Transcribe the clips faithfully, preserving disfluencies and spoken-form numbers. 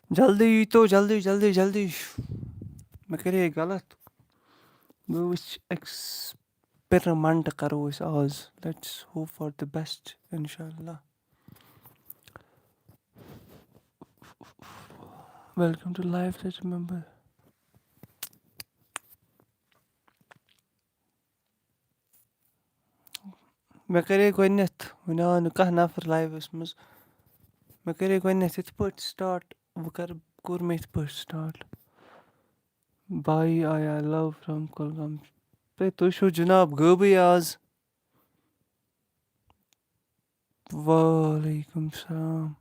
جلدی ییٖتو، جلدی، جلدی، جلدی۔ مےٚ کَرے غلط۔ بہٕ وٕچھِ، experiment کَرو أسۍ آز۔ Let's hope for the best، اِنشاء اللہ۔ Welcome to live chat member۔ مےٚ کَرے گۄڈٕنٮ۪تھ، وٕنہِ آو نہٕ کانٛہہ نفر لایوَس منٛز۔ مےٚ کَرے گۄڈٕنٮ۪تھ یِتھ پٲٹھۍ start، وۄنۍ کَرٕ، کوٚر مےٚ یِتھ پٲٹھۍ start۔ بھائی آیا love from کُلگام۔ ہے، تُہۍ چھِو جِناب غٲبٕے آز۔ وعلیکم السلام۔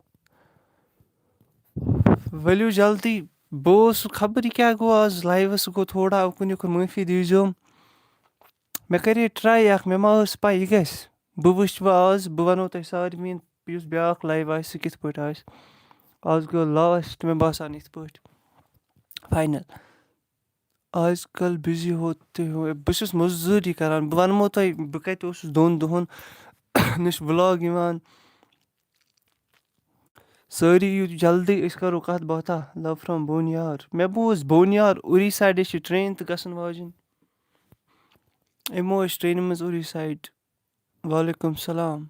ؤلِو جلدی، بہٕ اوسُس خبر یہِ کیٛاہ گوٚو آز، لایوَس گوٚو تھوڑا اُکُن یُکُن، معٲفی دیٖزیوم۔ مےٚ کَرے try اَکھ، مےٚ ما ٲس پَے یہِ گژھِ۔ بہٕ وٕچھِ وۄنۍ آز، بہٕ وَنو تۄہہِ سارنٕے یُس بیٛاکھ live آسہِ سُہ کِتھ پٲٹھۍ آسہِ۔ آز گوٚو last، مےٚ باسان یِتھ پٲٹھۍ final۔ آج کل busy ہوتے ہوئے، بہٕ چھُس مٔزوٗری کران۔ بہٕ وَنمو تۄہہِ، بہٕ کَتہِ اوسُس دۄن دۄہَن، نہ چھُ vlog یِوان۔ سٲری یِیِو جلدی، أسۍ کَرو کَتھ باتھا۔ Love from بونیار۔ مےٚ بوٗز بونیار، اوٗری side چھِ train تہِ گژھن واجِنۍ۔ یِمو أسۍ trainہِ منٛز اوٗری side۔ وعلیکم السلام۔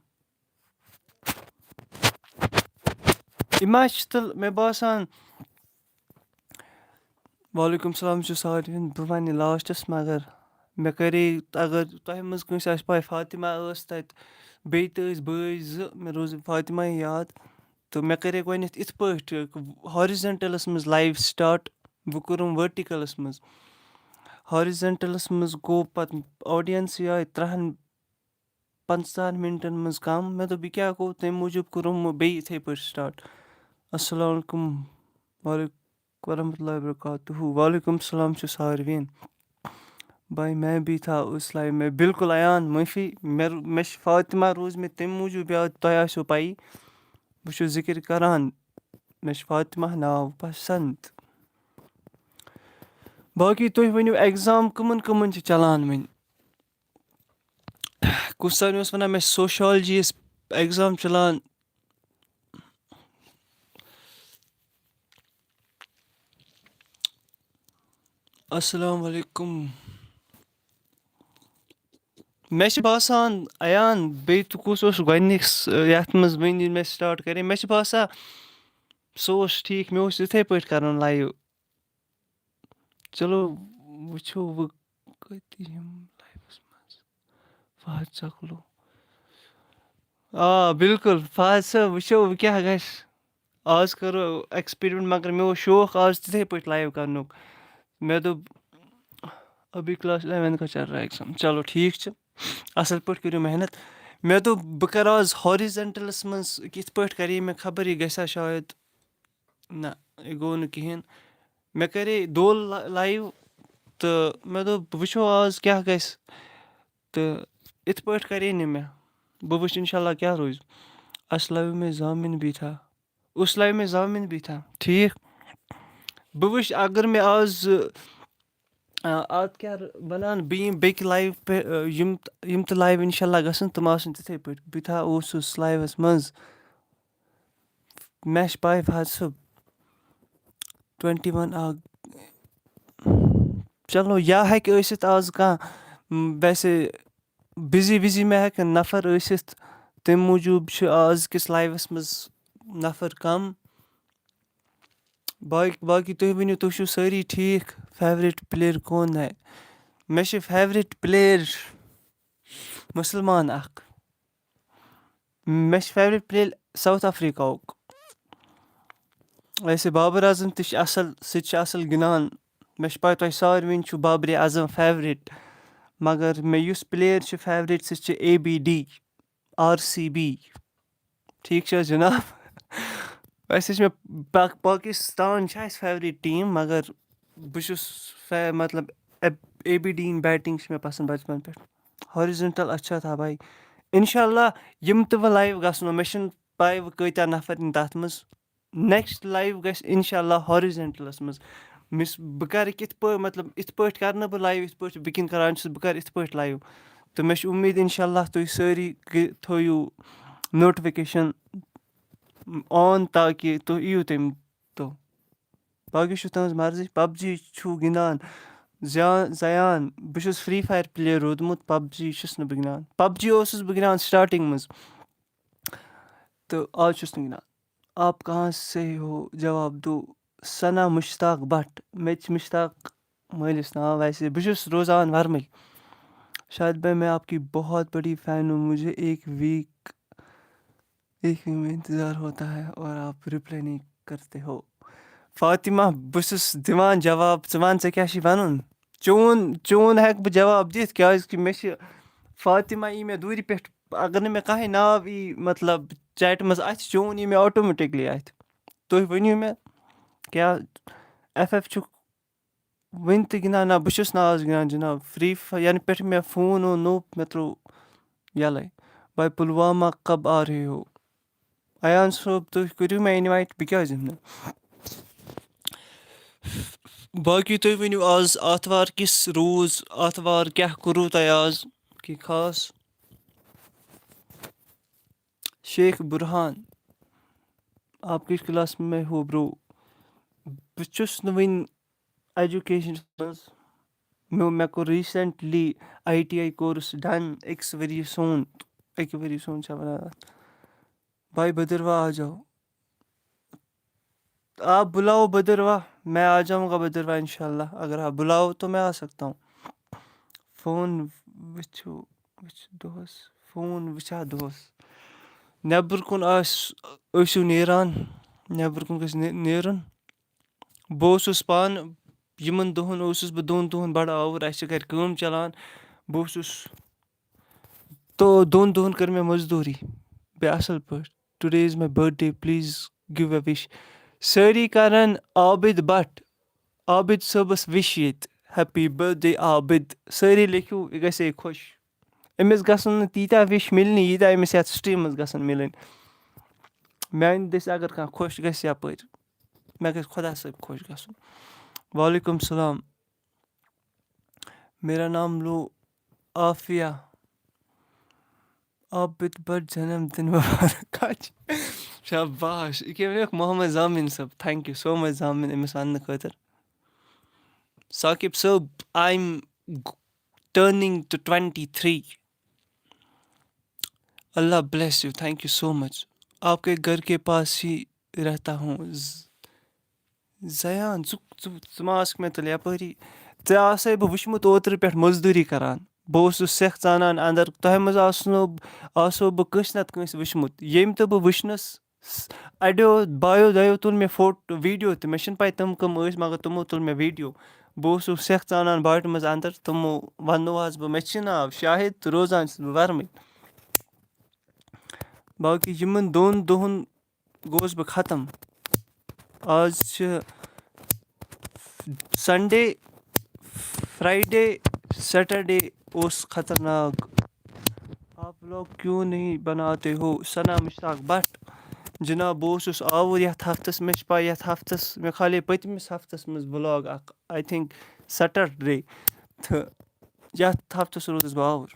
یِم حظ چھِ تیٚلہِ مےٚ باسان۔ وعلیکم السلام چھُ ساروِیَن۔ بہٕ وَنہٕ lastس، مگر مےٚ کَرے، اگر تۄہہِ منٛز کٲنٛسہِ آسہِ پَے، فاطمہ ٲس تَتہِ، بیٚیہِ تہِ ٲسۍ بٲے زٕ، مےٚ روٗز فاطمہ یاد۔ تہٕ مےٚ کَرے گۄڈٕنٮ۪تھ یِتھ پٲٹھۍ horizontalس منٛز live start، وۄنۍ کوٚرُم verticalس منٛز۔ Horizontalس منٛز گوٚو پَتہٕ audienceٕے آے ترٛہَن پنٛژاہَن مِنٹَن منٛز کَم۔ مےٚ دوٚپ، یہِ کیٛاہ گوٚو؟ تَمہِ موٗجوٗب کوٚرُم وۄنۍ بیٚیہِ یِتھَے پٲٹھۍ start۔ السلام علیکم، وعلیکم ورحمۃ اللہ وبرکاتہ۔ وعلیکم السلام چھُ ساروِیَن۔ بھائی میں بھی تھا اس live میں۔ بالکل ایان، معٲفی، مےٚ رو-، مےٚ چھِ فاطمہ روٗز مےٚ تَمہِ موٗجوٗب یاد، تۄہہِ آسیو پَیی، بہٕ چھُس ذِکِر کَران، مےٚ چھِ فاطمہ ناو پَسنٛد۔ باقٕے تُہۍ ؤنِو، exam کٕمَن کٕمَن چھِ چَلان وۄنۍ؟ کُس تام اوس وَنان، مےٚ چھِ sociologyیَس exam چَلان۔ السلام علیکم۔ مےٚ چھِ باسان، ایان، بیٚیہِ تہِ کُس اوس گۄڈٕنِکِس، یَتھ منٛز وٕنہِ ییٚلہِ مےٚ start کَرے، مےٚ چھِ باسان، سُہ اوس ٹھیٖک، مےٚ اوس یِتھَے پٲٹھۍ کَرُن live۔ چلو، وٕچھو وۄنۍ کَتہِ یِم liveس منٛز۔ فہد سکلو۔ آ، بِلکُل، فہد صٲب، وٕچھو وۄنۍ کیٛاہ گژھِ۔ آز کَرو experiment، مگر مےٚ اوس شوق آز تِتھَے پٲٹھۍ live کَرنُک۔ مےٚ دوٚپ، ابھی class eleventh کا چل رہا ہے exam۔ چلو، ٹھیٖک چھُ، اَصٕل پٲٹھۍ کٔرِو محنت۔ مےٚ دوٚپ، بہٕ کَرٕ آز horizontalس منٛز، کِتھ پٲٹھۍ کَرِ یہِ، مےٚ خبر یہِ گژھِ ہا شاید۔ نہ، یہِ گوٚو نہٕ کِہیٖنۍ۔ مےٚ کَرے دول لا-، live، تہٕ مےٚ دوٚپ، بہٕ وٕچھو آز کیٛاہ گژھِ۔ تہٕ یِتھ پٲٹھۍ کَرے نہٕ مےٚ۔ بہٕ وٕچھِ اِنشاء اللہ کیٛاہ روزِ۔ اَسہِ live میں ضامن بھی تھا۔ اس live میں ضامن بھی تھا۔ ٹھیٖک۔ بہٕ وٕچھِ، اگر مےٚ آز، آ، اَتھ کیٛاہ وَنان، بہٕ یِمہٕ بیٚکہِ live پٮ۪ٹھ، آ، یِم، یِم تہِ live اِنشاء اللہ گژھن، تِم آسَن تِتھَے پٲٹھۍ۔ بہٕ تھا اوسُس liveس منٛز۔ مےٚ چھِ پَے، فہد صٲب، twenty one آ۔ چلو، یا ہیٚکہِ ٲسِتھ آز کانٛہہ، م، ویسے busy busy مےٚ ہیٚکن نفر ٲسِتھ، تَمہِ موٗجوٗب چھِ آز کِس liveس منٛز نفر کم۔ باقٕے، باقٕے تُہۍ ؤنِو، تُہۍ چھِو سٲری ٹھیٖک؟ Favourite player کون ہے؟ مےٚ چھِ favourite player مُسلمان اکھ۔ مےٚ چھِ favourite player South Africaہُک۔ ویسے بابر اعظم تہِ چھِ اَصٕل، سُہ تہِ چھِ اَصٕل گِنٛدان۔ مےٚ چھِ پَے تۄہہِ ساروٕنۍ چھُ بابرِ اعظم favourite، مگر مےٚ یُس player چھُ favourite، سُہ چھُ A B D، R C B۔ ٹھیٖک چھِ حظ جِناب؟ ویسے چھِ مےٚ پاک-، پاکِستان چھِ اَسہِ favourite team، مگر بہٕ چھُس فے-، مطلب، اے-، A B D یِنۍ batting چھِ مےٚ پَسنٛد بَچپَن پٮ۪ٹھ۔ Horizontal اچھا تھا بھائی۔ اِنشاء اللہ یِم تہِ وۄنۍ live گژھنو، مےٚ چھِنہٕ پَے وۄنۍ کۭتیٛاہ نفر یِن تَتھ منٛز۔ Next live گژھِ اِنشاء اللہ horizontalس منٛز۔ مِس-، بہٕ کَرٕ کِتھ پٲٹھۍ، مطلب، یِتھ پٲٹھۍ کَرٕ نہٕ بہٕ live، یِتھ پٲٹھۍ بہٕ کِنۍ کَران چھُس، بہٕ کَرٕ یِتھ پٲٹھۍ live۔ تہٕ مےٚ چھِ اُمید اِنشاء اللہ تُہۍ سٲری گٔ-، تھٲیِو notification on تاکہِ تُہۍ یِیِو تَمہِ دۄہ۔ باقٕے چھُ تُہٕنٛز مرضی۔ پب جی چھُو گِنٛدان؟ زیا-، زیان، بہٕ چھُس فرٛی فایر پٕلیر روٗدمُت، پب جی چھُس نہٕ بہٕ گِنٛدان۔ پب جی اوسُس بہٕ گِنٛدان سٹارٹِنٛگ منٛز، تہٕ آز چھُس نہٕ گِنٛدان۔ آپ کہاں سے ہو؟ جواب دو۔ ثنا مشتاق بٹ۔ مےٚ تہِ چھِ مشتاق مٲلِس ناو ویسے۔ بہٕ چھُس روزان ورمٕلۍ۔ شاید بھائی، میں آپ کی بہت بڑی فین ہوں، مجھے ایک ویک، ایک ویک میں انتظار ہوتا ہے اور آپ رپلائی نہیں کرتے ہو۔ فاطمہ، بہٕ چھُس دِوان جواب، ژٕ وَن ژےٚ کیٛاہ چھُے وَنُن؟ چون، چون ہٮ۪کہٕ بہٕ جواب دِتھ، کیٛازِکہِ مےٚ چھِ فاطمہ، یی مےٚ دوٗرِ پٮ۪ٹھ، اگر نہٕ مےٚ کانٛہہ ناو یی، مطلب، چیٹہِ منٛز اَتھِ، چون یی مےٚ آٹومیٹِکلی اَتھِ۔ تُہۍ ؤنِو مےٚ، کیٛاہ ایف ایف چھُکھ وٕنہِ تہِ گِنٛدان؟ نہ، بہٕ چھُس نہٕ آز گِنٛدان جِناب فرٛی فایر، یَنہٕ پٮ۪ٹھ مےٚ فون اوٚن نوٚو، مےٚ ترٛوو یَلَے۔ بھائی، پُلوامہ کب آ رہے ہو؟ ایان صٲب، تُہۍ کٔرِو مےٚ اِنوایٹ، بہٕ کیٛازِ یِمہٕ نہٕ؟ باقٕے تُہۍ ؤنِو، آز آتھوار کِژھ روٗز؟ آتھوار کیٛاہ کوٚروٕ تۄہہِ آز کینٛہہ خاص؟ شیخ برہان، آپ کِس کلاس میں ہو برو؟ بہٕ چھُس نہٕ وٕنہِ ایجوکیشنَس منٛز۔ مےٚ، مےٚ کوٚر recently I T I course done, أکِس ؤرۍ یہِ سون، أکہِ ؤرۍ یہِ سون چھا وَنان اَتھ؟ بھائی بدروا آ جاؤ۔ آپ بلاؤ بدروا، میں آ جاؤں گا بدروا انشاءاللہ، اگر آپ بلاؤ تو میں آ سکتا ہوں۔ فون وٕچھِو، وٕچھ دۄہَس، فون وٕچھا دۄہَس۔ نٮ۪بر کُن آسہِ، ٲسِو نیران، نٮ۪بر کُن گژھِ نے-، نیرُن۔ بہٕ اوسُس پانہٕ، یِمَن دۄہَن اوسُس بہٕ، دۄن دۄہَن بَڑٕ آوُر، اَسہِ چھِ گَرِ کٲم چَلان۔ بہٕ اوسُس، تو دۄن دۄہَن کٔر مےٚ مٔزدوٗری بیٚیہِ اَصٕل پٲٹھۍ۔ Today is my birthday, please give a wish. سٲری کَرَن عابد بٹ، عابد صٲبَس وِش ییٚتہِ، ہیپی بٔرتھ ڈے عابد۔ سٲری لیکھِو، یہِ گژھِ ہے خۄش۔ أمِس گژھن نہٕ تیٖتیٛاہ وِش مِلنہِ، ییٖتیٛاہ أمِس یَتھ سٹریٖم منٛز گژھن مِلٕنۍ۔ میٛانہِ دٔسۍ اگر کانٛہہ خۄش گژھِ یَپٲرۍ، مےٚ گژھِ خۄدا صٲب خۄش گژھُن۔ وعلیکم السلام، میرا نام لو عافیہ۔ عابد بٹ جنم دن مبارک۔ کَتہِ؟ شاباش۔ یہِ کیٛاہ ووٚنُکھ؟ محمد ضامن صٲب، thank you so much ضامن، أمِس وَننہٕ خٲطرٕ۔ ثاقب صٲب، I'm turning to twenty three. اللہ bless you, thank you so much. آپ کے گھر کے پاس ہی رہتا ہوں. ز-، زیان، ژٕ، ژٕ، ژٕ ما آسکھ مےٚ تیٚلہِ یَپٲری؟ ژےٚ آسَے بہٕ وٕچھمُت اوترٕ پٮ۪ٹھ مٔزدوٗری کَران۔ بہٕ اوسُس سٮ۪کھ ژانان اَندَر، تۄہہِ منٛز آسنو، آسو بہٕ کٲنٛسہِ نَتہٕ کٲنٛسہِ وٕچھمُت۔ ییٚمۍ تہٕ بہٕ وٕچھنَس، اَڑیو بایو دۄیو تُل مےٚ فوٹ-، ویٖڈیو تہِ، مےٚ چھِنہٕ پَے تِم کٕم ٲسۍ، مگر تِمو تُل مےٚ ویٖڈیو۔ بہٕ اوسُس سٮ۪کھ ژانان باٹہِ منٛز اَندَر، تِمو وَننو آز بہٕ، مےٚ چھِ ناو شاہد تہٕ روزان چھُس بہٕ وَرمٕے۔ باقٕے یِمَن دۄن دۄہَن گوس بہٕ ختم۔ آز چھِ سنڈے، فرائیڈے، سیٹرڈے اوس خطرناک۔ آپ لوگ کیوں نہیں بناتے ہو؟ ثنا مشتاق بٹ۔ جناب، بہٕ اوسُس آوُر یَتھ ہفتَس، مےٚ چھِ پَے یَتھ ہفتَس، مےٚ کھالے پٔتمِس ہفتَس منٛز ولاگ اَکھ، آئی تھنک سیٹرڈے، تہٕ یَتھ ہفتَس روٗدُس بہٕ آوُر۔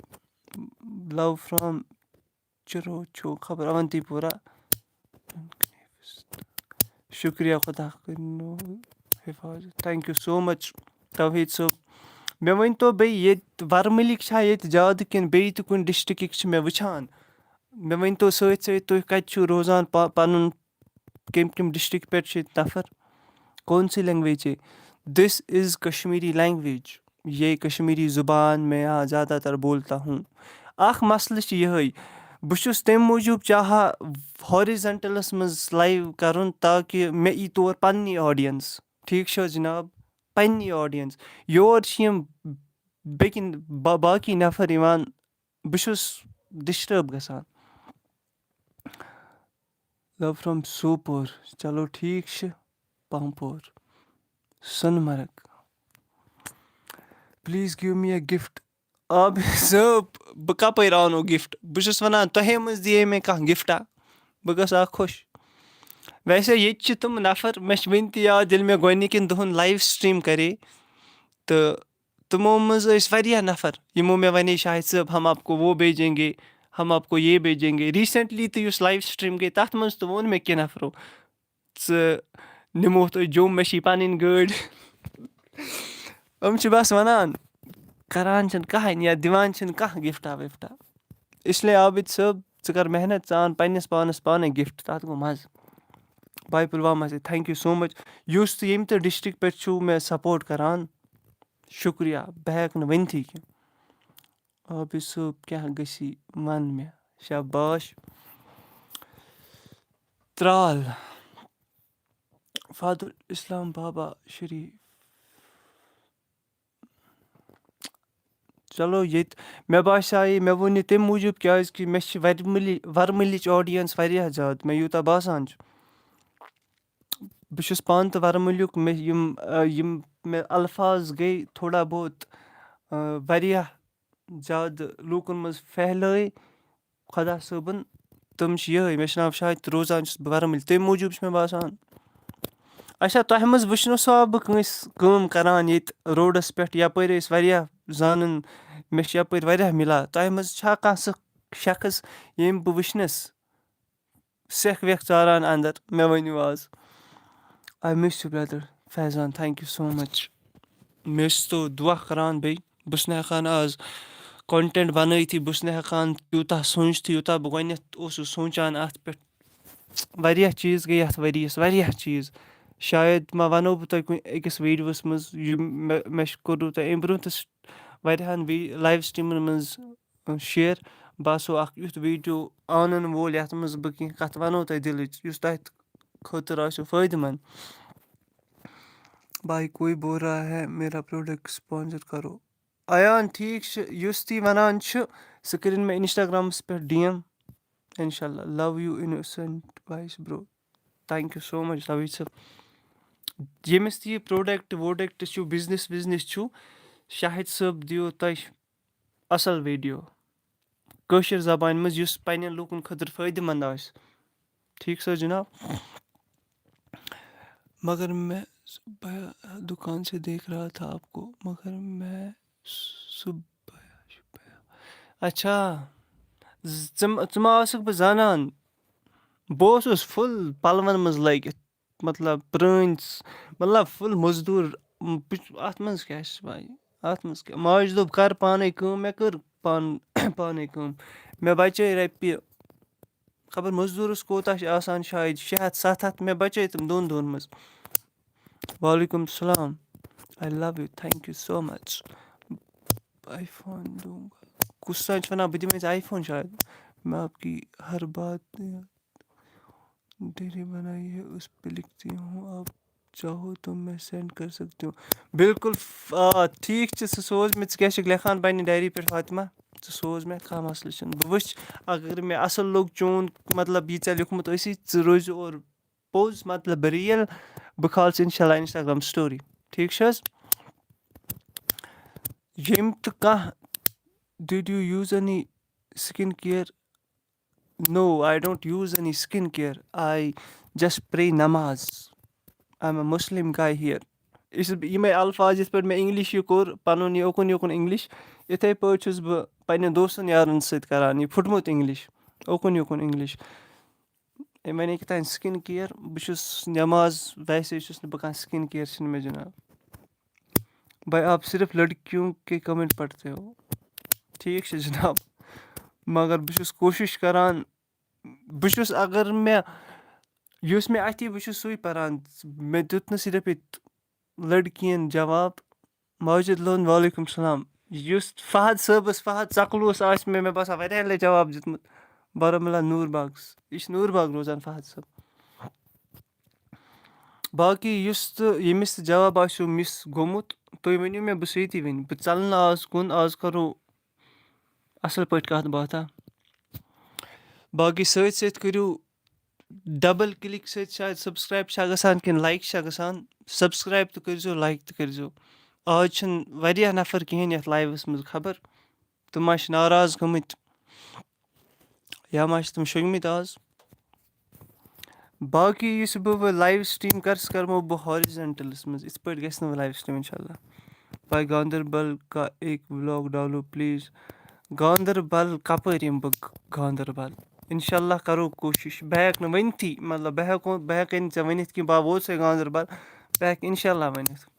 لو فرام چِرو چھُ خبر اونتی پورہ۔ شُکریہ، خۄدا کٔرِنو حِفاظت۔ Thank you so much Tauheed صٲب۔ مےٚ ؤنۍ تو بیٚیہِ، ییٚتہِ ورمُلِکۍ چھا ییٚتہِ زیادٕ کِنہٕ بیٚیہِ تہِ کُنہِ ڈسٹرکٕکۍ چھِ مےٚ وٕچھان؟ مےٚ ؤنۍ تو سۭتۍ سۭتۍ، تُہۍ کَتہِ چھِو روزان، پا-، پَنُن کَمہِ کَمہِ ڈسٹرکٹ پٮ۪ٹھ چھِ ییٚتہِ نفر؟ کون سی لینگویج ہے؟ This is Kashmiri language. یہ کشمیری زبان میں یہاں زیادہ تر بولتا ہوں۔ اکھ مسئلہٕ چھُ یِہوٚے، بہٕ چھُس تَمہِ موٗجوٗب چاہان ہارِزنٹلَس منٛز لایِو کَرُن، تاکہِ مےٚ یی تور پنٛنی آڈینٕس۔ ٹھیٖک چھا جِناب؟ پنٛنی آڈینٕس۔ یور چھِ یِم بیٚکِن با-، باقٕے نفر یِوان، بہٕ چھُس ڈِسٹٲرٕب گژھان۔ Love from Sopore. چلو ٹھیٖک چھُ۔ پامپور۔ سۄنہٕ مرگ۔ Please give me a gift. Abid صٲب، بہٕ کَپٲرۍ اَنو گِفٹ؟ بہٕ چھُس وَنان، تۄہے منٛز دِیے مےٚ کانٛہہ گِفٹا، بہٕ گژھٕ ہا خۄش۔ ویسے ییٚتہِ چھِ تِم نفر، مےٚ چھِ وٕنہِ تہِ یاد، ییٚلہِ مےٚ گۄڈٕنِکٮ۪ن دۄہَن لایِو سٹریٖم کَرے، تہٕ تِمو منٛز ٲسۍ واریاہ نفر، یِمو مےٚ وَنے، "شاہد صٲب، ہم آپ کو وہ بھیجیں گے، ہم آپ کو یہ بھیجیں گے۔" ریٖسٮ۪نٹلی تہِ یُس لایِو سٹریٖم گٔے، تَتھ منٛز تہِ ووٚن مےٚ کینٛہہ نفرو، "ژٕ، نِمو تُہۍ جوٚم، مےٚ چھِ پَنٕنۍ گٲڑۍ۔ یِم چھِ بَس وَنان، کَران چھِنہٕ کٕہٕنۍ یا دِوان چھِنہٕ کانٛہہ گِفٹا وِفٹا۔ اس لیے عابد صٲب، ژٕ کَر محنت، ژٕ اَن پنٛنِس پانَس پانَے گِفٹ، تَتھ گوٚو مَزٕ۔ باے پُلوامہ سے، thank you so much۔ یُس تہِ ییٚمہِ تہِ ڈِسٹِرٛکٹ پٮ۪ٹھ چھُو مےٚ سپوٹ کَران، شُکریہ، بہٕ ہٮ۪کہٕ نہٕ ؤنتھٕے کینٛہہ۔ عابد صٲب کیٛاہ گژھی وَن مےٚ، شاباش۔ ترٛال، فادر اسلام بابا شریف۔ چلو ییٚتہِ، مےٚ باسیٛاے، مےٚ ووٚن یہِ تَمہِ موٗجوٗب، کیٛازِکہِ مےٚ چھِ وَرمُلہِ، وَرمُلِچ آڈینٕس واریاہ زیادٕ، مےٚ یوٗتاہ باسان چھُ۔ بہٕ چھُس پانہٕ تہِ وَرمُلیُک، مےٚ یِم، آ، یِم مےٚ الفاظ گٔے تھوڑا بہت، آ، واریاہ زیادٕ لوٗکَن منٛز پھیلٲے خۄدا صٲبَن، تِم چھِ یِہوٚے، مےٚ چھُ ناو شاہِد تہٕ روزان چھُس بہٕ وَرمُلہِ، تَمہِ موٗجوٗب چھُ مےٚ باسان۔ اچھا، تۄہہِ منٛز وٕچھنو سا بہٕ کٲنٛسہِ کٲم کَران ییٚتہِ روڈَس پٮ۪ٹھ، یَپٲرۍ ٲسۍ واریاہ زانَن، مےٚ چھِ یَپٲرۍ واریاہ مِلان، تۄہہِ منٛز چھا کانٛہہ سُہ شخص ییٚمۍ بہٕ وٕچھنَس سٮ۪کھ وٮ۪کھ ژاران اَندَر، مےٚ ؤنِو آز۔ I miss you brother Faizan, thank you so much۔ مےٚ ٲسۍ تو دُعا کَران بیٚیہِ، بہٕ چھُس نہٕ ہٮ۪کان آز content بَنٲیتھٕے، بہٕ چھُس نہٕ ہٮ۪کان تیوٗتاہ سوٗنٛچتھٕے، یوٗتاہ بہٕ گۄڈٕنٮ۪تھ اوسُس سونٛچان اَتھ پٮ۪ٹھ۔ واریاہ چیٖز گٔے یَتھ ؤریَس، واریاہ چیٖز۔ شاید ما وَنو بہٕ تۄہہِ کُنہِ أکِس ویٖڈیوَس منٛز، یِم مےٚ، مےٚ چھِ کوٚرمُت تۄہہِ اَمہِ برٛونٛہہ تہِ س-، واریاہَن وی-، لایِو سٹرٛیٖمَن منٛز، شِیَر۔ بہٕ آسو اَکھ یُتھ ویٖڈیو آنَن وول، یَتھ منٛز بہٕ کینٛہہ کَتھ وَنو تۄہہِ دِلٕچ، یُس تۄہہِ خٲطرٕ آسیو فٲیدٕ مند۔ بھائی کوئی بول رہا ہے میرا پروڈکٹ اسپانسر کرو۔ ایان، ٹھیٖک چھُ، یُس تُہۍ وَنان چھُ، سُہ کٔرِن مےٚ Instagram-س پٮ۪ٹھ D M۔ اِنشاء اللہ، love you innocent voice bro۔ Thank you so much Naveed صٲب۔ ییٚمِس تہِ یہِ پروڈکٹ ووڈکٹ چھُ، بِزنِس وِزنِس چھُ، شاہد صٲب دِیو تۄہہِ اَصٕل ویٖڈیو کٲشِر زبانہِ منٛز، یُس پنٛنٮ۪ن لوٗکَن خٲطرٕ فٲیدٕ مند آسہِ۔ ٹھیٖک سا جناب؟ مگر میں بھیا دکان سے دیکھ رہا تھا آپ کو، مگر میں صبح، اچھا، ژٕ ژٕ ما ٲسٕکھ بہٕ زانان؟ بہٕ اوسُس فُل پَلوَن منٛز لٲگِتھ، مطلب پرٛٲنۍ، مطلب فُل مزدوٗر۔ بہٕ چھُس، اَتھ منٛز کیٛاہ چھُ وۄنۍ؟ اَتھ منٛز کیٛاہ؟ ماجہِ دوٚپ، "کَر پانَے کٲم"، مےٚ کٔر پان-، پانَے کٲم۔ مےٚ بَچے رۄپیہِ، خبر مزدوٗرَس کوٗتاہ چھُ آسان، شاید شےٚ ہَتھ، سَتھ ہَتھ، مےٚ بَچے تِم دۄن دۄہَن منٛز۔ وعلیکم السلام، I love you, thank you so much۔ I phone دوں گا۔ کُس تام چھُ وَنان، بہٕ دِمَے ژےٚ آئی فون شاید۔ میں آپ کی ہر بات ڈیری بنائی ہے، اس پہ لکھتی ہوں، آپ چاہو تو میں سینڈ کر سکتی ہوں۔ بالکل، ف-، آ، ٹھیٖک چھُ، ژٕ سوز مےٚ، ژٕ کیٛاہ چھُکھ لیکھان پننہِ ڈایری پٮ۪ٹھ فاطمہ؟ ژٕ سوز مےٚ، کانٛہہ مسلہٕ چھُنہٕ۔ بہٕ وٕچھِ، اگر مےٚ اَصٕل لوٚگ چون، مطلب، یہِ ژےٚ لیوٚکھمُت ٲسی، ژٕ روزِ اورٕ پوٚز، مطلب، ریل، بہٕ کھالہٕ ژٕ اِنشاء اللہ Instagram story۔ ٹھیٖک چھُ حظ؟ ییٚمہِ تہٕ کانٛہہ، did you use any skin care? No, I don't use any skin care. I just pray نماز۔ I'm a Muslim guy here۔ یُس بہٕ یِمَے الفاظ، یِتھ پٲٹھۍ مےٚ English یہِ کوٚر، پَنُن یہِ اوکُن یوکُن English، یِتھَے پٲٹھۍ چھُس بہٕ پنٛنٮ۪ن دوستَن یارَن سۭتۍ کَران یہِ پھُٹمُت English، اوکُن یوکُن English۔ أمۍ وَنے کیٛاہ تام skin care، بہٕ چھُس نٮ۪ماز، ویسے چھُس نہٕ بہٕ کانٛہہ، skin care چھِنہٕ مےٚ جِناب۔ بھائی، آپ صرف لڑکیوں کے کمنٹ پڑھتے ہو۔ ٹھیٖک چھُ جِناب، مگر بہٕ چھُس کوٗشِش کَران، بہٕ چھُس، اگر مےٚ، یُس مےٚ اَتھِ، بہٕ چھُس سُے پَران۔ مےٚ دیُت نہٕ صرف ییٚتہِ لڑکِیَن جواب۔ ماجد لون، وعلیکم السلام۔ یُس فہد صٲبَس، فہد ژَکلوٗس آسہِ مےٚ، مےٚ باسان، واریاہ لَٹہِ جواب دیُتمُت۔ بارہمولہ نوٗر باغَس۔ یہِ چھُ نوٗر باغ روزان، فہد صٲب۔ باقٕے یُس تہٕ ییٚمِس تہِ جواب آسیو miss گوٚمُت، تُہۍ ؤنِو مےٚ، بہٕ چھُس ییٚتی وٕنہِ۔ بہٕ ژَلہٕ نہٕ آز کُن، آز کَرو اَصٕل پٲٹھۍ کَتھ باتھا۔ باقٕے سۭتۍ سۭتۍ کٔرِو double click سۭتۍ شاید subscribe چھا گژھان کِنہٕ like چھا گژھان۔ Subscribe تہِ کٔرۍزیو، like تہِ کٔرۍزیو۔ آز چھِنہٕ واریاہ نفر کِہیٖنۍ یَتھ liveَس منٛز، خبر تِم ما چھِ ناراض گٔمٕتۍ یا ما چھِ تِم شۄنٛگمٕتۍ آز۔ باقٕے یُس بہٕ وۄنۍ live stream کَرٕ، سُہ کَرمو بہٕ horizontalَس منٛز۔ یِتھ پٲٹھۍ گژھِ نہٕ وۄنۍ live stream، اِنشاء اللہ۔ بھائی گاندربل کا ایک vlog ڈالو please۔ گاندربل کَپٲرۍ یِمہٕ بہٕ؟ گاندربل، اِنشاء اللہ کَرو کوٗشِش۔ بہٕ ہٮ۪کہٕ نہٕ ؤنتھٕے، مطلب، بہٕ ہٮ۪کو، بہٕ ہٮ۪کَے نہٕ ژےٚ ؤنِتھ کینٛہہ، بہٕ ووتسَے گاندَربَل، بہٕ ہٮ۪کہٕ اِنشاء اللہ ؤنِتھ۔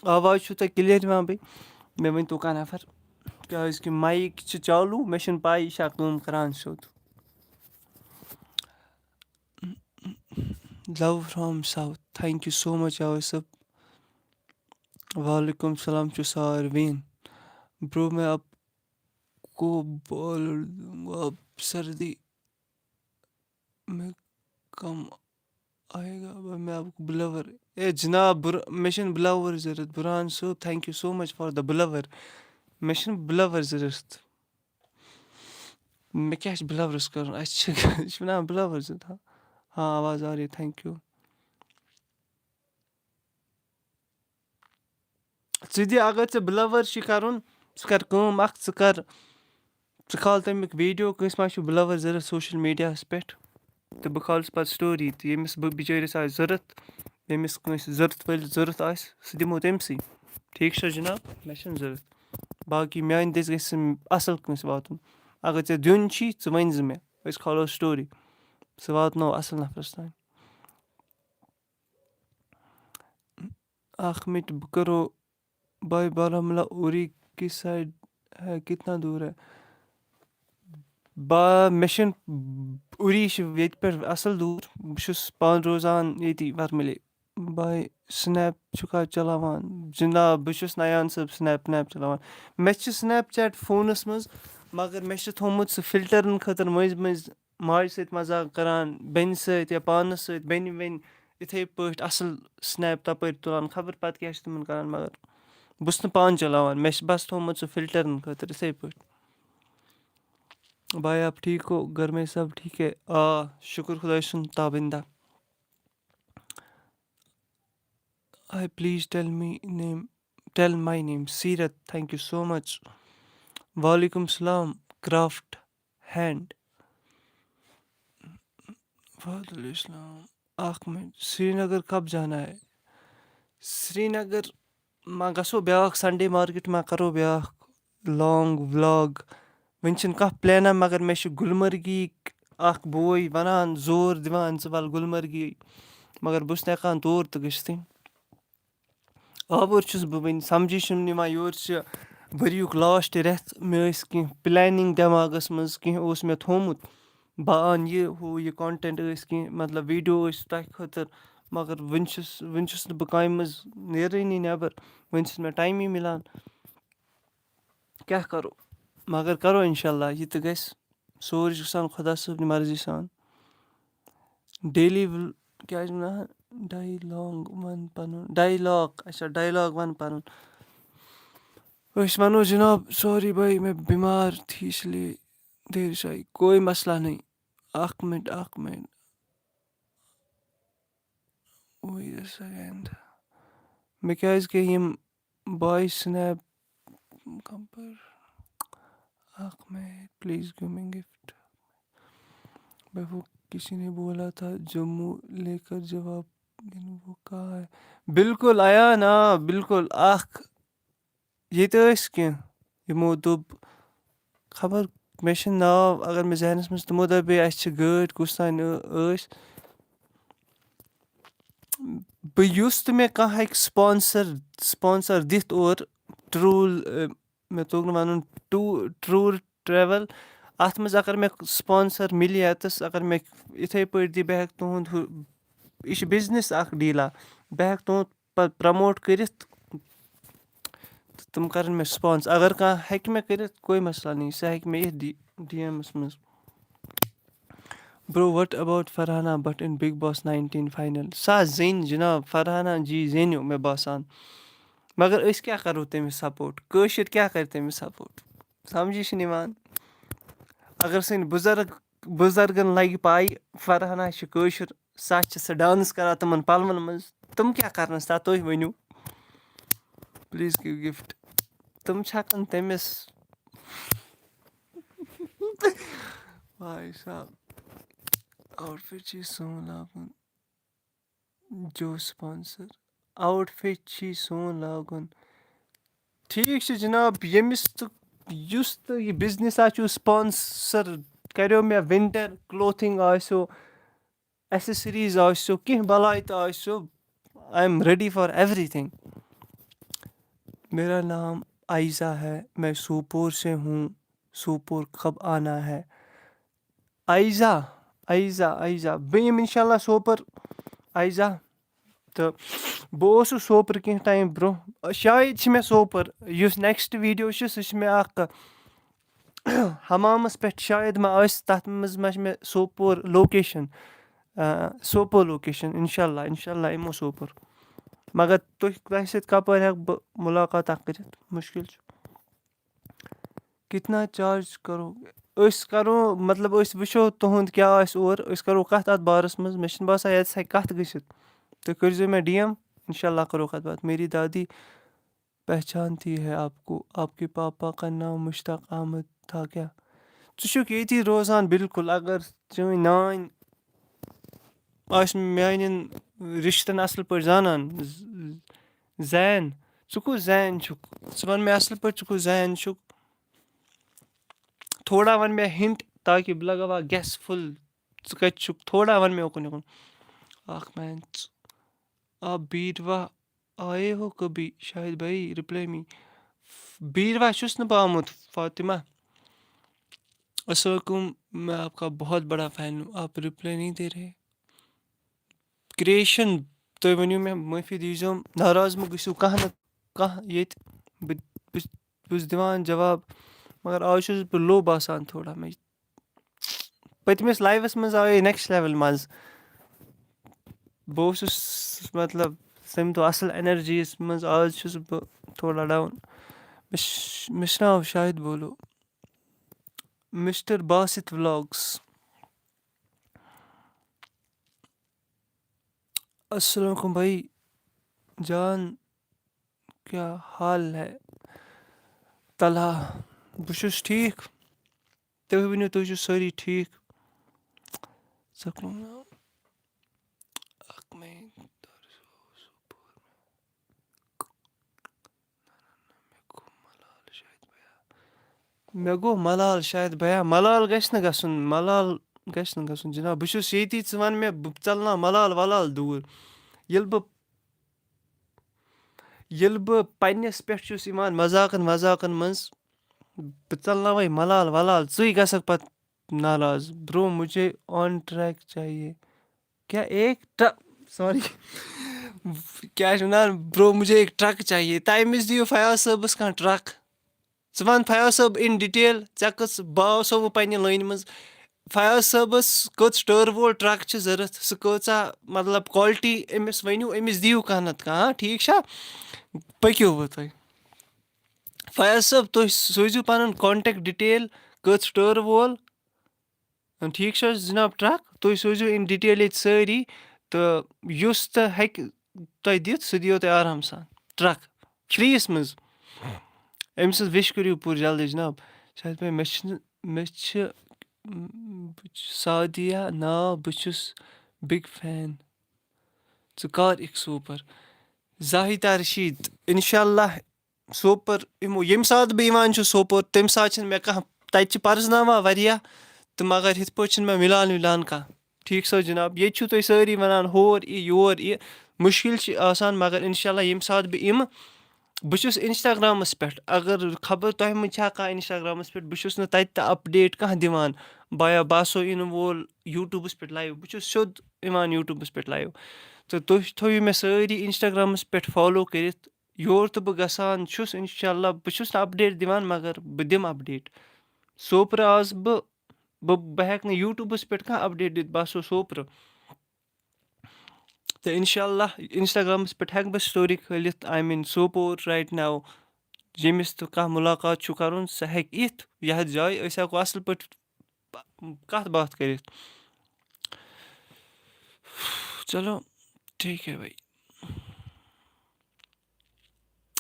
آواز چھُو تۄہہِ clear یِوان بیٚیہِ؟ مےٚ ؤنۍتو کانٛہہ نفر، کیٛازِکہِ mic چھِ چالوٗ، مےٚ چھِنہٕ پَے یہِ چھا کٲم کَران سیوٚد۔ Love from South. Thank you so much, Awais صٲب۔ وعلیکم السلام چھُ ساروِین۔ Bro, میں آپ کو بول دوں گا، آپ سردی میں کم آئے گا، میں آپ کو blower۔ اے جناب، بر-، مےٚ چھِنہٕ blower ضوٚرَتھ۔ بُرہان صٲب، thank you so much for the blower۔ مےٚ چھِنہٕ blower ضوٚرَتھ۔ مےٚ کیٛاہ چھِ blowerَس کَرُن؟ اَسہِ چھِ، یہِ چھِ وَنان blower ضوٚرَتھ۔ ہاں، ہاں، آواز آ رہی ہے، thank you۔ ژٕ دِ، اگر ژےٚ blower چھُے کَرُن، ژٕ کَر کٲم اَکھ، ژٕ کَر، ژٕ کھال تَمیُک video، کٲنٛسہِ ما چھُ blower ضوٚرَتھ social mediaہَس پٮ۪ٹھ، تہٕ بہٕ کھالَس پَتہٕ story تہِ، ییٚمِس بہٕ بِچٲرِس آسہِ ضوٚرَتھ، ییٚمِس کٲنٛسہِ ضوٚرَتھ وٲلِس ضوٚرَتھ آسہِ، سُہ دِمو تٔمسٕے۔ ٹھیٖک چھا جِناب؟ مےٚ چھَنہٕ ضوٚرَتھ۔ باقٕے میٛانہِ دٔسۍ گژھِ سُہ اَصٕل کٲنٛسہِ واتُن۔ اگر ژےٚ دیُن چھی، ژٕ ؤنۍ زِ مےٚ، أسۍ کھالو story، سُہ واتناوو اَصٕل نفرَس تام۔ اَکھ مِنٹ، بہٕ کَرو بھائی، بارہمولہ اوری کس سائیڈ ہے، کتنا دور ہے؟ با-، مےٚ چھُنہٕ، اوری چھُ ییٚتہِ پٮ۪ٹھ اَصٕل دوٗر۔ بہٕ چھُس پانہٕ روزان ییٚتی ورمُلے۔ بھائی، Snap چھُکھا چلاوان؟ جِناب، بہٕ چھُس نَیان صٲب Snap، Snap چلاوان۔ مےٚ چھُ Snapchat فونَس منٛز، مگر مےٚ چھُ تھوٚومُت سُہ فِلٹَرَن خٲطرٕ مٔنٛزۍ مٔنٛزۍ ماجہِ سۭتۍ مذاق کران، بیٚنہِ سۭتۍ یا پانَس سۭتۍ، بیٚنہِ ویٚنہِ، یِتھَے پٲٹھۍ اَصٕل Snap تَپٲرۍ تُلان، خبر پَتہٕ کیٛاہ چھِ تِمَن کران، مگر بہٕ چھُس نہٕ پانہٕ چلاوان، مےٚ چھِ بَس تھوٚومُت سُہ فِلٹَرَن خٲطرٕ یِتھَے پٲٹھۍ۔ بھائی آپ ٹھیک ہو؟ گھر میں سب ٹھیک ہے؟ آ، شُکُر خۄداے سُنٛد، تابِنٛدہ۔ I please tell me name, tell my name, Seerat, thank you so much۔ وعلیکم السلام، کرافٹ ہینڈ۔ وعلیکم السلام، اکھ منٹ، سرینگر کب جانا ہے؟ سرینگر ما گژھو بیٛاکھ سنڈے مارکیٹ، ما کرو بیٛاکھ لانگ ولاگ۔ وۄنۍ چھِنہٕ کانٛہہ پلانہ، مگر مےٚ چھُ گُلمرگی اکھ بوے ونان، زور دِوان، "ژٕ وَل گُلمرگی"، مگر بہٕ چھُس نہٕ ہٮ۪کان تور تہِ گٔژھتھٕے۔ آوُر چھُس بہٕ وٕنہِ، سَمجھی چھُنہٕ یِوان۔ یورٕ چھِ ؤریُک لاسٹ رٮ۪تھ، مےٚ ٲسۍ کینٛہہ پلیننگ دٮ۪ماغَس منٛز، کینٛہہ اوس مےٚ تھوٚومُت، بہٕ اَنہٕ یہِ ہُہ یہِ content ٲسۍ کینٛہہ، مطلب، video ٲسۍ تۄہہِ خٲطرٕ، مگر وٕنہِ چھُس، وٕنہِ چھُس نہٕ بہٕ کامہِ منٛز نیرٲنی نٮ۪بر، وٕنہِ چھُنہٕ مےٚ ٹایمٕے مِلان۔ کیٛاہ کَرو؟ مگر کَرو اِنشاء اللہ، یہِ تہِ گژھِ۔ سورُے چھُ گژھان خۄدا صٲبنہِ مرضی سان۔ ڈیلی ول-، کیٛاہ چھِ وَنان؟ ڈایلانگ وَن پَنُن، ڈایلاگ، اچھا، ڈایلاگ وَن پَنُن۔ أسۍ وَنو جِناب، "سوری بھائی، میں بیمار تھی، اس لیے دیر سے آئی۔" کوئی مسئلہ نہیں۔ اَکھ مِنٹ، اَکھ مِنٹ۔ Wait a second۔ مےٚ کیٛازِ گٔے یِم بھائی Snap کم پر، اکھ minute, please give me gift۔ بھائی، وہ کسی نے بولا تھا جموں لے کر جواب دن، وہ کہاں ہے؟ بالکل ایان، آ، بالکل۔ اکھ ییٚتہِ ٲسۍ کینٛہہ، یِمو دوٚپ، خبر، مےٚ چھُنہٕ ناو، اگر مےٚ ذہنَس منٛز، تِمو دَپے اَسہِ چھِ گٲڑۍ، کُس تام ٲ-، ٲسۍ۔ بہٕ یُس تہِ مےٚ کانٛہہ ہیٚکہِ sponsor، sponsor دِتھ اورٕ، ٹرٛوٗل، مےٚ توٚگ نہٕ وَنُن، ٹوٗ-، ٹرٛوٗر ٹرٛیوٕل، اَتھ منٛز اگر مےٚ sponsor مِلہِ یَتَس، اگر مےٚ یِتھَے پٲٹھۍ دی، بہٕ ہٮ۪کہٕ تُہُنٛد ہُہ، یہِ چھِ business اَکھ ڈیٖلا، بہٕ ہٮ۪کہٕ تُہُنٛد پَتہٕ promote کٔرِتھ۔ تہٕ تِم کَرَن مےٚ sponsor۔ اگر کانٛہہ ہیٚکہِ مےٚ کٔرِتھ، کوئی مسئلہ نہیں، سُہ ہیٚکہِ مےٚ یِتھ ڈی-، ڈی ایمَس منٛز۔ Bro, what about Farhana Bhatt in Bigg Boss nineteen final؟ سۄ زینہِ جِناب، فرحانہ جی زینیو مےٚ باسان۔ مگر أسۍ کیٛاہ کَرو تٔمِس support؟ کٲشِر کیٛاہ کَرِ تٔمِس support؟ سَمجھی چھِنہٕ یِوان۔ اگر سٲنۍ بُزرگ، بُزرگَن لَگہِ پَے، فرحانہ چھِ کٲشِر، سۄ چھِ سۄ dance کَران تِمَن پَلوَن منٛز، تِم کیٛاہ کَرنَس تَتھ، تُہۍ ؤنِو۔ Please give gift۔ تِم چھَکَن تٔمِس۔ بھائی صاحب، outfit چھِ سون لاگُن۔ جو sponsor۔ Outfit چھِ سون لاگُن۔ ٹھیٖک چھُ جِناب، ییٚمِس تہٕ یُس تہِ یہِ business آسہِ sponsor کَریو مےٚ، winter clothing آسیو، accessories آسیو، کینٛہہ بَلاے تہِ آسیو، I am ready for everything. میرا نام آئزہ ہے، میں سوپور سے ہوں، سوپور کب آنا ہے؟ آئزہ، آئزہ، آئزہ، بہٕ یِمہٕ اِنشاء اللہ سوپور، آئزہ۔ تہٕ بہٕ اوسُس سوپور کینٛہہ time برونٛہہ، شاید چھِ مےٚ سوپور، یُس next video چھُ، سُہ چھُ مےٚ اَکھ حمامَس پٮ۪ٹھ، شاید ما آسہِ تَتھ منٛز، ما چھِ مےٚ سوپور location، آ، سوپور location، اِنشاء اللہ، اِنشاء اللہ یِمو سوپور۔ مگر تُہۍ، تۄہہِ سۭتۍ کَپٲرۍ ہٮ۪کہٕ بہٕ مُلاقات اَکھ کٔرِتھ؟ مُشکِل چھُ۔ کِتنا charge کرو؟ أسۍ کَرو، مطلب، أسۍ وٕچھو تُہُنٛد کیٛاہ آسہِ اورٕ، أسۍ کَرو کَتھ اَتھ بارَس منٛز۔ مےٚ چھِنہٕ باسان ییٚتہِ ہٮ۪کہِ کَتھ گٔژھِتھ۔ تُہۍ کٔرۍزیو مےٚ D M، اِنشاء اللہ کَرو کَتھ باتھ۔ میری دادی پہچانتی ہے آپ کو، آپ کے پاپا کا نام مشتاق احمد تھا کیا؟ ژٕ چھُکھ ییٚتی روزان بِلکُل، اگر چٲنۍ نانۍ آسہِ میٛانٮ۪ن رِشتَن اَصٕل پٲٹھۍ زانان، ز-، زین، ژٕ کُس زین چھُکھ؟ ژٕ وَن مےٚ اَصٕل پٲٹھۍ، ژٕ کُس زین چھُکھ؟ تھوڑا وَن مےٚ hint، تاکہِ بہٕ لَگاوٕ ہا guess full، ژٕ کَتہِ چھُکھ؟ تھوڑا وَن مےٚ اُکُن یُکُن۔ اَکھ minute۔ آپ بیٖروا آئے ہو کبھی؟ شاہد بھائی، reply me۔ بیٖروا چھُس نہٕ بہٕ آمُت، فاطمہ۔ السلام علیکم، میں آپ کا بہت بڑا fan ہوں، آپ reply نہیں دے رہے۔ Creation، تُہۍ ؤنِو مےٚ، معٲفی دیٖزیو، ناراض مہٕ گٔژھِو کانٛہہ نہٕ کانٛہہ ییٚتہِ۔ بہٕ، بہٕ، بہٕ چھُس دِوان جواب، مگر آز چھُس بہٕ low باسان تھوڑا۔ مےٚ پٔتمِس liveس منٛز آیے next level منٛز۔ بہٕ اوسُس، مطلب، تَمہِ دۄہ اَصٕل energyیَس منٛز، آز چھُس بہٕ تھوڑا down۔ مےٚ چھُ، مےٚ چھُ ناو شاہد بولو، مسٹر باسط vlogs۔ السلام علیکم بھائی جان، کیا حال ہے؟ طلحہ، بہٕ چھُس ٹھیٖک۔ تُہۍ ؤنِو، تُہۍ چھِو سٲری ٹھیٖک؟ ژٕ کٕم ناو؟ اَکھ مے، مےٚ گوٚو ملال شاید بیا۔ ملال گژھِ نہٕ گژھُن، ملال گژھِ نہٕ گژھُن جناب۔ بہٕ چھُس ییٚتی، ژٕ وَن مےٚ، بہٕ ژَلناو ملال ولال دوٗر۔ ییٚلہِ بہٕ، ییٚلہِ بہٕ پنٛنِس پٮ۪ٹھ چھُس یِوان مذاقن وذاقن منٛز، بہٕ ژَلناوَے ملال ولال، ژٕے گژھکھ پَتہٕ ناراض۔ برو مجھے on track چاہیے۔ کیا ایک ٹرک، سوری، کیٛاہ چھِ وَنان، برو مجھے ایک ٹرک چاہیے۔ تہٕ أمِس دِیِو فیاض صٲبَس کانٛہہ ٹرک۔ ژٕ وَن فیاض صٲب in detail، ژےٚ کٔژ، بہٕ آسو وۄنۍ پنٛنہِ لٲنہِ منٛز۔ فیاض صٲبَس کٔژ ٹٲر وول ٹرٛک چھِ ضوٚرَتھ، سُہ کۭژاہ، مطلب، quality أمِس ؤنِو، أمِس دِیِو کانٛہہ نَتہٕ کانٛہہ، ہاں، ٹھیٖک چھا؟ پٔکِو وۄنۍ تُہۍ۔ فیاض صٲب، تُہۍ سوٗزِو پَنُن contact detail، کٔژ ٹٲر وول، ٹھیٖک چھِ حظ جِناب ٹرٛک؟ تُہۍ سوٗزِو in detail ییٚتہِ سٲری، تہٕ یُس تہِ ہیٚکہِ تۄہہِ دِتھ، سُہ دِیو تۄہہِ آرام سان ٹرٛک فِرٛیٖیَس منٛز۔ أمۍ سٕنٛز wish کٔرِو پوٗرٕ جلدی جِناب۔ شاید پے مےٚ چھِنہٕ، مےٚ چھِ، بہٕ چھُس سعدیہ ناو، بہٕ چھُس big fan۔ ژٕ کر یِکھ سوپور؟ زاہدہ رشیٖد، اِنشاء اللہ سوپور یِمو، ییٚمہِ ساتہٕ بہٕ یِوان چھُس سوپور، تَمہِ ساتہٕ چھِنہٕ مےٚ کانٛہہ، تَتہِ چھِ پَرزٕناوان واریاہ، تہٕ مگر یِتھ پٲٹھۍ چھِنہٕ مےٚ مِلان وِلان کانٛہہ۔ ٹھیٖک چھِ حظ جِناب؟ ییٚتہِ چھِو تُہۍ سٲری وَنان ہور یہِ، یور یہِ، مُشکِل چھِ آسان، مگر اِنشاء اللہ ییٚمہِ ساتہٕ بہٕ یِمہٕ، بہٕ چھُس Instagramَس پٮ۪ٹھ، اگر خبر تۄہہِ منٛز چھا کانٛہہ Instagramَس پٮ۪ٹھ، بہٕ چھُس نہٕ تَتہِ تہِ update کانٛہہ دِوان، بایا باسو یِنہٕ وول YouTubeَس پٮ۪ٹھ live، بہٕ چھُس سیوٚد یِوان YouTubeَس پٮ۪ٹھ live۔ تہٕ تُہۍ تھٲیِو مےٚ سٲری Instagramَس پٮ۪ٹھ follow کٔرِتھ، یور تہٕ بہٕ گژھان چھُس، اِنشاء اللہ، بہٕ چھُس نہٕ update دِوان، مگر بہٕ دِمہٕ update۔ سوپرٕ آس بہٕ، بہٕ، بہٕ ہٮ۪کہٕ نہٕ YouTubeَس پٮ۪ٹھ کانٛہہ update دِتھ، بہٕ آسو سوپرٕ۔ تہٕ اِنشاء اللہ Instagramَس پٮ۪ٹھ ہٮ۪کہٕ بہٕ story کھٲلِتھ، I'm in Sopore right now۔ ییٚمِس تہٕ کانٛہہ مُلاقات چھُ کَرُن، سُہ ہیٚکہِ یِتھ یَتھ جایہِ، أسۍ ہٮ۪کو اَصٕل پٲٹھۍ کَتھ باتھ کٔرِتھ۔ چلو، ٹھیٖک ہے بھائی۔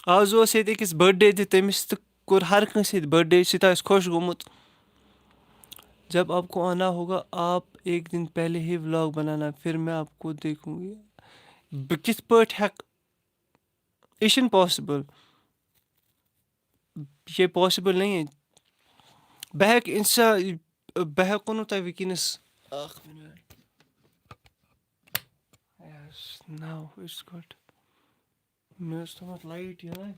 آز اوس ییٚتہِ أکِس birthday تہِ، تٔمِس تہِ کوٚر ہر کٲنٛسہِ ییٚتہِ birthday، سُہ تہِ آسہِ خۄش گوٚمُت۔ جب آپ کو آنا ہوگا، آپ ایک دن پہلے ہی vlog بنانا، پھر میں آپ کو دیکھوں گی۔ بہٕ کِتھ پٲٹھۍ ہٮ۪کہٕ، یہِ چھُنہٕ possible۔ یہ پاسبل نہیں ہے۔ بہٕ ہٮ۪کہٕ انسا بہٕ ہٮ۪کو نہٕ تۄہہِ وٕنکیٚنس اکھ minute. Yes, now it's good. مےٚ ٲس تھٲومٕژ لایٹ یِہوٚے۔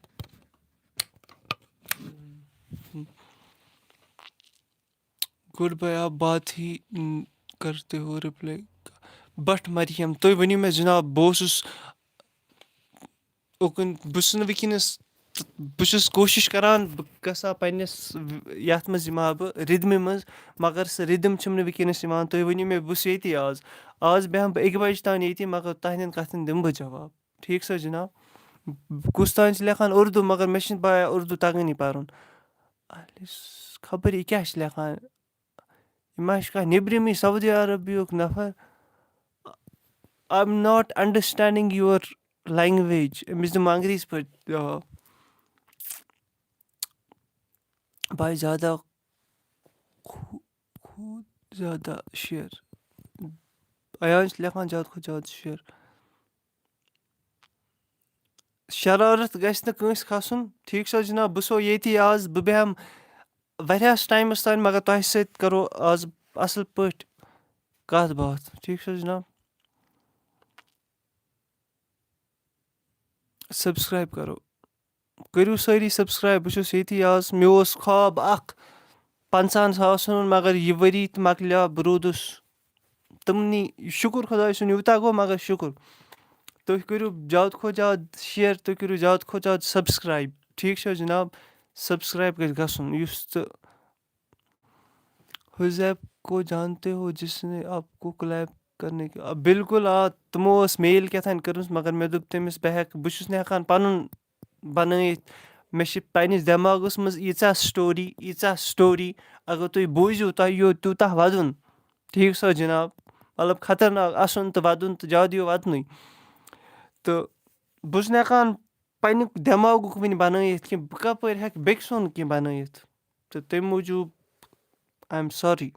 گُڈ باے، آپ بات ہی کرتے ہو، رِپلاے۔ بٹ مریم، تُہۍ ؤنِو مےٚ جناب، بہٕ اوسُس اوکُن، بہٕ چھُس نہٕ وٕنکیٚنَس، بہٕ چھُس کوٗشِش کَران بہٕ گژھٕ ہا پنٛنِس یَتھ منٛز یِمہٕ ہا بہٕ رِدمہِ منٛز، مگر سُہ رِدم چھُم نہٕ وٕنکیٚنَس یِوان۔ تُہۍ ؤنِو مےٚ، بہٕ چھُس ییٚتی آز، آز بیٚہمہٕ بہٕ اَکہِ بَجہِ تام ییٚتی، مگر تُہٕنٛدٮ۪ن کَتھَن دِمہٕ بہٕ جواب۔ ٹھیٖک چھا جِناب؟ کُس تام چھِ لیکھان اُردو، مگر مےٚ چھِنہٕ پَے اُردو تَگٲنی پَرُن۔ اَہلِس خبر یہِ کیٛاہ چھِ لیکھان؟ یہِ ما چھُ کانٛہہ نیٚبرِمٕے سعودی عربیُک نفر؟ I'm not understanding your language. أمِس دِمہٕ انگریٖزۍ پٲٹھۍ جواب۔ بھائی زیادہ خو-، خوٗد زیادہ شعر۔ ایان چھِ لیکھان زیادٕ کھۄتہٕ زیادٕ شعر۔ شرارت گژھِ نہٕ کٲنٛسہِ کھسُن۔ ٹھیٖک چھا جناب؟ بہٕ چھُسو ییٚتی آز، بہٕ بیٚہمہٕ واریاہَس ٹایمَس تام، مگر تۄہہِ سۭتۍ کَرو آز اَصٕل پٲٹھۍ کَتھ باتھ۔ ٹھیٖک چھا جناب؟ سبسکرایب کَرو، کٔرِو سٲری سبسکرایب۔ بہٕ چھُس ییٚتی آز، مےٚ اوس خواب اَکھ پنٛژاہَن ساسَن ہُنٛد، مگر یہِ ؤری تہِ مۄکلیو، بہٕ روٗدُس تِمنٕے، شُکُر خۄداے سُنٛد یوٗتاہ گوٚو، مگر شُکُر۔ تُہۍ کٔرِو زیادٕ کھۄتہٕ زیادٕ شِیَر، تُہۍ کٔرِو زیادٕ کھۄتہٕ زیادٕ سبسکرایب۔ ٹھیٖک چھا جناب؟ سبسکرایب گژھِ گژھُن، یُس تہٕ حُزیب کو جانتے ہو جس نے آپ کو کلیپ کرنے کے، آ، بالکل، آ، تِمو ٲس میل کیٛاہ تام کٔرمٕژ، مگر مےٚ دوٚپ تٔمِس، بہٕ ہٮ۪کہٕ، بہٕ چھُس نہٕ ہٮ۪کان پَنُن بَنٲیِتھ۔ مےٚ چھِ پنٛنِس دٮ۪ماغَس منٛز ییٖژاہ سٹوری، ییٖژاہ سٹوری، اگر تُہۍ بوٗزِو، تۄہہِ یِیو تیوٗتاہ وَدُن۔ ٹھیٖک چھا جِناب؟ مطلب، خطرناک اَسُن تہٕ وَدُن تہٕ زیادٕ یِیو وَدنُے۔ تہٕ بہٕ چھُس نہٕ ہٮ۪کان پنٛنہِ دٮ۪ماغُک وٕنہِ بَنٲیِتھ کینٛہہ، بہٕ کَپٲرۍ ہٮ۪کہٕ بیٚکہِ سُنٛد کینٛہہ بَنٲیِتھ؟ تہٕ تَمہِ موٗجوٗب I'm sorry۔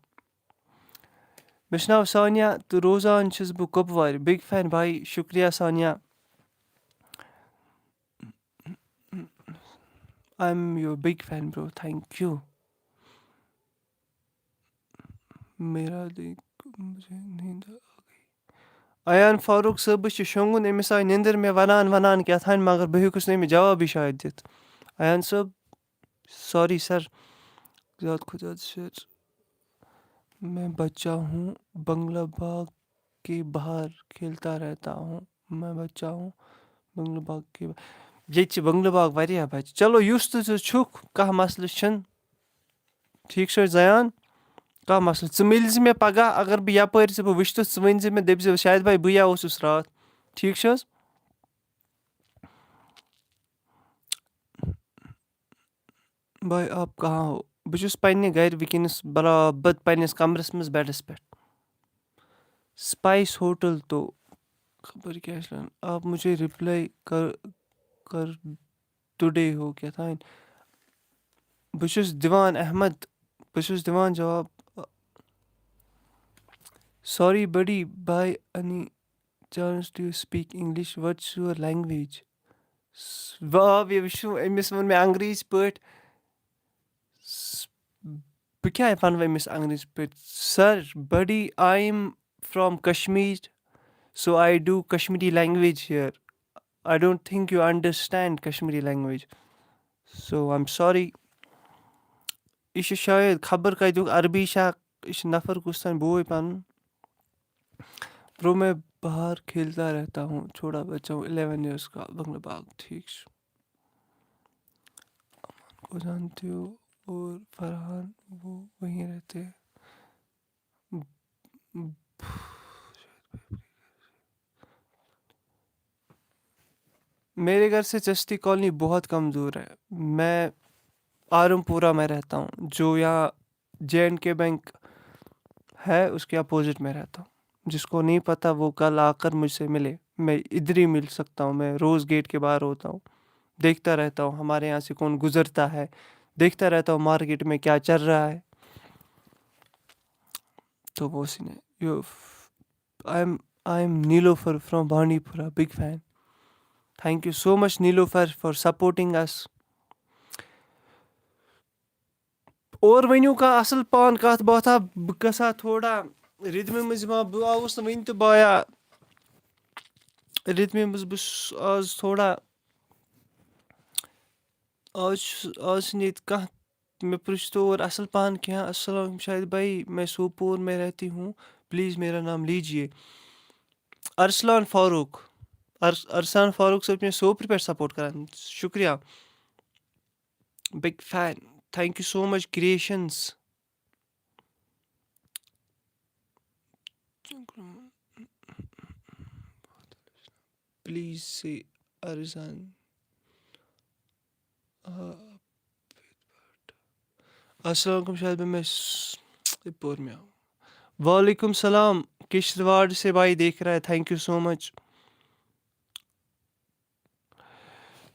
مےٚ چھُ ناو سانیا تہٕ روزان چھُس بہٕ کۄپوارِ۔ Big fan بھائی، شُکریہ Sania. I'm your big fan, bro. Thank you. میرا دیکھ مجھے نیند آ گئی۔ ایان فاروق صٲبَس چھُ شۄنٛگُن، أمِس آے نیٚنٛدٕر مےٚ وَنان وَنان کیٛاہ تام، مگر بہٕ ہیوٚکُس نہٕ أمِس جوابٕے شاید دِتھ۔ ایان صٲب، sorry sir، زیادٕ کھۄتہٕ زیادٕ شعر۔ میں بچہ ہوں بنگلہ باغ کے باہر کھیلتا رہتا ہوں، میں بچہ ہوں بنگلہ باغ کے با-، ییٚتہِ چھِ بنگلہ باغ واریاہ بَچہِ۔ چلو، یُس تہِ ژٕ چھُکھ، کانٛہہ مسلہٕ چھُنہٕ۔ ٹھیٖک چھُ حظ زیان؟ کانٛہہ مسلہٕ۔ ژٕ مِلۍ زِ مےٚ پگاہ، اگر بہٕ یَپٲرۍ ژٕ بہٕ وٕچھتَس، ژٕ ؤنۍ زِ مےٚ، دٔپۍ زِ، "شاید بھائی، بٕے آوُس راتھ۔" ٹھیٖک چھُ حظ؟ بھائی، آپ کہاں ہو؟ بہٕ چھُس پنٛنہِ گَرِ وٕنکیٚنَس برابر پنٛنِس کَمرَس منٛز، بیڈَس پٮ۪ٹھ۔ Spice Hotel تو خبر کیٛاہ چھِ وَنان۔ آپ مجھے رِپلاے کر، کر ٹُڈے ہو کیٛاہ تام۔ بہٕ چھُس دِوان احمد، بہٕ چھُس دِوان جواب۔ Sorry buddy, by any chance do you speak English? What's your language? س-، واو، یہِ وٕچھِو، أمِس ووٚن مےٚ انگریٖزۍ پٲٹھۍ۔ س-، بہٕ کیٛاہ وَنہٕ أمِس انگریٖزۍ پٲٹھۍ؟ Sir, buddy, I am from Kashmir, so I do Kashmiri language here. I don't think you understand Kashmiri language. So I'm sorry. یہِ چھُ شاید خبر کَتیُک عربی چھا، یہِ چھُ نفر کُس تام بوے پَنُن۔ Bro, میں باہر کھیلتا رہتا ہوں، چھوٹا بچہ ہوں، الیون ایئرس کا، بنگلہ باغ۔ ٹھیک چھُ۔ امان کو جانتے ہو؟ اور فرحان، وہ وہیں رہتے ہیں۔ میرے گھر سے چشتی کالونی بہت کم دور ہے۔ میں آرم پورہ میں رہتا ہوں، جو یہاں جے اینڈ کے بینک ہے، اس کے اپوزٹ میں رہتا ہوں۔ جس کو نہیں پتا، وہ کل آ کر مجھ سے ملے، میں ادھر ہی مل سکتا ہوں۔ میں روز گیٹ کے باہر ہوتا ہوں، دیکھتا رہتا ہوں ہمارے یہاں سے کون گزرتا ہے، دیکھتا رہتا ہوں مارکیٹ میں کیا چل رہا ہے۔ تو وہ سین ہے۔ You, I am, I am Nilofar from Bandipora, big fan. Thank you so much, Nilofar, for supporting us. اور ؤنِو کانٛہہ اَصٕل پَہَن کَتھ باتھا، بہٕ گژھٕ ہا تھوڑا رِدمہِ منٛز یِوان، بہٕ آوُس نہٕ وٕنہِ تہِ بایا رِدمہِ منٛز، بہٕ چھُس آز تھوڑا، آز چھُس، آز چھِنہٕ ییٚتہِ کانٛہہ، مےٚ پرٛژھ تو اور اَصٕل پَہَن کینٛہہ۔ السلام علیکم شاہد بھائی، میں سوپور میں رہتی ہوں، پلیز میرا نام لیجیے۔ ارسلان فاروق، ار-، ارسلان فاروق صٲب چھِ مےٚ سوپرِ پٮ۪ٹھ سپورٹ کران، شُکریہ۔ Big fan. Thank you so much, Creations. Please say Arzan. آ، السلام علیکم، شاید مےٚ س-، یہِ پوٚر مےٚ۔ وعلیکم السلام، کشتواڑ سے بھائی دیکھ رہا ہے، thank you so much.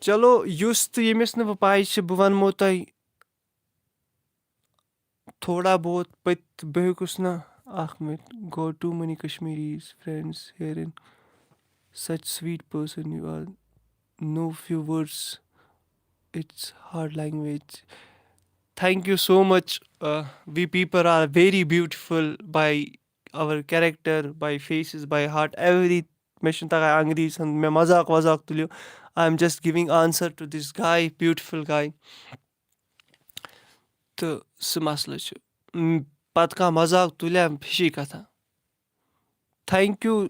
چلو، یُس تہٕ ییٚمِس نہٕ بہٕ پَے چھِ، بہٕ وَنمو تۄہہِ تھوڑا بہت پٔتۍ، بہٕ ہیوٚکُس نہٕ اَکھ minute, got too many Kashmiris friends here in such sweet person you are, no few words, it's hard language. Thank you so much. Uh, we people are very beautiful by our character, by faces, by heart, every. مےٚ چھُنہٕ تَگان انگریٖزی ہُنٛد، مےٚ مذاق وذاق تُلِو۔ I am just giving answer to this guy, beautiful guy. تہٕ سُہ مسلہٕ چھُ۔ م، پَتہٕ کانٛہہ مذاق تُلہِ ہا، ہِشی کَتھا۔ Thank you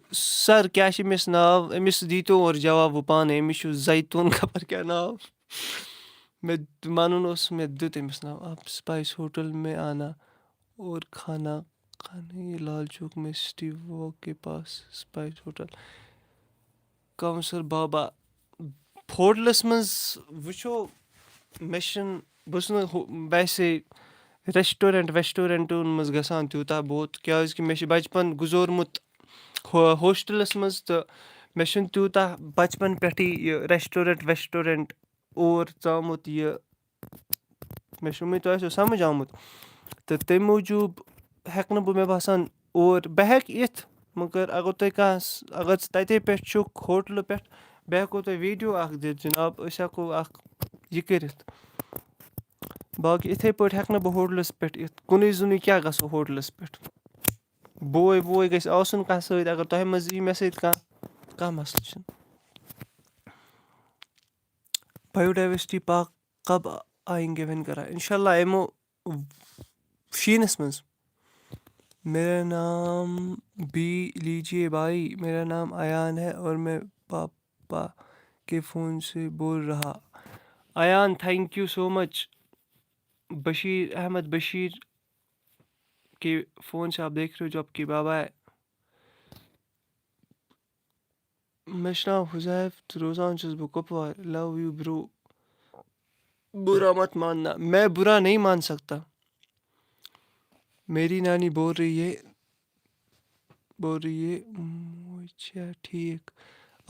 sir، کیٛاہ چھِ أمِس ناو؟ أمِس دیٖتو اورٕ جواب وۄنۍ پانَے، أمِس چھُ زیتون خبر کیٛاہ ناو۔ مےٚ وَنُن اوس، مےٚ دیُت أمِس ناو۔ آپ سپائس ہوٹل میں آنا اور کھانا کھانے لال چوک میں سٹی واک کے پاس سپائس ہوٹل۔ کونسل بابا، ہوٹلَس منٛز وٕچھو، مےٚ چھِنہٕ، بہٕ چھُس نہٕ ہو-، ویسے ریسٹورنٹ ویسٹورنٹَن منٛز گژھان تیوٗتاہ بہت، کیٛازِکہِ مےٚ چھُ بَچپَن گُزورمُت ہو-، ہوسٹلَس منٛز، تہٕ مےٚ چھُنہٕ تیوٗتاہ بَچپَن پٮ۪ٹھٕے یہِ ریسٹورنٹ ویسٹورنٹ اور ژامُت یہِ۔ مےٚ چھُ اُمید تۄہہِ آسیو سَمٕجھ آمُت۔ تہٕ تَمہِ موٗجوٗب ہٮ۪کہٕ نہٕ بہٕ، مےٚ باسان، اور، بہٕ ہٮ۪کہٕ یِتھ، مگر اگر تۄہہِ کانٛہہ س-، اگر ژٕ تَتے پٮ۪ٹھ چھُکھ ہوٹلہٕ پٮ۪ٹھ، بہٕ ہٮ۪کو تۄہہِ ویٖڈیو اَکھ دِتھ جِناب، أسۍ ہٮ۪کو اَکھ یہِ کٔرِتھ۔ باقٕے یِتھَے پٲٹھۍ ہٮ۪کہٕ نہٕ بہٕ ہوٹلَس پٮ۪ٹھ یِتھ، کُنُے زوٚنُے کیٛاہ گژھو ہوٹلَس پٮ۪ٹھ۔ بوے ووے گژھِ آسُن کانٛہہ سۭتۍ، اگر تۄہہِ منٛز یی مےٚ سۭتۍ کانٛہہ، کانٛہہ مسلہٕ چھُنہٕ۔ بایوڈائیورسٹی پارک کب آئیں گے ون کرا؟ انشاءاللہ یِمو شیٖنَس منٛز۔ میرا نام بھی لیجیے بھائی، میرا نام ایان ہے اور میں پاپا کے فون سے بول رہا۔ Ayan, thank you so much۔ Bashir Ahmad Bashir کے فون سے آپ دیکھ رہے ہو جو آپ کے بابا ہے۔ مےٚ چھُ ناو حُذیف تہٕ روزان چھُس بہٕ کُپوارِ۔ Love you bro. برا مت ماننا، میں برا نہیں مان سکتا۔ میری نانی بول رہی ہے، بول رہی ہے، موج چھےٚ ٹھیٖک؟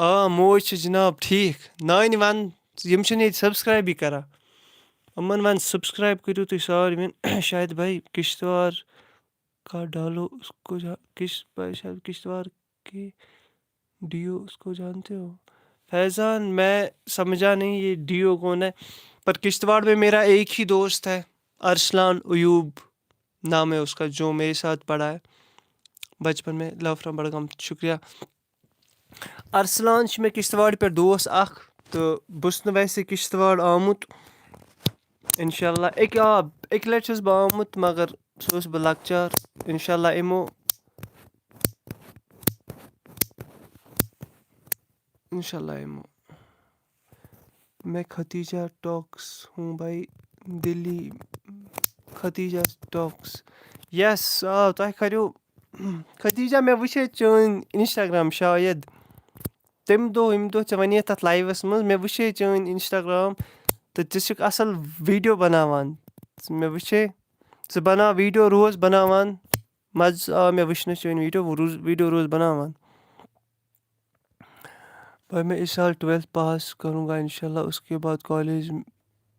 آ، موج چھِ جِناب ٹھیٖک۔ نانۍ وَن، یِم چھِنہٕ ییٚتہِ سبسکرایبٕے کران۔ یِمَن وَن سبسکرایب کٔرِو تُہۍ ساروِیَن۔ شاہد بھائی، کشتوار کا ڈالو اس کو جا-، کش-، بھائی شاید کشتوار کے ڈیو اس کو جانتے ہو؟ فیضان، میں سمجھا نہیں یہ ڈیو کون ہے، پر کشتواڑ میں میرا ایک ہی دوست ہے، ارسلان ایوب نام ہے اس کا، جو میرے ساتھ پڑھا ہے بچپن میں۔ Love from بڈگام، شُکریہ۔ ارسلان چھُ مےٚ کشتواڑ پٮ۪ٹھ دوس اکھ، تہٕ بہٕ چھُس نہٕ ویسے کشتواڑ آمُت۔ انشاءاللہ اَکہِ، آ، اَکہِ لٹہِ چھُس بہٕ آمُت، مگر سُہ اوس بہٕ لۄکچار۔ انشاءاللہ یِمو۔ انشاءاللہ یِمو۔ میں ختیجہ ٹاکس ہوں بھائی، دلی ختیجہ ٹاکس۔ Yes، آ، تۄہہِ کریو، ختیجہ، مےٚ وٕچھے چٲنۍ Instagram شاید۔ تَمہِ دۄہ، ییٚمہِ دۄہ ژےٚ وَنے تَتھ لایوَس منٛز، مےٚ وٕچھے چٲنۍ Instagram تہٕ ژٕ چھُکھ اَصٕل ویٖڈیو بَناوان۔ مےٚ وٕچھے، ژٕ بَناو ویٖڈیو روز بَناوان۔ مَزٕ آو مےٚ وٕچھنَس چٲنۍ ویٖڈیو، روز، ویٖڈیو روز بَناوان۔ بھائی، میں اس سال ٹویلتھ پاس کروں گا انشاءاللہ، اس کے بعد کالج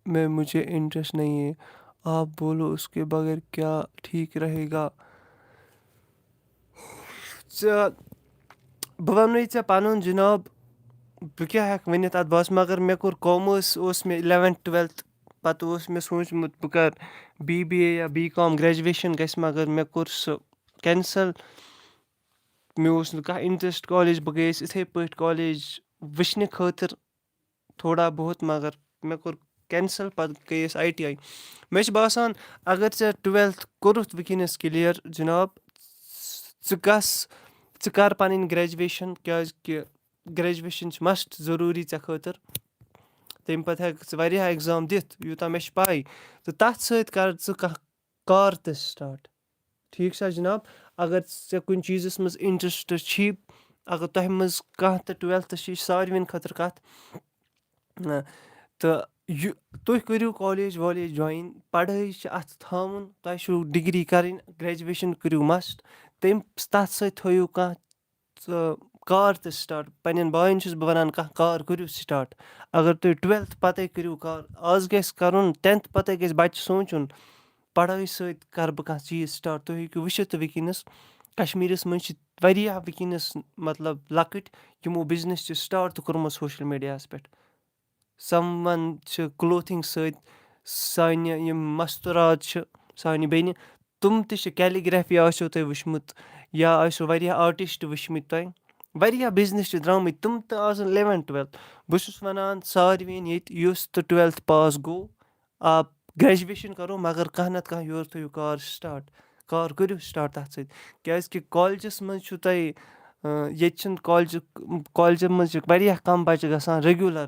میں مجھے انٹرسٹ نہیں ہے، آپ بولو اس کے بغیر کیا ٹھیک رہے گا؟ ژٕ، بہٕ وَنہٕ ژےٚ پَنُن جِناب، بہٕ کیٛاہ ہٮ۪کہٕ ؤنِتھ اَتھ بارَس منٛز، مگر مےٚ کوٚر کامٲرٕس، اوس مےٚ اِلیوَنتھ ٹُویلتھ پَتہٕ اوس مےٚ سوٗنٛچمُت بہٕ کَرٕ بی بی اے یا بی کام، گرٛیجویشَن گژھِ، مگر مےٚ کوٚر سُہ کینسل۔ مےٚ اوس نہٕ کانٛہہ اِنٹرٛسٹ کالج، بہٕ گٔیَس یِتھَے پٲٹھۍ کالج وٕچھنہِ خٲطرٕ تھوڑا بہت، مگر مےٚ کوٚر کینسل، پَتہٕ گٔیَس آی ٹی آی۔ مےٚ چھِ باسان، اگر ژےٚ ٹُوٮ۪لتھ کوٚرُتھ وٕنکیٚنَس کِلیَر جِناب، ژٕ گژھ، ژٕ کَر پَنٕنۍ گرٛیجویشَن، کیٛازِکہِ گرٛیجویشَن چھِ مسٹ ضروٗری ژےٚ خٲطرٕ۔ تَمہِ پَتہٕ ہٮ۪کَکھ ژٕ واریاہ ایٚگزام دِتھ، یوٗتاہ مےٚ چھِ پَے۔ تہٕ تَتھ سۭتۍ کَر ژٕ کانٛہہ کار تہِ سٹاٹ۔ ٹھیٖک چھا جِناب؟ اگر ژےٚ کُنہِ چیٖزَس منٛز اِنٹرٛسٹ چھی، اگر تۄہہِ منٛز کانٛہہ تہِ ٹُوٮ۪لتھَس چھِ، یہِ چھِ ساروِیَن خٲطرٕ کَتھ۔ تہٕ یہِ، تُہۍ کٔرِو کالج والج جویِن، پَڑھٲے چھِ اَتھ تھاوُن، تۄہہِ چھُو ڈگری کَرٕنۍ، گرٛیجویشَن کٔرِو مسٹ، تَمہِ، تَتھ سۭتۍ تھٲیِو کانٛہہ ژٕ کار تہِ سٹاٹ۔ پنٛنٮ۪ن بایَن چھُس بہٕ وَنان، کانٛہہ کار کٔرِو سٹاٹ۔ اگر تُہۍ ٹُوٮ۪لتھ پَتَے کٔرِو کار، آز گژھِ کَرُن ٹٮ۪نتھ پَتَے گژھِ بَچہِ سونٛچُن، پَڑھٲے سۭتۍ کَرٕ بہٕ کانٛہہ چیٖز سٹاٹ۔ تُہۍ ہیٚکِو وٕچھِتھ تہٕ وٕنکیٚنَس کشمیٖرَس منٛز چھِ واریاہ وٕنکیٚنَس، مطلب، لۄکٕٹۍ یِمو بِزنِس چھِ سٹاٹ تہِ کوٚرمُت سوشَل میٖڈیاہَس پٮ۪ٹھ۔ سَم وَن چھِ کلوتھِنٛگ سۭتۍ، سانہِ یِم مَستوٗرات چھِ، سانہِ بیٚنہِ، تِم تہِ چھِ، کیلیٖگرٛافی آسیو تۄہہِ وٕچھمُت یا آسیو واریاہ آرٹِسٹ وٕچھمٕتۍ تۄہہِ۔ واریاہ بِزنِس چھِ درٛامٕتۍ، تِم تہِ آسَن اِلیوَن ٹُوٮ۪لتھ۔ بہٕ چھُس وَنان ساروِیَن ییٚتہِ، یُس تہِ ٹُوٮ۪لتھ پاس گوٚو، آپ گرٛیجویشَن کَرو، مگر کانٛہہ نَتہٕ کانٛہہ یورٕ تھٲیِو کار سٹاٹ، کار کٔرِو سٹاٹ تَتھ سۭتۍ۔ کیٛازِکہِ کالجَس منٛز چھُ تۄہہِ، اَ، ییٚتہِ چھِنہٕ کالجہِ، کالجَن منٛز چھِ واریاہ کَم بَچہِ گژھان ریگیوٗلَر۔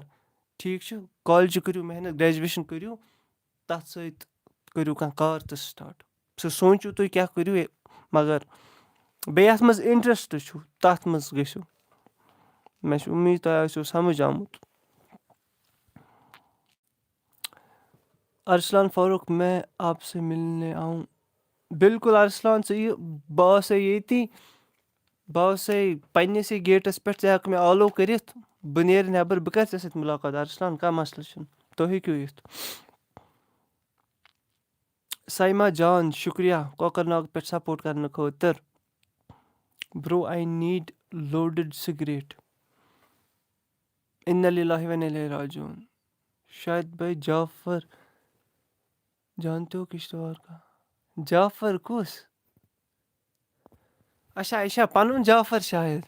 ٹھیٖک چھُ، کالجہِ کٔرِو محنت، گرٛیجویشَن کٔرِو، تَتھ سۭتۍ کٔرِو کانٛہہ کار تہٕ سٹاٹ۔ سُہ سوٗنٛچِو تُہۍ کیٛاہ کٔرِو، مگر بیٚیہِ یَتھ منٛز اِنٹرٛسٹ چھُ، تَتھ منٛز گٔژھِو۔ مےٚ چھِ اُمید تۄہہِ آسیو سَمٕجھ آمُت۔ ارسلان فاروق، میں آپ سے ملنے آؤں؟ بِلکُل ارسلان، ژٕ یہِ، بہٕ آسَے ییٚتی، بہٕ آسَے پنٛنِسٕے گیٹَس پٮ۪ٹھ، ژٕ ہٮ۪کہٕ مےٚ آلو کٔرِتھ، بہٕ نیرٕ نٮ۪بَر، بہٕ کَرٕ ژےٚ سۭتۍ مُلاقات ارسلان، کانٛہہ مسلہٕ چھُنہٕ، تُہۍ ہیٚکِو یِتھ۔ سایما جان، شُکریہ کۄکَرناگ پٮ۪ٹھ سپورٹ کرنہٕ خٲطرٕ۔ Bro, I need loaded cigarette. اِنَّا لِلّٰہِ وَ اِنَّا اِلَیْهِ راجِعُون۔ شاہد بھائی، جعفر جانتے ہو کشتواڑ کا؟ جعفر کُس؟ اچھا، یہِ چھا پنُن جعفر شاید؟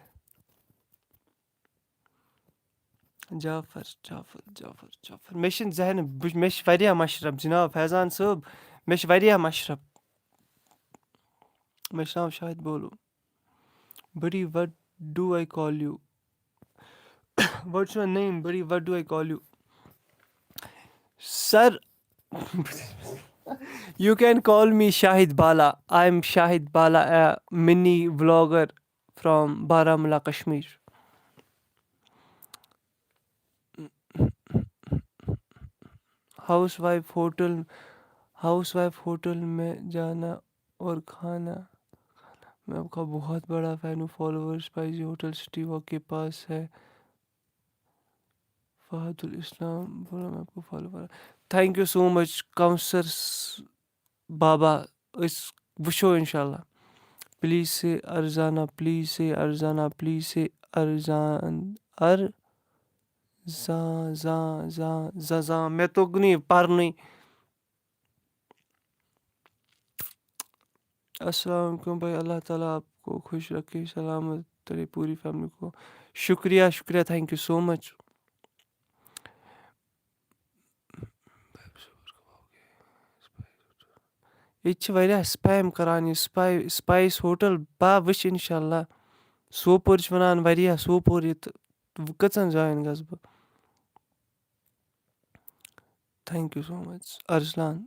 جعفر، جعفر، جعفر، جعفر۔ مےٚ چھِنہٕ ذہن، بہٕ، مےٚ چھِ واریاہ مشرب، جناب فیضان صٲب، مےٚ چھِ واریاہ مشرب۔ مےٚ چھُ ناو شاہد بولو۔ Buddy, what do I call you? What's your name, buddy? What do I call you? Sir, you can call me Shahid Bala. I am Shahid Bala, a mini vlogger from Baramulla, Kashmir. Housewife hotel, housewife hotel mein jana aur khana. میں آپ کا بہت بڑا fan ہوں، follower spicy hotel city walk کے پاس ہے۔ فہد الاسلام بولا میں آپ کو فالو کر۔ Thank you so much Kausar س-، بابا، أسۍ وٕچھو انشاءاللہ۔ Please say ارزانہ، please say ارزانہ، please say ارزان، ار، زان، زان، زان، زان، زان۔ مےٚ توٚگ نہٕ یہِ پرنُے۔ السلام علیکم بھائی، اللہ تعالیٰ آپ کو خوش رکھے، سلامت رکھے، پوری فیملی کو۔ شکریہ، شکریہ، thank you so much۔ ییٚتہِ چھِ واریاہ spam کران یہِ سپاے-، سپایس ہوٹل۔ بہٕ وٕچھِ انشاءاللہ۔ سوپور چھِ وَنان واریاہ، سوپور یہِ تہٕ وۄنۍ کٔژَن جایَن گژھٕ بہٕ؟ Thank you so much Arsalan.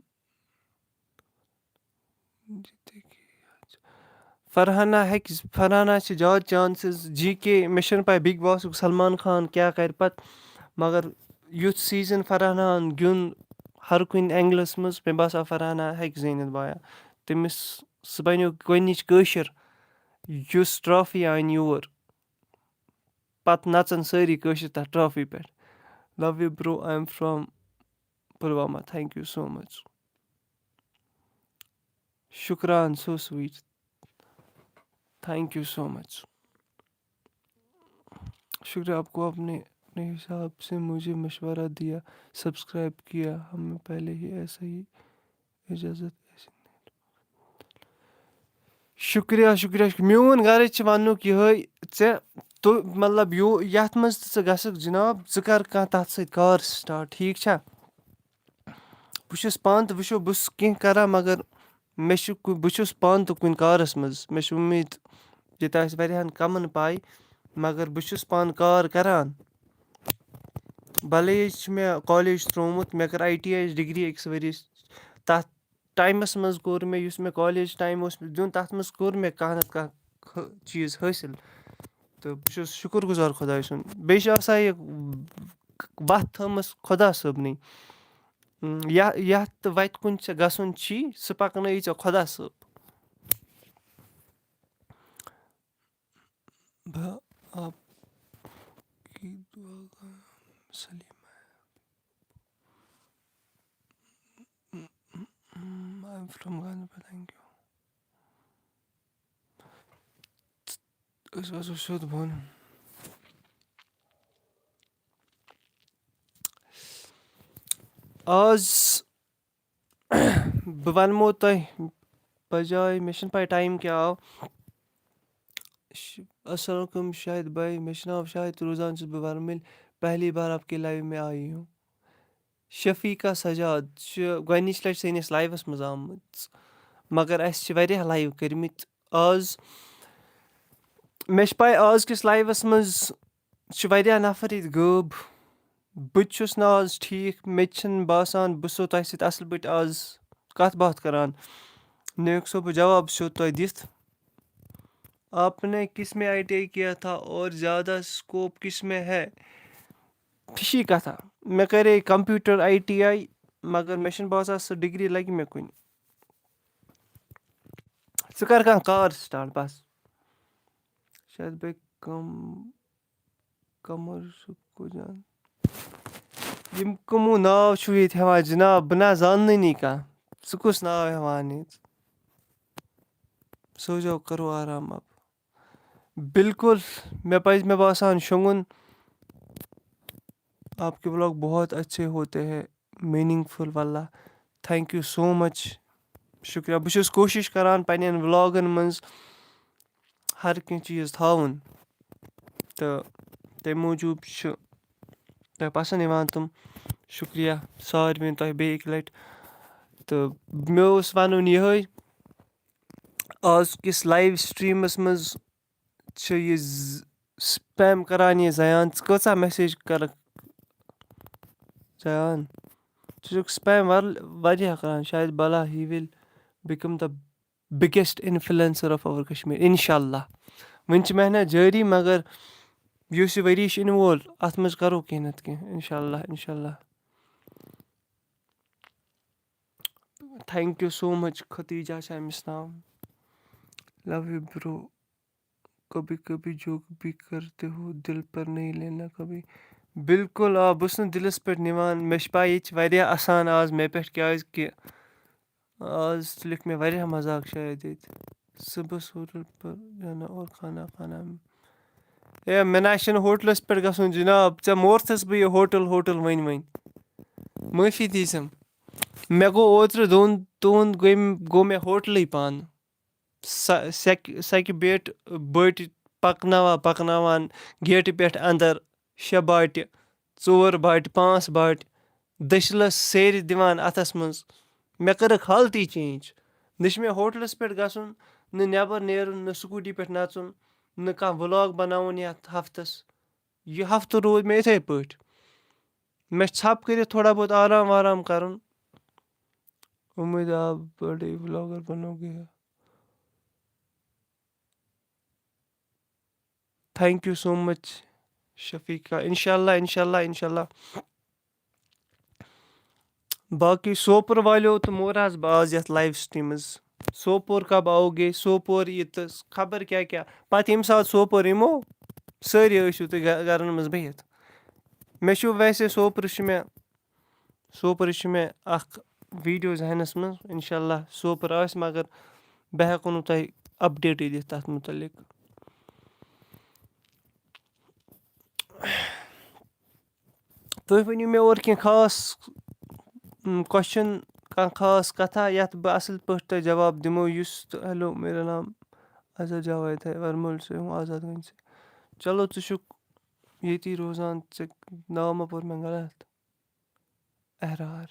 Farhana ہیٚکہِ، فرحانہ چھِ زیادٕ chances جی کے، مےٚ چھَنہٕ پَے بِگ باسُک سلمان خان کیٛاہ کَرِ پَتہٕ، مگر یُتھ سیٖزن فرحانہ ہَن گیُنٛد ہر کُنہِ اینگلَس منٛز، مےٚ باسان فرحانہ ہیٚکہِ زیٖنِتھ بایا۔ تٔمِس، سُہ بَنیو گۄڈٕنِچ کٲشِر یُس ٹرافی اَنہِ یور۔ پَتہٕ نَژَن سٲری کٲشِر تَتھ ٹرافی پٮ۪ٹھ۔ Love you bro, I am from Pulwama, thank you so much. شُکران، so sweet. Thank you so much. شُکریہ آپ کو اپنے اپنے حساب سے مجھے مشورہ دیا، سبسکرائب کیا، ہمیں پہلے ہی ایسا ہی اجازت ایسی نہیں۔ شُکریہ، شُکریہ، شُکریہ۔ میون غرض چھُ وَننُک یِہوٚے، ژےٚ تو-، مطلب، یو-، یَتھ منٛز تہِ ژٕ گژھکھ جِناب، ژٕ کَر کانٛہہ تَتھ سۭتۍ کار start، ٹھیٖک چھا؟ بہٕ چھُس پانہٕ تہِ، وٕچھو، بہٕ چھُس کینٛہہ کَران، مگر مےٚ چھُ کُ-، بہٕ چھُس پانہٕ تہِ کُنہِ کارَس منٛز۔ مےٚ چھُ اُمید، ییٚتہِ آسہِ واریاہَن کَمَن پَے، مگر بہٕ چھُس پانہٕ کار کَران۔ بَلے چھُ مےٚ کالیج ترٛوومُت، مےٚ کٔر آی ٹی آی یَس ڈگری أکِس ؤریَس۔ تَتھ ٹایمَس منٛز کوٚر مےٚ، یُس مےٚ کالیج ٹایم اوس دیُن، تَتھ منٛز کوٚر مےٚ کانٛہہ نَتہٕ کانٛہہ خٲ-، چیٖز حٲصِل۔ تہٕ بہٕ چھُس شُکُر گُزار خۄداے سُنٛد۔ بیٚیہِ چھِ آسان یہِ وَتھ تھٲومٕژ خۄدا صٲبنٕے۔ اۭں، یا-، یَتھ تہٕ وَتہِ کُن ژےٚ گژھُن چھی، سُہ پَکنٲیی ژےٚ خۄدا صٲب۔ بہٕ آپ کی دعا کا سلیم ہے۔ I'm from Ganderbal, thank you. أسۍ وَسو سیوٚد بۄن۔ آز بہٕ وَنمو تۄہہِ بجاے، مےٚ چھُنہٕ پَے ٹایم کیٛاہ آو۔ ش-، السلام علیکم شاہد بھائی، مےٚ چھُ ناو شاہد، روزان چھُس بہٕ ورمُلۍ، پہلی بار آپ کے لائیو میں آئی ہوں۔ شفیقہ سجاد چھِ گۄڈٕنِچ لَٹہِ سٲنِس لایوَس منٛز آمٕژ، مگر اَسہِ چھِ واریاہ لایِو کٔرمٕتۍ۔ آز، مےٚ چھِ پَے، آز کِس لایوَس منٛز چھِ واریاہ نفر ییٚتہِ غٲب۔ بہٕ تہِ چھُس نہٕ آز ٹھیٖک، مےٚ تہِ چھِنہٕ باسان بہٕ چھُسو تۄہہِ سۭتۍ اَصٕل پٲٹھۍ آز کَتھ باتھ کَران۔ نہ ہیٚکہٕ سو بہٕ جواب سیوٚد تۄہہِ دِتھ۔ آپ نے کس میں آئی ٹی آئی کیا تھا اور زیادہ اسکوپ کس میں ہے؟ ہِشی کَتھا، مےٚ کَرے کمپیوٗٹر آئی ٹی آئی، مگر مےٚ چھُنہٕ باسان سُہ ڈگری لَگہِ مےٚ کُنہِ۔ ژٕ کَر کانٛہہ کار start بس۔ شاید بے کم، قمر سُہ کو جان۔ یِم کٕمو ناو چھِو ییٚتہِ ہٮ۪وان جِناب؟ بہٕ نہ زاننٕے نٕے کانٛہہ۔ ژٕ کُس ناو ہٮ۪وان ییٚتہِ؟ سوزو، کرو آرام اب۔ بالکل، مےٚ پَزِ، مےٚ باسان، شۄنٛگُن۔ آپ کے vlog بہت اچھے ہوتے ہیں، meaningful واللہ۔ Thank you so much۔ شُکریہ۔ بہٕ چھُس کوٗشِش کران پنٛنٮ۪ن vlogن منٛز ہر کینٛہہ چیٖز تھاوُن، تہٕ تَمہِ موٗجوٗب چھُ تۄہہِ پسنٛد یِوان تِم۔ شُکریہ سارنٕے تۄہہِ بیٚیہِ اَکہِ لَٹہِ۔ تہٕ مےٚ اوس وَنُن یِہوٚے، آز کِس live streamس منٛز چھِ یہِ ز-، spam کران یہِ زیان۔ ژٕ کۭژاہ message کرکھ زیان؟ ژٕ چھُکھ spam ور-، واریاہ کران۔ شاید بلا he will become the biggest influencer of our Kashmir، انشاءاللہ۔ وٕنہِ چھِ محنت جٲری، مگر یُس یہِ ؤری چھُ یِنہٕ وول، اَتھ منٛز کرو کینٛہہ نَتہٕ کینٛہہ، انشاءاللہ، انشاءاللہ۔ Thank you so much Khatija چھِ أمِس ناو۔ Love you bro۔ کبھی کبھی جوک بھی کرتے ہو، دل پر نہیں لینا کبھی۔ بالکل آ، بہٕ چھُس نہٕ دِلَس پٮ۪ٹھ نِوان۔ مےٚ چھِ پَے ییٚتہِ چھِ واریاہ اَسان آز مےٚ پٮ۪ٹھ، کیٛازِکہِ آز لیوٚکھ مےٚ واریاہ مذاق شاید ییٚتہِ۔ صُبحَس ہوٹل پر جانا اور کھانا کھانا۔ ہے، مےٚ نہ حظ چھِنہٕ ہوٹلَس پٮ۪ٹھ گژھُن جِناب، ژےٚ مورتھَس بہٕ یہِ ہوٹل ہوٹل ؤنۍ ؤنۍ۔ معٲفی دیٖزٮ۪م۔ مےٚ گوٚو اوترٕ دۄن دۄہَن گٔے، گوٚو مےٚ ہوٹلٕے پانہٕ۔ سَ-، سَکہِ، سَکہِ بیٹہٕ بٔٹۍ پَکناوان پَکناوان گیٹہٕ پٮ۪ٹھ اَندَر شےٚ باٹہِ، ژور باٹہِ، پانٛژھ باٹہِ، دٔچھلَس سیرِ دِوان اَتھَس منٛز۔ مےٚ کٔرٕکھ حالتٕے change۔ نہ چھِ مےٚ ہوٹلَس پٮ۪ٹھ گژھُن، نہ نٮ۪بَر نیرُن، نہ scooty پٮ۪ٹھ نَژُن، نہ کانٛہہ vlog بَناوُن یَتھ ہفتَس۔ یہِ ہفتہٕ روٗد مےٚ یِتھَے پٲٹھۍ۔ مےٚ چھِ ژھَپھ کٔرِتھ تھوڑا بہت آرام وارام کَرُن۔ اُمید آب بڑے vlogger بنو گیا۔ Thank you so much Shafiqa. انشاءاللہ، انشاءاللہ، انشاءاللہ۔ باقٕے سوپور والیو تہٕ مور حظ بہٕ آز یَتھ live streamس۔ سوپور کب آؤ گے؟ سوپور یہِ تہٕ خبر کیٛاہ کیٛاہ۔ پَتہٕ ییٚمہِ ساتہٕ سوپور یِمو، سٲری ٲسِو تُہۍ گَ-، گَرَن منٛز بِہِتھ۔ مےٚ چھُ ویسے سوپرٕ چھُ مےٚ، سوپرٕ چھُ مےٚ اَکھ video ذہنَس منٛز۔ انشاءاللہ سوپور آسہِ، مگر بہٕ ہٮ۪کو نہٕ تۄہہِ updateٕے دِتھ تَتھ مُتعلِق۔ تُہۍ ؤنِو مےٚ اورٕ کینٛہہ خاص، م، question، کانٛہہ خاص کَتھا یَتھ بہٕ اَصٕل پٲٹھۍ تۄہہِ جواب دِمو، یُس تہٕ، ہیلو، میرا نام اظہر جاوید ہے، ورمُل سے ہوں، آزاد گنج سے۔ چلو، ژٕ چھُکھ ییٚتی روزان، ژےٚ ناو ما پوٚر مےٚ غلط؟ احرار۔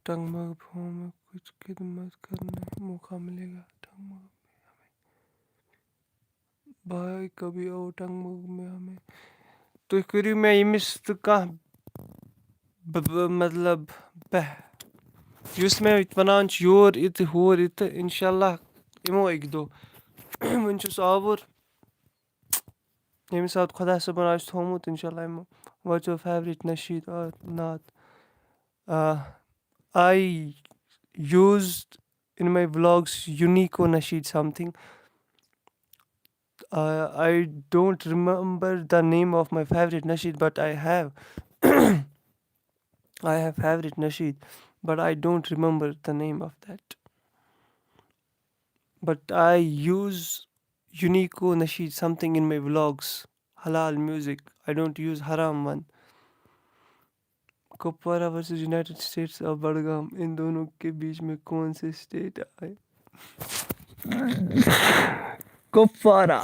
ٹنگمرگ پھومُک کچھ خدمت کرنے موقع ملے گا۔ ٹنگمرگ میں ہمیں بھائی کبھی او ٹنگمرگ میں ہمیں۔ تُہۍ کٔرِو مےٚ ییٚمِس تہٕ کانٛہہ ب-، ب-، مطلب بہ-، یُس مےٚ وَنان چھُ یور یہِ تہٕ ہور یہِ تہٕ اِنشاء اللہ یِمو اَکہِ دۄہ۔ وٕنہِ چھُس آوُر، ییٚمہِ ساتہٕ خۄدا صٲبَن آسہِ تھوٚومُت، اِنشاء اللہ یِمو۔ What's your favorite نشیٖد آ، نعت؟ آ، I used in my vlogs Unico Nasheed something. Uh, I don't remember the name of my favorite Nasheed, but I have. I have favorite Nasheed, but I don't remember the name of that. But I use Unico Nasheed something in my vlogs. Halal music. I don't use haram one. Kupwara versus United States of Budgam, ان دونوں کے بیچ میں کون سے state آئے؟ کپوارہ۔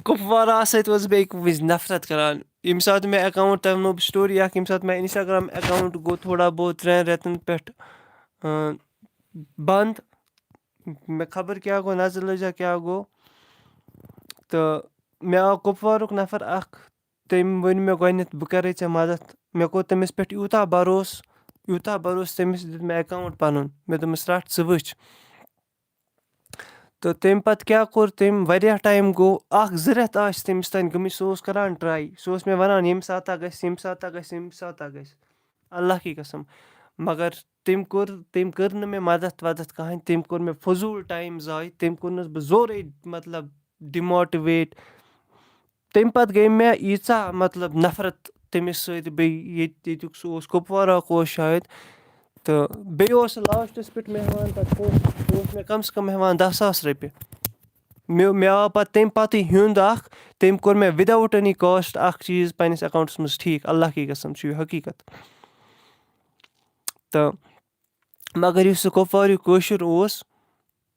کپوارہ سۭتۍ اوسُس بہٕ اَکہِ وِزِ نفرت کران۔ ییٚمہِ ساتہٕ مےٚ اکاؤنٹ، تۄہہِ وَنو بہٕ سٹوری اکھ، ییٚمہِ ساتہٕ مےٚ انسٹاگرام اکاؤنٹ گوٚو تھوڑا بہت ترٛٮ۪ن رٮ۪تن پٮ۪ٹھ، اۭں، بنٛد، مےٚ خبر کیٛاہ گوٚو، نظر لٔج ہا کیٛاہ گوٚو، تہٕ مےٚ آو کپوارُک نفر اکھ، تٔمۍ ؤنۍ مےٚ گۄڈٕنٮ۪تھ، "بہٕ کَرَے ژےٚ مَدَتھ۔" مےٚ کوٚر تٔمِس پٮ۪ٹھ یوٗتاہ بھروسہٕ، یوٗتاہ بھروسہٕ، تٔمِس دیُت مےٚ اٮ۪کاوُنٛٹ پَنُن۔ مےٚ دوٚپمَس، "رَٹھ، ژٕ وٕچھ۔" تہٕ تَمہِ پَتہٕ کیٛاہ کوٚر تٔمۍ؟ واریاہ ٹایم گوٚو، اَکھ زٕ رٮ۪تھ ٲسۍ تٔمِس تام گٔمٕتۍ۔ سُہ اوس کَران ٹرٛاے، سُہ اوس مےٚ وَنان، "ییٚمہِ ساتہٕ گژھِ، ییٚمہِ ساتہٕ گژھِ، ییٚمہِ ساتہٕ گژھِ۔" اللہ کی قسم۔ مگر تٔمۍ کوٚر، تٔمۍ کٔر نہٕ مےٚ مَدَتھ وَدَتھ کٕہٕنۍ، تٔمۍ کوٚر مےٚ فضوٗل ٹایم ضایع، تٔمۍ کوٚرنَس بہٕ زورَے، مطلب، ڈِموٹِویٹ۔ تَمہِ پَتہٕ گٔے مےٚ ییٖژاہ، مطلب، نفرت تٔمِس سۭتۍ، بیٚیہِ ییٚتہِ، ییٚتیُک سُہ اوس، کُپوارہ اوس شاید، تہٕ بیٚیہِ اوس سُہ لاسٹَس پٮ۪ٹھ مےٚ ہٮ۪وان پَتہٕ پونٛسہٕ، سُہ اوس مےٚ کَم سے کَم ہٮ۪وان دَہ ساس رۄپیہِ۔ مےٚ، مےٚ آو پَتہٕ تَمہِ پَتٕے ہیوٚنٛد اَکھ، تٔمۍ کوٚر مےٚ without any cost اَکھ چیٖز پنٛنِس اٮ۪کاوُنٛٹَس منٛز ٹھیٖک، اللہ کی قسم، چھُ یہِ حقیٖقت۔ تہٕ مگر یُس سُہ کۄپوارِ کٲشُر اوس،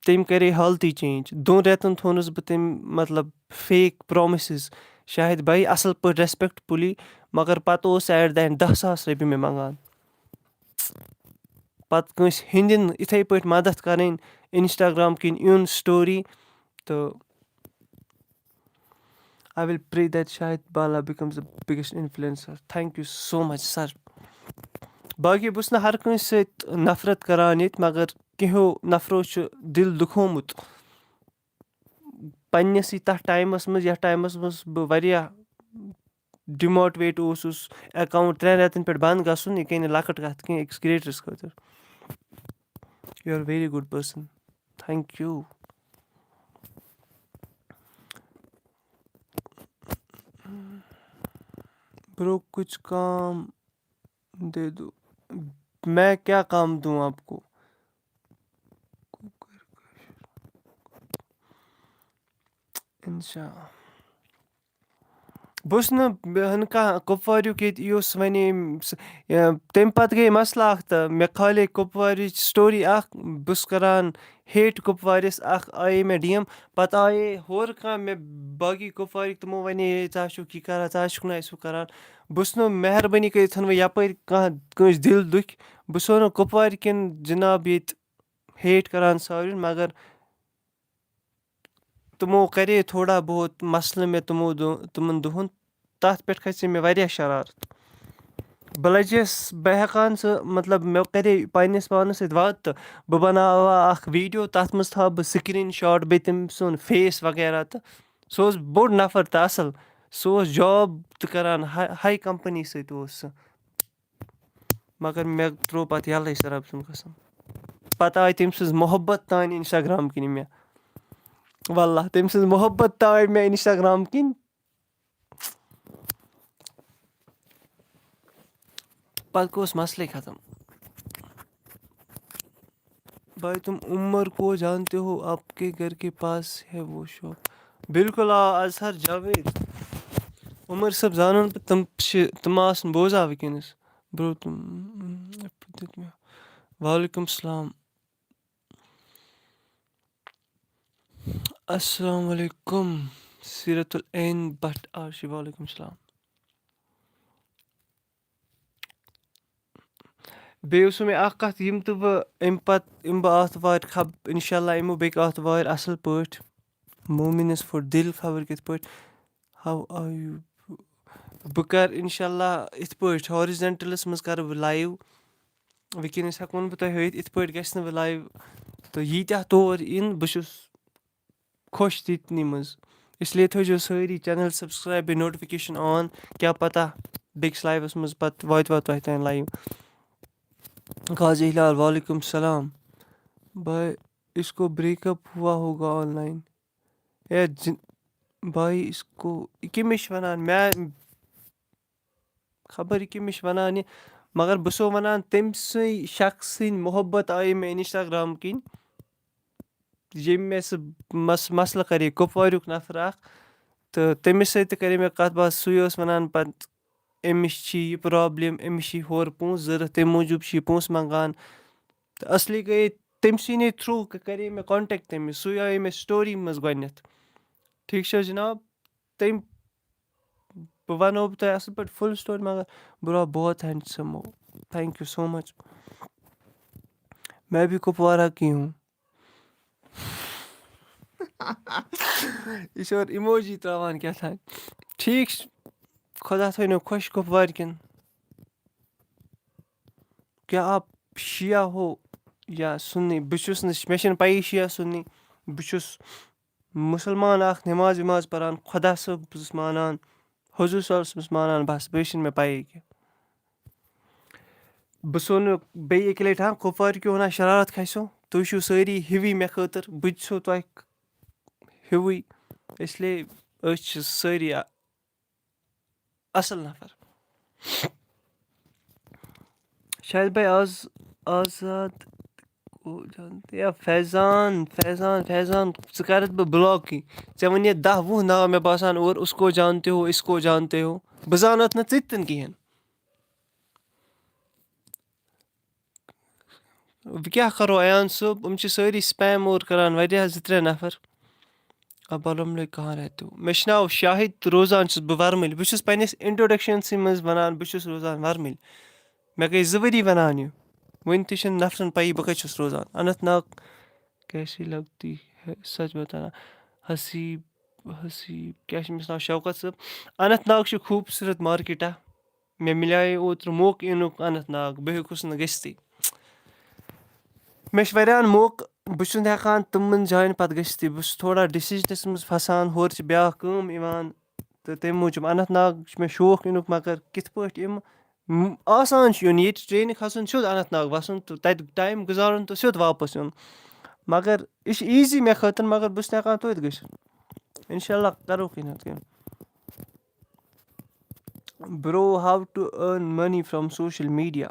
تٔمۍ کَرے حالتٕے چینج۔ دۄن رٮ۪تَن تھوٚونَس بہٕ تٔمۍ، مطلب، fake promises، شاید بَے اَصٕل پٲٹھۍ respectfully، مگر پَتہٕ اوس سُہ at the end دَہ ساس رۄپیہِ مےٚ منٛگان۔ پَتہٕ کٲنٛسہِ ہِنٛدٮ۪ن یِتھَے پٲٹھۍ مَدَتھ کَرٕنۍ، Instagram کِنۍ یُن story، تہٕ I will pray that Shahid Bala becomes the biggest influencer. Thank you so much, sir. باقٕے بہٕ چھُس نہٕ ہر کٲنٛسہِ سۭتۍ نفرت کران ییٚتہِ، مگر کینٛہو نفرو چھُ دِل دُکھومُت۔ پننِسٕے تَتھ ٹایمَس منٛز، یَتھ ٹایمَس منٛز بہٕ واریاہ demotivate اوسُس، اٮ۪کاوُنٛٹ ترٛٮ۪ن رٮ۪تَن پٮ۪ٹھ بنٛد گژھُن، یہِ گٔے نہٕ لۄکٕٹ کَتھ کینٛہہ أکِس creatorس خٲطرٕ۔ You are very good person. Thank you. Bro, کچھ کام دے دو۔ میں کیا کام دوں آپ کو؟ انشاء۔ بہٕ اوسُس نہٕ، مےٚ ہَن کانٛہہ کُپواریُک ییٚتہِ یُس وَنے أمۍ س-، یہِ، تَمہِ پَتہٕ گٔے مسلہٕ اَکھ، تہٕ مےٚ کھالے کُپوارِچ story اَکھ، بہٕ چھُس کَران hate کُپوارِس، اَکھ آیے مےٚ D M، پَتہٕ آیے ہورٕ کانٛہہ مےٚ باقٕے کُپوارِکۍ، تِمو وَنے، "ہے، ژٕ ہا چھُکھ یہِ کَران، ژٕ ہا چھُکھ نہٕ اَسہِ ہُہ کَران۔" بہٕ چھُس نہٕ، مہربٲنی کٔرِتھ ژھٕنہٕ بہٕ یَپٲرۍ کانٛہہ کٲنٛسہِ دِل دُکھِ، بہٕ چھُسو نہٕ کُپوارِ کٮ۪ن جِناب ییٚتہِ hate کَران ساروِیَن، مگر تِمو کَرے تھوڑا بہت مسلہٕ مےٚ تِمو دۄ-، تِمَن دۄہَن، تَتھ پٮ۪ٹھ کھژے مےٚ واریاہ شرارت۔ بہٕ لَجیس، بہٕ ہٮ۪کہٕ ہا نہٕ سُہ، مطلب، مےٚ کَرے پنٛنِس پانَس سۭتۍ وعدٕ تہٕ بہٕ بَناوٕ ہا اَکھ video، تَتھ منٛز تھاوٕ بہٕ screenshot بیٚیہِ تٔمۍ سُنٛد face وغیرہ تہٕ سُہ اوس بوٚڑ نفر تہٕ اَصٕل، سُہ اوس job تہِ کَران ہاے، high company سۭتۍ اوس سُہ۔ مگر مےٚ ترٛوو پَتہٕ یَلَے سُہ، رۄب سُنٛد قسم۔ پَتہٕ آے تٔمۍ سٕنٛز محبت تانۍ Instagram کِنۍ مےٚ۔ واللہ، تٔمۍ سٕنٛز محبت تانۍ مےٚ Instagram کِنۍ۔ پَتہٕ گوٚو سُہ مسلے ختم۔ بھائی، تم عمر کو جانتے ہو؟ آپ کے گھر کے پاس ہے وہ شاپ۔ بالکل، آ، اظہر جاوید۔ عمر صٲب زانان بہٕ، تِم چھِ، تِم آسَن بوزان وٕنکیٚنَس۔ برو، تِم دیُت مےٚ۔ وعلیکم السلام۔ السلام علیکم۔ سیرت العین بٹ آرشی، وعلیکم السلام۔ بیٚیہِ اوس مےٚ اَکھ کَتھ، یِم تہٕ بہٕ اَمہِ پَتہٕ یِمہٕ بہٕ آتھوارِ خب-، اِنشاء اللہ یِمو بیٚکہِ آتھوارِ اَصٕل پٲٹھۍ۔ مومِنَس پھُٹ دِل خبر کِتھ پٲٹھۍ۔ How are you؟ بہٕ کَرٕ اِنشاء اللہ یِتھ پٲٹھۍ ہارِزَنٹَلَس منٛز کَرٕ بہٕ لایِو۔ وٕنکیٚنَس ہٮ۪کو نہٕ بہٕ تۄہہِ ہٲوِتھ یِتھ پٲٹھۍ گژھِ نہٕ بہٕ لایِو۔ تہٕ ییٖتیٛاہ تور یِن، بہٕ چھُس خۄش تِتنی منٛز۔ اس لیے تھٲیزیو سٲری چینل سبسکرائب، بیٚیہِ نوٹیفکیشن آن۔ کیٛاہ پتہ بیٚکِس لایوَس منٛز پتہٕ واتہِ واتہِ تۄہہِ تام لایِو۔ غازی ہلال، وعلیکم السلام۔ بھائی، اس کو بریک اپ ہوا ہوگا آن لائن۔ اے جن-، بھائی، اس کو، یہِ کٔمِس چھِ وَنان؟ مےٚ خبر یہِ کٔمِس چھِ وَنان یہِ، مگر بہٕ چھُسو وَنان، تٔمۍ سٕے شخص سٕنٛدۍ محبت آیہِ مےٚ انسٹاگرام کِنۍ، ییٚمۍ مےٚ سُہ مس-، مسلہٕ کَرے کُپواریُک نفر اَکھ، تہٕ تٔمِس سۭتۍ تہِ کَرے مےٚ کَتھ باتھ۔ سُے اوس وَنان پَتہٕ، أمِس چھِ یہِ پرٛابلِم، أمِس چھِ یہِ ہورٕ پونٛسہٕ ضوٚرَتھ، تَمہِ موٗجوٗب چھِ یہِ پونٛسہٕ منٛگان۔ تہٕ اَصلی گٔیے تٔمۍ سٕے نٕے تھرٛوٗ کَرے مےٚ کانٹیکٹ تٔمِس، سُے آیے مےٚ سٹوری منٛز گۄڈٕنٮ۪تھ۔ ٹھیٖک چھِ حظ جِناب؟ تٔمۍ، بہٕ وَنو بہٕ تۄہہِ اَصٕل پٲٹھۍ فُل سٹوری، مگر برٛا بہت ہینڈسم ہو، تھینک یوٗ سو مچ، میں بھی کپوارہ کی ہوں۔ یہِ چھِ اورٕ اِموجی ترٛاوان کیٛاہ تام۔ ٹھیٖک چھُ، خۄدا تھٲینو خۄش کپوارِ کٮ۪ن۔ کیٛاہ آپ شیعہ ہو یا سُنی؟ بہٕ چھُس نہٕ، مےٚ چھَنہٕ پَیی شیعہ سُنی۔ بہٕ چھُس مُسلمان اَکھ، نٮ۪ماز وٮ۪ماز پَران، خۄدا صٲب چھُس مانان، حضوٗر صلی اللہ علیہ وسلمس مانان، بَس، بیٚیہِ چھِنہٕ مےٚ پَیی کینٛہہ۔ بہٕ سونہٕ بیٚیہِ اَکہِ لَٹہِ، ہاں، کۄپوارِ کیو وَنان شرارت کھسیو، تُہۍ چھِو سٲری ہِوی مےٚ خٲطرٕ، بہٕ تہِ چھُسو تۄہہِ ہِوُے، اس لیے أسۍ چھِ سٲری اَ-، اَصٕل نفر۔ شاید بھائی آز-، آزاد کو جانتے یا فیضان، فیضان، فیضان، ژٕ کَرَتھ بہٕ بلاکٕے۔ ژےٚ وَنے دَہ وُہ ناو مےٚ باسان اورٕ، اس کو جانتے ہو، اس کو جانتے ہو۔ بہٕ زانَتھ نہٕ ژٕ تہِ تِن کِہیٖنۍ۔ وۄنۍ کیٛاہ کَرو ایان صٲب، یِم چھِ سٲری spam اورٕ کَران، واریاہ زٕ ترٛےٚ نفر۔ اب بارہمولہ کہاں رہتے ہو؟ مےٚ چھُ ناو شاہد تہٕ روزان چھُس بہٕ ورمٕلۍ۔ بہٕ چھُس پنٛنِس introductionسٕے منٛز وَنان، بہٕ چھُس روزان ورمٕلۍ۔ مےٚ گٔے زٕ ؤری وَنان یہِ، وٕنہِ تہِ چھِنہٕ نفرَن پَیی بہٕ کَتہِ چھُس روزان۔ اننت ناگ کیسی لگتی ہے سچ بتانا؟ حسیب، حسیب، کیٛاہ چھُ أمِس ناو؟ شوکت صٲب۔ اننت ناگ چھُ خوٗبصوٗرت مارکیٹا۔ مےٚ مِلیو اوترٕ موقعہٕ یِنُک اننت ناگ، بہٕ ہیوٚکُس نہٕ گٔژھتھٕے۔ مےٚ چھِ واریاہَن موقعہٕ، بہٕ چھُس نہٕ ہٮ۪کان تِمَن جایَن پَتہٕ گٔژھتھٕے۔ بہٕ چھُس تھوڑا decisionَس منٛز پھسان، ہورٕ چھِ بیٛاکھ کٲم یِوان، تہٕ تَمہِ موٗجوٗب اننت ناگ چھُ مےٚ شوق یِنُک، مگر کِتھ پٲٹھۍ یِمہٕ؟ م-، آسان چھُ یُن، ییٚتہِ ٹرٛینہِ کھَسُن، سیوٚد اننت ناگ وَسُن تہٕ تَتہِ time گُزارُن تہٕ سیوٚد واپَس یُن۔ مگر یہِ چھُ easy مےٚ خٲطرٕ، مگر بہٕ چھُس نہٕ ہٮ۪کان توتہِ گٔژھِتھ۔ اِنشاء اللہ کَرو کینٛہہ نَتہٕ کینٛہہ۔ Bro, how to earn money from social media?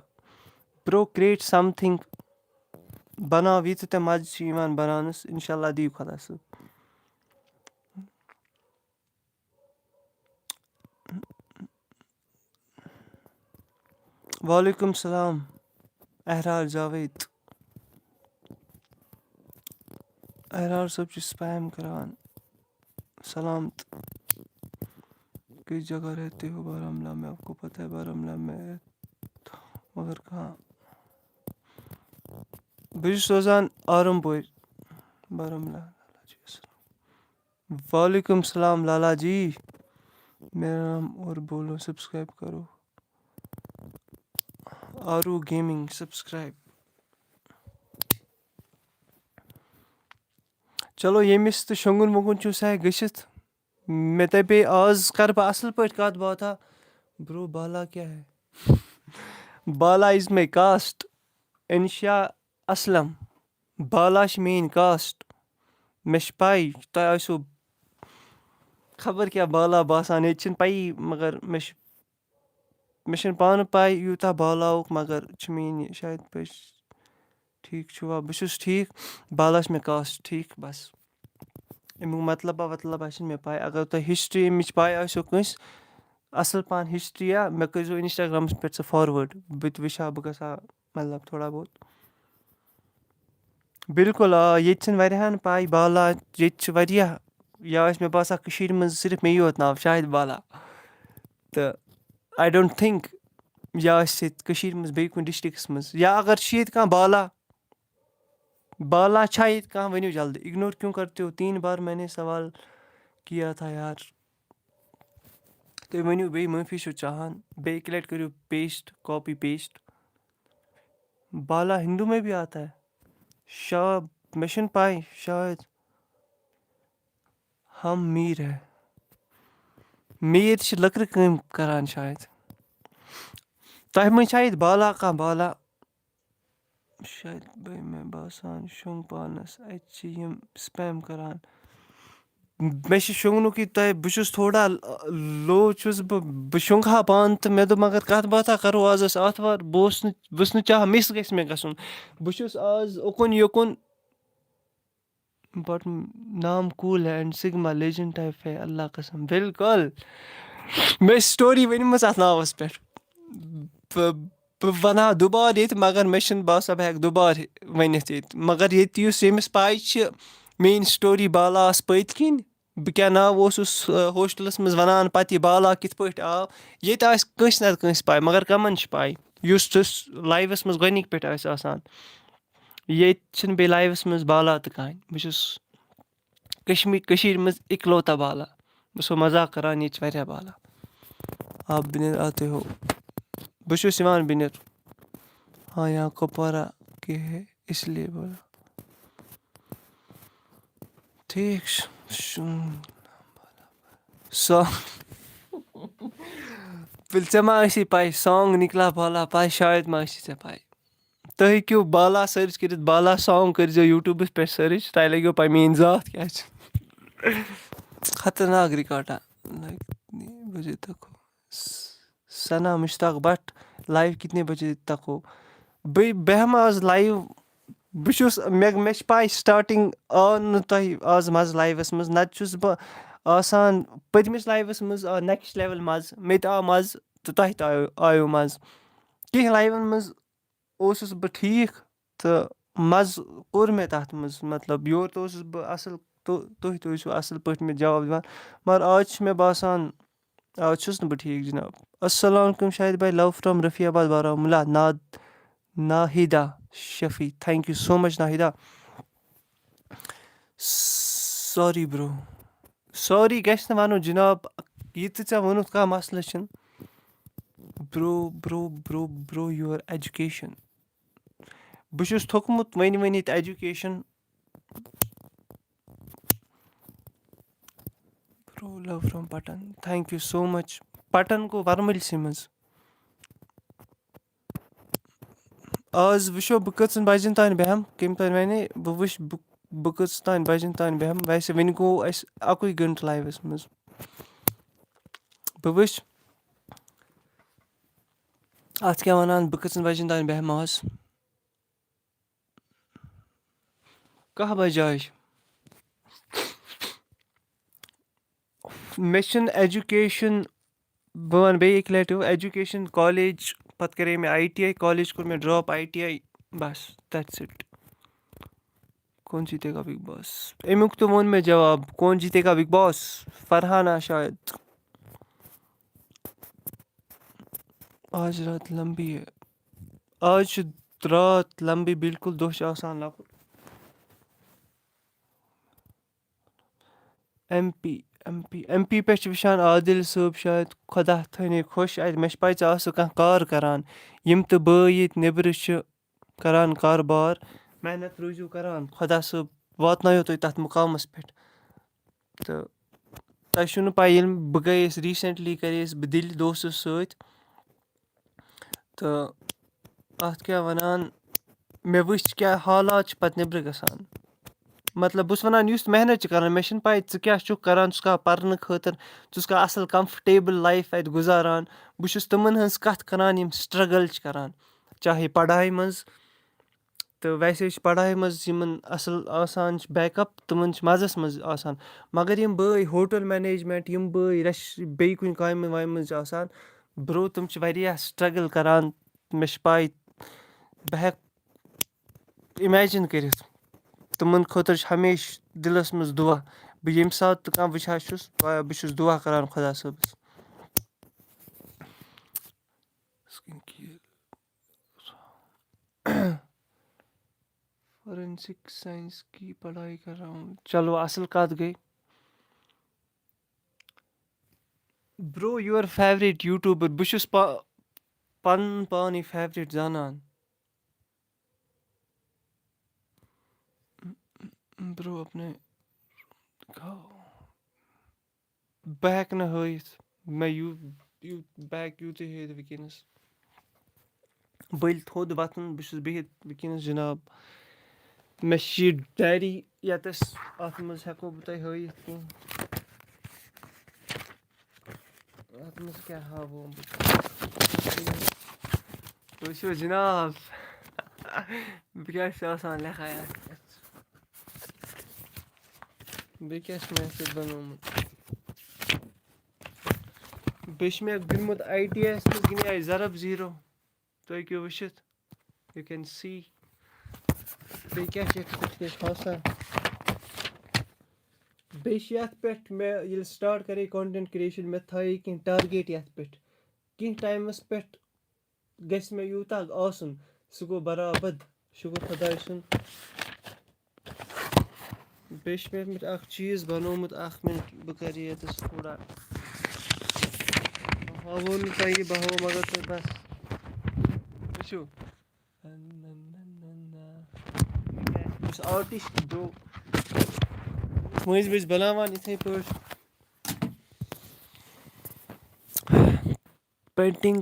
Bro, create something. بَناو یہِ تہِ تۄہہِ مَزٕ چھُ یِوان بَناونَس۔ اِنشاء اللہ دِیِو خۄدا صٲب۔ وعلیکم السلام، احرار جاوید۔ احرار صٲب چھُ spam کران۔ سلام تہٕ کس جگہ رہتے ہو بارہمولہ میں؟ آپ کو پتہ ہے بارہمولہ میں، مگر کہاں؟ بہٕ چھُس روزان آرم پورِ، بارہمولہ۔ وعلیکم السلام لالا جی، میرا نام اور بولو، subscribe کرو۔ آروٗ گیمنگ subscribe۔ چلو، ییٚمِس تہٕ شۄنٛگُن وۄنٛگُن چھُ، سُہ ہیٚکہِ گٔژھِتھ۔ مےٚ دَپے آز کَرٕ بہٕ اَصٕل پٲٹھۍ کَتھ باتھا۔ برو، بالا کیٛاہ ہے؟ بالا is my caste۔ انشا اسلم۔ بالا چھِ میٛٲنۍ caste۔ مےٚ چھِ پَے، تۄہہِ آسیو خبر کیٛاہ بالا باسان، ییٚتہِ چھِنہٕ پَیی، مگر مےٚ چھِ، مےٚ چھِنہٕ پانہٕ پَے یوٗتاہ بالاوُک، مگر چھِ میٛٲنۍ یہِ شاید پٔچ-، ٹھیٖک چھُوا؟ بہٕ چھُس ٹھیٖک۔ بالا چھُ مےٚ کاسٹ ٹھیٖک، بَس۔ اَمیُک مطلبا وطلبا چھِنہٕ مےٚ پَے۔ اگر تۄہہِ ہِسٹرٛی اَمِچ پَے آسیو کٲنٛسہِ، اَصٕل پَہَن ہِسٹرٛی یا، مےٚ کٔرۍزیو Instagram-َس پٮ۪ٹھ سُہ forward۔ بہٕ تہِ وٕچھِ ہا، بہٕ گژھٕ ہا، مطلب، تھوڑا بہت۔ بِلکُل، آ، ییٚتہِ چھِنہٕ واریاہَن پَے بالا، ییٚتہِ چھِ واریاہ، یا ٲسۍ مےٚ باسان کٔشیٖرِ منٛز صرف مےٚ یوت ناو شاہد بالا۔ تہٕ I don't think یا آسہِ ییٚتہِ کٔشیٖرِ منٛز بیٚیہِ کُنہِ ڈِسٹِرٛکَس منٛز، یا اگر چھِ ییٚتہِ کانٛہہ بالا، بالا چھا ییٚتہِ کانٛہہ؟ ؤنِو جلدی۔ اِگنور کیوں کرتے ہو؟ تین بار میں نے سوال کیا تھا یار۔ تُہۍ ؤنِو بیٚیہِ، معٲفی چھِو چاہان، بیٚیہِ اَکہِ لَٹہِ کٔرِو paste، copy paste۔ بالا ہندو میں بھی آتا ہے؟ شا-، مےٚ چھُنہٕ پَے، شاید۔ ہم میر ہے۔ میر چھِ لٔکرِ کٲم کران شاید۔ تۄہہِ منٛز چھا ییٚتہِ بالا کانٛہہ بالا؟ شاید بھائی مےٚ باسان شۄنٛگ پانَس، اَتہِ چھِ یِم spam کران۔ مےٚ چھِ شۄنٛگنُکُے تۄہہِ، بہٕ چھُس تھوڑا low چھُس بہٕ، بہٕ شۄنٛگہٕ ہا پانہٕ تہٕ مےٚ دوٚپ مگر کَتھ باتھا کَرو، آز ٲس آتھوار، بہٕ اوسُس نہٕ، بہٕ اوسُس نہٕ چاہان miss گژھِ مےٚ گژھُن۔ بہٕ چھُس آز اُکُن یُکُن، but نام cool Hai and Sigma legend type ہے، اللہ قسم، بِلکُل۔ مےٚ چھِ story ؤنمٕژ اَتھ ناوَس پٮ۪ٹھ۔ بہٕ، بہٕ وَنہٕ ہا دُبارٕ ییٚتہِ، مگر مےٚ چھُنہٕ باسان بہٕ ہٮ۪کہٕ دُبارٕ ؤنِتھ ییٚتہِ۔ مگر ییٚتہِ یُس، ییٚمِس پَے چھِ میٛٲنۍ story بالاہَس پٔتۍ کِنۍ، بہٕ کیٛاہ ناو اوسُس، آ، hostelَس منٛز وَنان، پَتہٕ یہِ بالا کِتھ پٲٹھۍ آو۔ ییٚتہِ آسہِ کٲنٛسہِ نَتہٕ کٲنٛسہِ پَے، مگر کَمَن چھِ پَے؟ یُس ژٕ liveَس منٛز گۄڈٕنِکۍ پٮ۪ٹھ آسہِ آسان۔ ییٚتہِ چھِنہٕ بیٚیہِ liveَس منٛز بالا تہٕ کٕہٕنۍ۔ بہٕ چھُس کشمی-، کٔشیٖرِ منٛز اِکلوتا بالا۔ بہٕ چھُسو مزاق کران، ییٚتہِ چھِ واریاہ بالا۔ آپ بنیر آتے ہو؟ بہٕ چھُس یِوان بنیر۔ ہاں، یہاں کپوارہ کے ہے، اس لیے بولا۔ ٹھیٖک چھُ۔ شُن-، سا-، بِل-، ژےٚ ما ٲسی پَے، song نِکلا بالا پَے، شاید ما ٲسی ژےٚ پَے۔ تُہۍ ہیٚکِو بالا search کٔرِتھ، بالا song کٔرۍزیو YouTubeَس پٮ۪ٹھ search، تۄہہِ لَگیو پَے میٛٲنۍ ذات کیٛاہ چھِ۔ خطرناک ریکارڈا۔ لائیو کتنے بجے تک ہو؟ س-، ثنا مشتاق بٹ، لائیو کتنے بجے تک ہو؟ بہٕ بیٚہمہٕ آز لائیو، بہٕ چھُس، مےٚ، مےٚ چھِ پَے starting آو نہٕ تۄہہِ آز مَزٕ لائیوَس منٛز، نَتہٕ چھُس بہٕ آسان پٔتمِس لائیوَس منٛز، آ، next level مَزٕ، مےٚ تہِ آو مَزٕ تہٕ تۄہہِ تہِ آیو، آیو مَزٕ۔ کینٛہہ لائیوَن منٛز اوسُس بہٕ ٹھیٖک تہٕ مَزٕ کوٚر مےٚ تَتھ منٛز، مطلب، یورٕ تہِ اوسُس بہٕ اَصٕل، تہٕ تُہۍ تہِ ٲسِو اَصٕل پٲٹھۍ مےٚ جواب دِوان، مگر آز چھِ مےٚ باسان، آز چھُس نہٕ بہٕ ٹھیٖک، جِناب۔ السلام علیکم شاہد بھائی، love from رفیع آباد بارہمولہ، نا-، Nahida Shafi, thank you so much Nahida. Sorry bro، sorry گژھِ نہٕ وَنُن جِناب، یہِ تہِ ژےٚ ووٚنُتھ کانٛہہ مسلہٕ چھُنہٕ۔ Bro, bro, bro, bro, your education۔ بہٕ چھُس تھوٚکمُت وۄنۍ ؤنِتھ education۔ Bro, love from پٹن۔ Thank you so much۔ پٹن گوٚو ورمُلسٕے منٛز۔ آز وٕچھو بہٕ کٔژَن بجن تام بیٚہم، کٔمۍ تام وَنے، بہٕ وٕچھِ بہٕ، بہٕ کٔژَن تام بجن تام بیٚہم۔ ویسے وٕنہِ گوٚو اَسہِ اَکُے گٲنٛٹہٕ لایوَس منٛز۔ بہٕ وٕچھِ اَتھ کیٛاہ وَنان، بہٕ کٔژَن بجن تام بیٚہمہٕ آز۔ کاہ بجے آز۔ مےٚ چھُنہٕ education، بہٕ وَنہٕ بیٚیہِ اَکہِ لَٹہِ، education college، پَتہٕ کَرے مےٚ I T I، college کوٚر مےٚ drop، I T I، bus, that's it۔ کون جیتے گا بگ باس؟ اَمیُک تہِ ووٚن مےٚ جواب، کون جیتے گا بگ باس؟ فرحانہ شاید۔ آج رات لمبی ہے۔ آز چھِ رات لمبی، بالکل دۄہ چھُ آسان لۄکُٹ۔ M P، M P، M P پٮ۪ٹھ چھِ وٕچھان عادل صٲب شاید، خۄدا تھٲینَے خۄش اَتہِ۔ مےٚ چھِ پَے ژٕ آسہٕ کانٛہہ کار کَران۔ یِم تہٕ بٲے ییٚتہِ نیٚبرٕ چھِ کَران کاربار، محنت روٗزِو کَران، خۄدا صٲب واتنایو تُہۍ تَتھ مُقامَس پٮ۪ٹھ۔ تہٕ تۄہہِ چھُو نہٕ پَے، ییٚلہِ بہٕ گٔیَس، recently کَرییَس بہٕ دِلہِ دوستَس سۭتۍ، تہٕ اَتھ کیٛاہ وَنان، مےٚ وٕچھ کیٛاہ حالات چھِ پَتہٕ نیٚبرٕ گژھان۔ مطلب، بہٕ چھُس وَنان، یُس محنت چھِ کَران، مےٚ چھِنہٕ پَے ژٕ کیٛاہ چھُکھ کَران، ژٕ چھُکھا پَرنہٕ خٲطرٕ، ژٕ چھُکھا اَصٕل comfortable life اَتہِ گُزاران۔ بہٕ چھُس تِمَن ہٕنٛز کَتھ کَران، یِم struggle چھِ کَران، چاہے پَڑھایہِ منٛز، تہٕ ویسے چھِ پڑھایہِ منٛز یِمن اصل آسان چھِ بیک اپ، تِمن چھِ مزس منٛز آسان۔ مگر یِم بٲے ہوٹل مینیجمنٹ، یِم بٲے رش-، بیٚیہِ کُنہِ کامہِ وامہِ منٛز چھِ آسان، برو، تِم چھِ واریاہ سٹرگل کران۔ مےٚ چھِ پاے، بہٕ ہٮ۪کہٕ اِمیجِن کٔرِتھ۔ تِمن خٲطرٕ چھِ ہمیشہٕ دِلس منٛز دُعا۔ بہٕ ییٚمہِ ساتہٕ تہِ کانٛہہ وٕچھان چھُس، بہٕ چھُس دُعا کران خۄدا صٲبس۔ فورینسک سائنس کی پڑھائی کر رہا ہوں۔ چلو، اصل کتھ گٔے۔ برو، یور فیورٹ یوٹیوبر، بہٕ چھُس پا-، پنُن پانے فیورٹ زانان۔ برو، اپنے دکھاؤ۔ بہٕ ہٮ۪کہٕ نہٕ ہٲیِتھ۔ مےٚ یوٗ-، یوٗ-، بہٕ ہٮ۪کہٕ یوٗتٕے ہٲیِتھ وٕنکیٚنَس۔ بٔلۍ تھوٚد وۄتھُن، بہٕ چھُس بِہِتھ وٕنکیٚنَس جِناب۔ مےٚ چھِ یہِ ڈایری ییٚتَس، اَتھ منٛز ہٮ۪کو بہٕ تۄہہِ ہٲیِتھ کینٛہہ۔ اَتھ منٛز کیٛاہ ہاوو بہٕ؟ وٕچھِو جِناب، بہٕ کیٛاہ چھُس آسان لیکھان یَتھ پٮ۪ٹھ۔ بیٚیہِ کیٛاہ چھُ مےٚ اَتھ سۭتۍ بَنومُت؟ بیٚیہِ چھُ مےٚ گِنٛدمُت آی ٹی آی یَس منٛز، گِنٛدے اَسہِ ضرب زیٖرو۔ تُہۍ ہیٚکِو وٕچھِتھ، you can see۔ بیٚیہِ کیٛاہ چھِ یَتھ پٮ۪ٹھ کینٛہہ خاصا؟ بیٚیہِ چھِ یَتھ پٮ۪ٹھ مےٚ ییٚلہِ سٹارٹ کَرے content creation، مےٚ تھایے کینٛہہ ٹارگیٹ یَتھ پٮ۪ٹھ۔ کینٛہہ ٹایمَس پٮ۪ٹھ گژھِ مےٚ یوٗتاہ آسُن، سُہ گوٚو برابد، شُکُر خۄداے سُنٛد۔ بیٚیہِ چھُ مےٚ اَتھ منٛز اَکھ چیٖز بَنومُت، اَکھ مِنٹ، بہٕ کَرٕ ییٚتَس تھوڑا، بہٕ ہاوو نہٕ تۄہہِ یہِ، بہٕ ہاوو مگر تۄہہِ بَس۔ وٕچھِو۔ بہٕ چھُس آرٹِسٹ، برو۔ مٔنٛزۍ مٔنٛزۍ بَناوان یِتھَے پٲٹھۍ۔ پینٹنگ،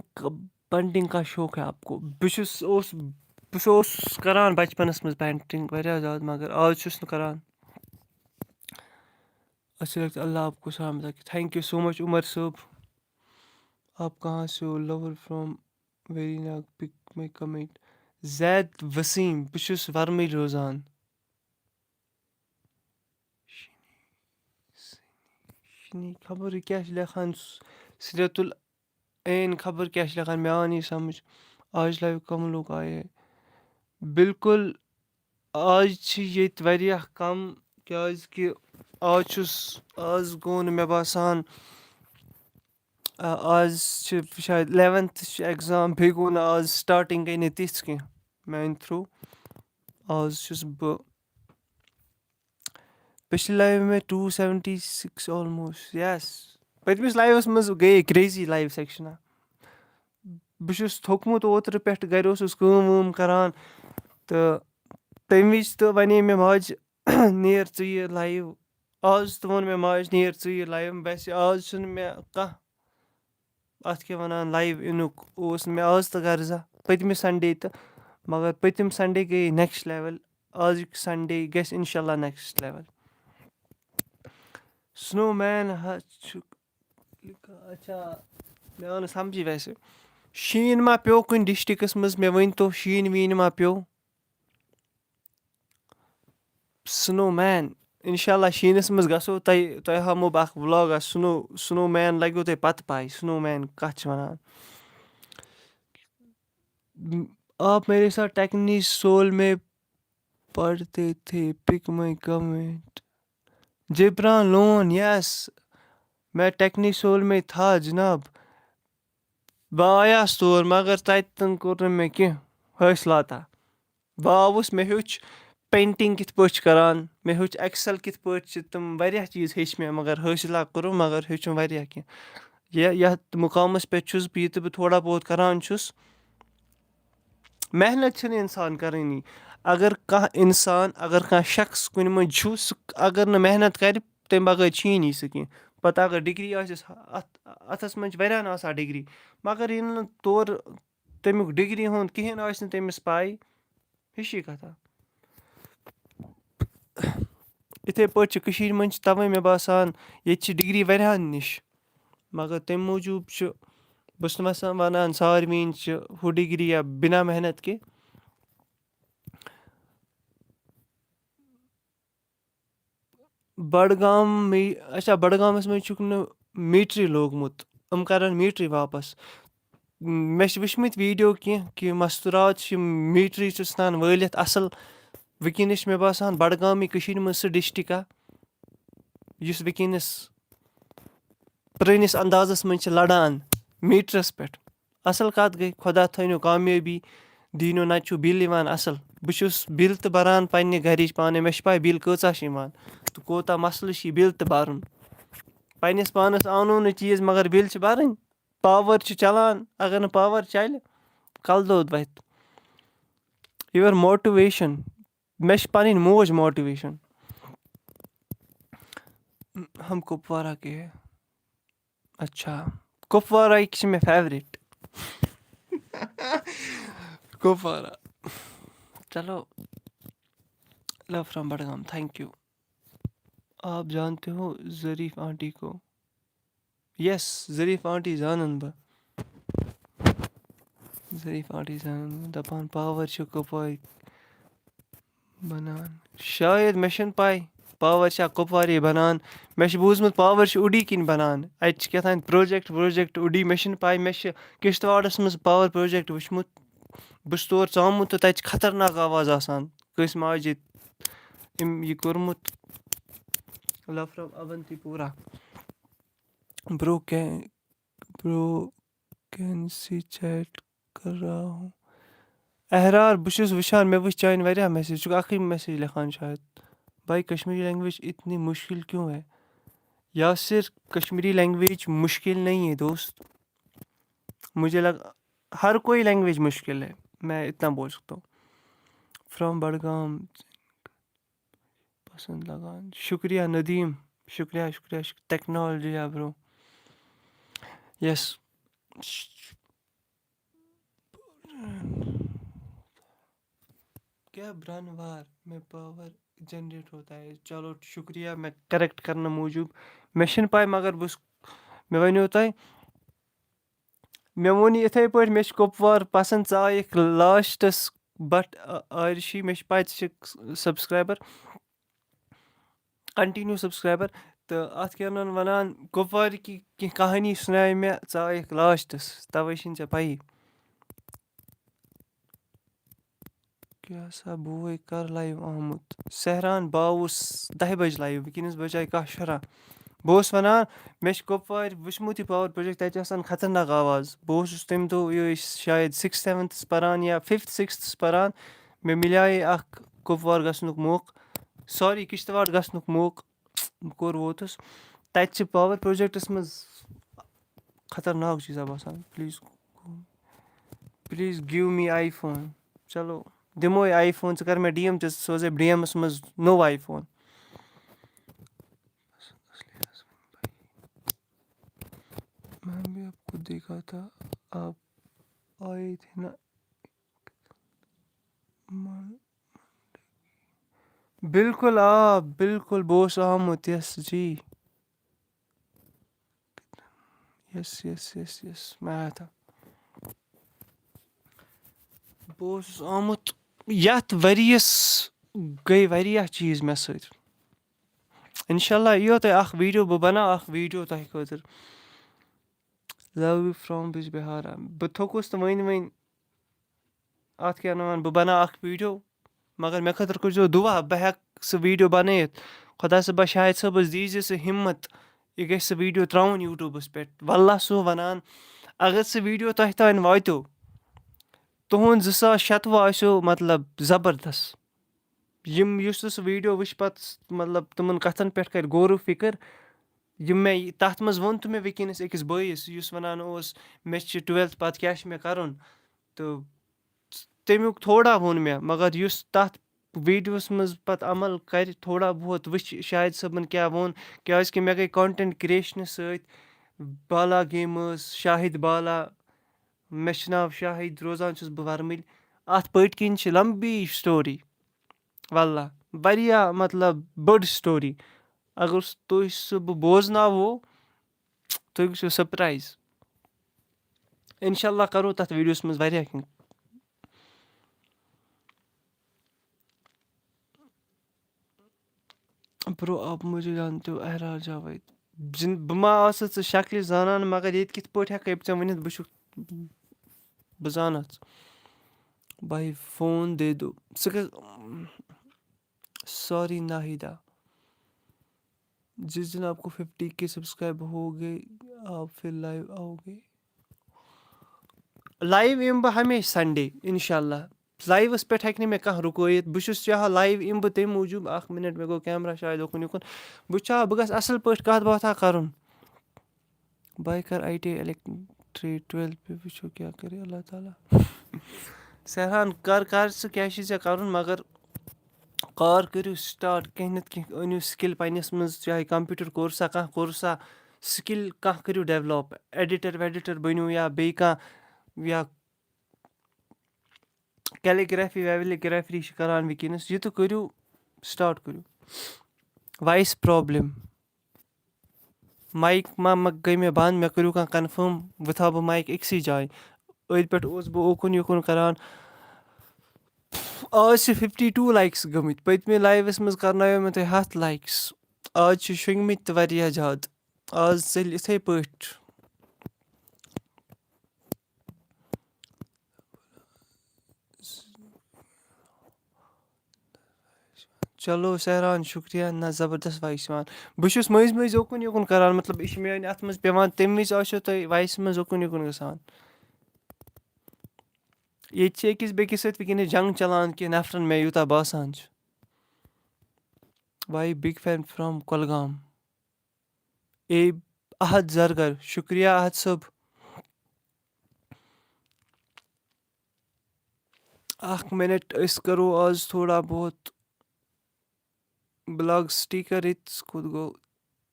پینٹنگ کا شوق ہے آپ کو؟ بہٕ چھُس، اوس، بہٕ چھُس، اوسُس کران بچپنس منٛز پینٹنگ واریاہ زیادٕ، مگر آز چھُس نہٕ کران۔ اچھا لگتا ہے، اللہ آپ کو سلامت رکھے۔ Thank you so much عمر صٲب۔ آپ کہاں سے ہو؟ Lover from very Nag, pick my comment۔ زید وسیم، بہٕ چھُس ورمٕے روزان۔ شنی، شنی، خبر یہِ کیٛاہ چھِ لیکھان۔ سیرت العین خبر کیٛاہ چھِ لیکھان، مےٚ آو نہٕ یہِ سمجھ۔ آج لایو کم لوگ آئے ہیں؟ بالکل، آز چھِ ییٚتہِ واریاہ کم، کیٛازِ کہِ آز چھُس، آز گوٚو نہٕ مےٚ باسان، آ، آز چھِ شاید الیونتھ چھِ ایگزام، بیٚیہِ گوٚو نہٕ آز سٹارٹنگ گٔے نہٕ تِژھ کینٛہہ میانہِ تھرو۔ آز چھُس بہٕ پچھلہِ لایوِ میں ٹوٗ سیونٹی سِکِس آلموسٹ، یس۔ پٔتمِس لایوَس منٛز گٔیے کریزی لایو سیکشنا۔ بہٕ چھُس تھوٚکمُت اوترٕ پٮ۪ٹھ، گرِ اوسُس کٲم وٲم کران، تہٕ تَمہِ وِزِ تہٕ وَنے مےٚ ماجہِ، "نیر ژٕ یہِ لایو۔" آز تہِ ووٚن مےٚ ماجہِ، "نیر ژٕ یہِ لایو۔" ویسے آز چھُنہٕ مےٚ کانٛہہ اَتھ کیٛاہ وَنان، لایِو یِنُک اوس نہٕ مےٚ آز تہٕ غرضا، پٔتمہِ سنڈے تہٕ، مگر پٔتِم سنڈے گٔیے نیکسٹ لیول۔ آزٕکۍ سنڈے گژھِ انشاءاللہ نیکسٹ لیول۔ سنو مین حظ چھُ، اچھا، مےٚ آو نہٕ سمجھی ویسے۔ شیٖن ما پیوٚو کُنہِ ڈسٹرکس منٛز؟ مےٚ ؤنۍ تو، شیٖن ویٖن ما پیوٚو؟ سنو مین، انشاءاللہ شیٖنس منٛز گژھو، تۄہہِ، تۄہہِ ہاومو بہٕ اکھ ولاگ، سنو، سنو مین لگیو تۄہہِ پتہٕ پاے، سنو مین کتھ چھِ ونان۔ آپ میرے ساتھ ٹیکنی سول میں پڑھتے تھے، پک مائی کمنٹ۔ جبران لون، یس، میں ٹیکنی سول میں تھا جناب۔ بہٕ آیاس تور، مگر تتہِ تہِ کوٚر نہٕ مےٚ کینٛہہ حٲصِلاتہ۔ بہٕ آوُس، مےٚ ہیوٚچھ پینٹنگ کِتھ پٲٹھۍ چھِ کران، مےٚ ہیوٚچھ ایکسل کِتھ پٲٹھۍ چھِ، تِم واریاہ چیٖز ہیٚچھ مےٚ، مگر حٲصِلہ کوٚرُم، مگر ہیوٚچھُم واریاہ کینٛہہ۔ یہِ، یتھ مُقامس پٮ۪ٹھ چھُس بہٕ، یہِ تہِ بہٕ تھوڑا بہت کران چھُس۔ محنت چھِنہٕ اِنسان کَرٲنی۔ اگر کانٛہہ اِنسان، اگر کانٛہہ شخص کُنہِ منٛز چھُ، سُہ اگر نہٕ محنت کَرِ، تَمہِ بغٲر چھِیی نہٕ سُہ کینٛہہ۔ پَتہٕ اگر ڈگری آسٮ۪س اَتھ، اَتھَس منٛز چھِ واریاہَن آسان ڈگری، مگر ییٚلہِ نہٕ تورٕ تَمیُک ڈگری ہُنٛد کِہیٖنۍ آسہِ نہٕ تٔمِس پَے، ہِشی کَتھا۔ یِتھَے پٲٹھۍ چھِ کٔشیٖرِ منٛز چھِ، تَوَے مےٚ باسان، ییٚتہِ چھِ ڈگری واریاہَن نِش۔ مگر تَمہِ موٗجوٗب چھُ، بہٕ چھُس نہٕ وَسان وَنان ساروِیَن چھِ ہُہ ڈگری یا بِنا محنت کہِ۔ بڈگام می اچھا بڈگامس منٛز چھُکھ نہٕ میٖٹرٕے لوگمُت، یِم کرن میٖٹرٕے واپس۔ مےٚ چھِ وٕچھمٕتۍ ویٖڈیو کینٛہہ کہِ مستوٗرات چھِ میٖٹرٕے چھُ ژھٕنان وٲلِتھ اَصٕل۔ وٕنکیٚنَس چھِ مےٚ باسان بڈگامٕے کٔشیٖرِ منٛز سُہ ڈِسٹِرٛکا یُس وٕنکیٚنَس پرٛٲنِس اندازس منٛز چھِ لڑان میٖٹرس پٮ۪ٹھ۔ اَصٕل کَتھ گٔے، خۄدا تھٲینو کامیٲبی، دیٖنو نَتہٕ چھُو بِل یِوان اَصٕل۔ بہٕ چھُس بِل تہِ بَران پنٛنہِ گَرِچ پانَے، مےٚ چھِ پَے بِل کۭژاہ چھِ یِوان تہٕ کوٗتاہ مسلہٕ چھِ یہِ بِل تہِ بَرُن۔ پنٛنِس پانَس اَنو نہٕ چیٖز مگر بِل چھِ بَرٕنۍ۔ پاوَر چھُ چَلان، اگر نہٕ پاوَر چَلہِ کَلہٕ دود وَتھِ۔ یور موٹِویشَن، مےٚ چھِ پَنٕنۍ موج موٹِویشَن۔ ہم کُپوارہ کے ہے۔ اچھا، کُپوارہ کی چھِ مےٚ فیورٹ۔ کُپوارہ۔ چلو، love from Budgam, thank you۔ آپ جانتے ہو ظریف آنٹی کو؟ یس، ظریف آنٹی زانن بہٕ۔ ظریف آنٹی زانن بہٕ۔ دَپان پاور چھُ کُپوارِ بنان۔ شاید مےٚ چھَنہٕ پَے پاور چھا کُپوارے بنان۔ مےٚ چھُ بوٗزمُت پاور چھُ اُڈی کِنۍ بنان۔ اَتہِ چھِ کیٛاہ تام پروجیکٹ وروجیکٹ اُڈی، مےٚ چھَنہٕ پَے۔ مےٚ چھِ کِشتواڑَس منٛز پاور پروجیکٹ وٕچھمُت۔ بہٕ چھُس تور ژامُت تہٕ تَتہِ چھِ خطرناک آواز آسان کٲنٛسہِ ماجہِ أمۍ یہِ کوٚرمُت۔ Love from اونتی پورہ۔ برو کین برو کین سی چیٹ کر رہا ہوں۔ احرار، بہٕ چھُس وٕچھان، مےٚ وٕچھ چانہِ واریاہ میسیج، ژٕ چھُکھ اَکٕے میسیج لیکھان شاید۔ بھائی، کشمیری لینگویج اتنی مشکل کیوں ہے؟ یاسر، کشمیری لینگویج مشکل نہیں ہے دوست۔ مجھے لگ ہر کوئی لینگویج مشکل ہے، میں اتنا بول سکتا ہوں۔ فرام بڈگام۔ پسند لگان۔ شکریہ ندیم، شکریہ، شکریہ، شک-، ٹیکنالوجی ہے برو۔ یس۔ کیا برانوار میں پاور جنریٹ ہوتا ہے؟ چلو، شکریہ مےٚ کریکٹ کرنہٕ موٗجوٗب۔ مےٚ چھِنہٕ پَے، مگر بہٕ چھُس، مےٚ ؤنِو تۄہہِ، مےٚ ووٚن یہِ یِتھَے پٲٹھۍ، مےٚ چھِ کۄپوار پَسنٛد، ژٕ آیَکھ لاسٹَس بَٹ آرشی، مےٚ چھِ پَے ژٕ چھَکھ سبسکرایبَر، کنٹِنیوٗ سبسکرایبَر۔ تہٕ اَتھ کیٛاہ وَنان، وَنان کۄپوارِ کی کینٛہہ کہانی سُنایہِ مےٚ، ژٕ آیَکھ لاسٹَس، تَوَے چھِنہٕ ژےٚ پَیی۔ کیٛاہ سا بوے کر لایِو آمُت؟ سہران، بہٕ آوُس دَہہِ بجہِ لایِو، وٕنکیٚنَس بجے کاہ شُراہ۔ بہٕ اوسُس وَنان، مےٚ چھِ کۄپوارِ وٕچھمُت یہِ پاوَر پروجیکٹ، تَتہِ چھِ آسان خطرناک آواز۔ بہٕ اوسُس تَمہِ دۄہ یِہوٚے شاید سِکِس سٮ۪وَنتھَس پَران یا فِفتھ سِکِستھَس پَران، مےٚ مِلیے اَکھ کۄپوار گژھنُک موقعہٕ، سوری، کِشتواڑ گژھنُک موقعہٕ۔ بہٕ کوٚر ووتُس۔ تَتہِ چھِ پاوَر پروجیکٹَس منٛز خطرناک چیٖزا باسان۔ Please, please give me I phone. چلو، دِموے آی فون، ژٕ کر مےٚ ڈی ایم تہِ، ژٕ سوزے ڈی ایمَس منٛز نوٚو آی فون۔ میں بھی آپ کو دیکھا تھا، آپ آئے تھے نا۔ من-، بالکل، آ، بالکل، بہٕ اوسُس آمُت، یس جی۔ یس، یس، یس، یس، میں آیا تھا۔ بہٕ اوسُس آمُت، یَتھ ؤریَس گٔے واریاہ چیٖز مےٚ سۭتۍ۔ اِنشاء اللہ یِیو تۄہہِ اَکھ ویٖڈیو، بہٕ بَناو اَکھ ویٖڈیو تۄہہِ خٲطرٕ۔ Love you from Bijbehara. بہٕ تھوٚکُس نہٕ وۄنۍ وۄنۍ، اَتھ کیٛاہ وَنان، بہٕ بَناو اَکھ ویٖڈیو، مگر مےٚ خٲطرٕ کٔرۍزیو دُعا، بہٕ ہٮ۪کہٕ سُہ ویٖڈیو بَنٲیِتھ۔ خۄدا صٲبا، شاہد صٲبَس دیٖزِ سُہ ہِمَت، یہِ گژھِ سُہ ویٖڈیو ترٛاوُن YouTubeَس پٮ۪ٹھ۔ واللہ چھُسو وَنان، اگر سُہ ویٖڈیو تۄہہِ تام واتیو، تُہُنٛد زٕ ساس شَتوُہ آسیو، مطلب، زبردست۔ یِم، یُس سُہ ویٖڈیو وٕچھِ پَتہٕ، مطلب، تِمَن کَتھَن پٮ۪ٹھ کَرِ غور و فِکر، یِم مےٚ یہِ، تَتھ منٛز ووٚن تہٕ مےٚ وٕنکیٚنَس أکِس بٲیِس، یُس وَنان اوس، مےٚ چھِ ٹُوٮ۪لتھ پَتہٕ کیٛاہ چھِ مےٚ کَرُن؟ تہٕ تَمیُک تھوڑا ووٚن مےٚ، مگر یُس تَتھ ویٖڈیوَس منٛز پَتہٕ عمل کَرِ، تھوڑا بہت وٕچھِ شاہد صٲبَن کیٛاہ ووٚن، کیٛازِکہِ مےٚ گٔے content creationہٕ سۭتۍ بالا گیمٲرٕس، شاہد بالا، مےٚ چھُ ناو شاہد، روزان چھُس بہٕ وَرمٕلۍ۔ اَتھ پٔتۍ کِنۍ چھِ لمبی story، واللہ، واریاہ، مطلب، بٔڑ story۔ اگر س-، تُہۍ سُہ بہٕ بوزناوو، تُہۍ گٔژھِو surprise۔ اِنشاء اللہ کَرو تَتھ ویٖڈیوَس منٛز واریاہ کینٛہہ۔ برو، آپ مجھے جانتے ہو، احرار جاوید؟ جن، بہٕ ما آسہٕ ژٕ شکلہِ زانان، مگر ییٚتہِ کِتھ پٲٹھۍ ہٮ۪کہٕ بہٕ ژےٚ ؤنِتھ، بہٕ چھُکھ، بہٕ زانَتھ ژٕ۔ بھائی فون دے دو۔ ژٕ کَتھ، سوری ناہیدہ، جس دن آپ کو ففٹی کے سبسکرائب ہو گئے، آپ پھر لائیو آؤ گے۔ لائیو یِمہٕ بہٕ ہمیشہِ سنڈے، انشاءاللہ۔ لائیوَس پٮ۪ٹھ ہیٚکہِ نہٕ مےٚ کانٛہہ رُکٲیِتھ۔ بہٕ چھُس چاہان لائیو یِمہٕ بہٕ تَمہِ موٗجوٗب، اَکھ مِنٹ، مےٚ گوٚو کیمرہ شاید اُکُن یُکُن۔ بہٕ چھُس چاہان بہٕ گژھٕ اَصٕل پٲٹھۍ کَتھ باتھا کَرُن۔ بہٕ کَرٕ I T I electorate twelfth پٮ۪ٹھ، وٕچھو کیٛاہ کَرِ اللہ تعالیٰ۔ سہران، کَر کَر ژٕ کیٛاہ چھُے ژےٚ کَرُن، مگر کار کٔرِو سٹارٹ کینٛہہ نَتہٕ کینٛہہ، أنِو سِکِل پنٛنِس منٛز، چاہے کمپیوٗٹر کورسا، کانٛہہ کورسا، سِکِل کانٛہہ کٔرِو ڈیولپ، ایڈیٹر ویڈیٹر بٔنِو یا بیٚیہِ کانٛہہ، یا کیلیگرافی ویلیگرافی چھِ کران وٕنکیٚنَس، یہِ تہٕ کٔرِو، سٹارٹ کٔرِو۔ وائس پرابلم، مایِک ما ما گٔے مےٚ بنٛد، مےٚ کٔرِو کانٛہہ کنفٲرم، بہٕ تھاوٕ بہٕ مایِک أکسٕے جایہِ۔ أتھۍ پٮ۪ٹھ اوسُس بہٕ اوکُن یوکُن کران۔ آز چھِ ففٹی ٹوٗ لایکٕس گٔمٕتۍ، پٔتمہِ لایوَس منٛز کرنایو مےٚ تۄہہِ ہَتھ لایکٕس، آز چھِ شۄنٛگمٕتۍ تہِ واریاہ زیادٕ۔ آز ژٔلۍ یِتھَے پٲٹھۍ۔ چلو سہران، شُکریہ۔ نہ، زبردست وائس یِوان۔ بہٕ چھُس مٔنٛزۍ مٔنٛزۍ یوکُن یوکُن کران، مطلب، یہِ چھِ میٛانہِ اَتھٕ منٛز پٮ۪وان، تَمہِ وِزِ آسیو تۄہہِ وائسہِ منٛز یوکُن یوکُن گژھان۔ ییٚتہِ چھِ أکِس بیٚکِس سۭتۍ وٕنکیٚنَس جنٛگ چلان کینٛہہ نفرَن، مےٚ یوٗتاہ باسان چھُ۔ بھائی، big fan from کۄلگام۔ اے احد زرگر، شُکریہ احد صٲب۔ اکھ مِنٹ، أسۍ کرو آز تھوڑا بہت بلاگ سٹیکر، ییٚتہِ کوٚت گوٚو؟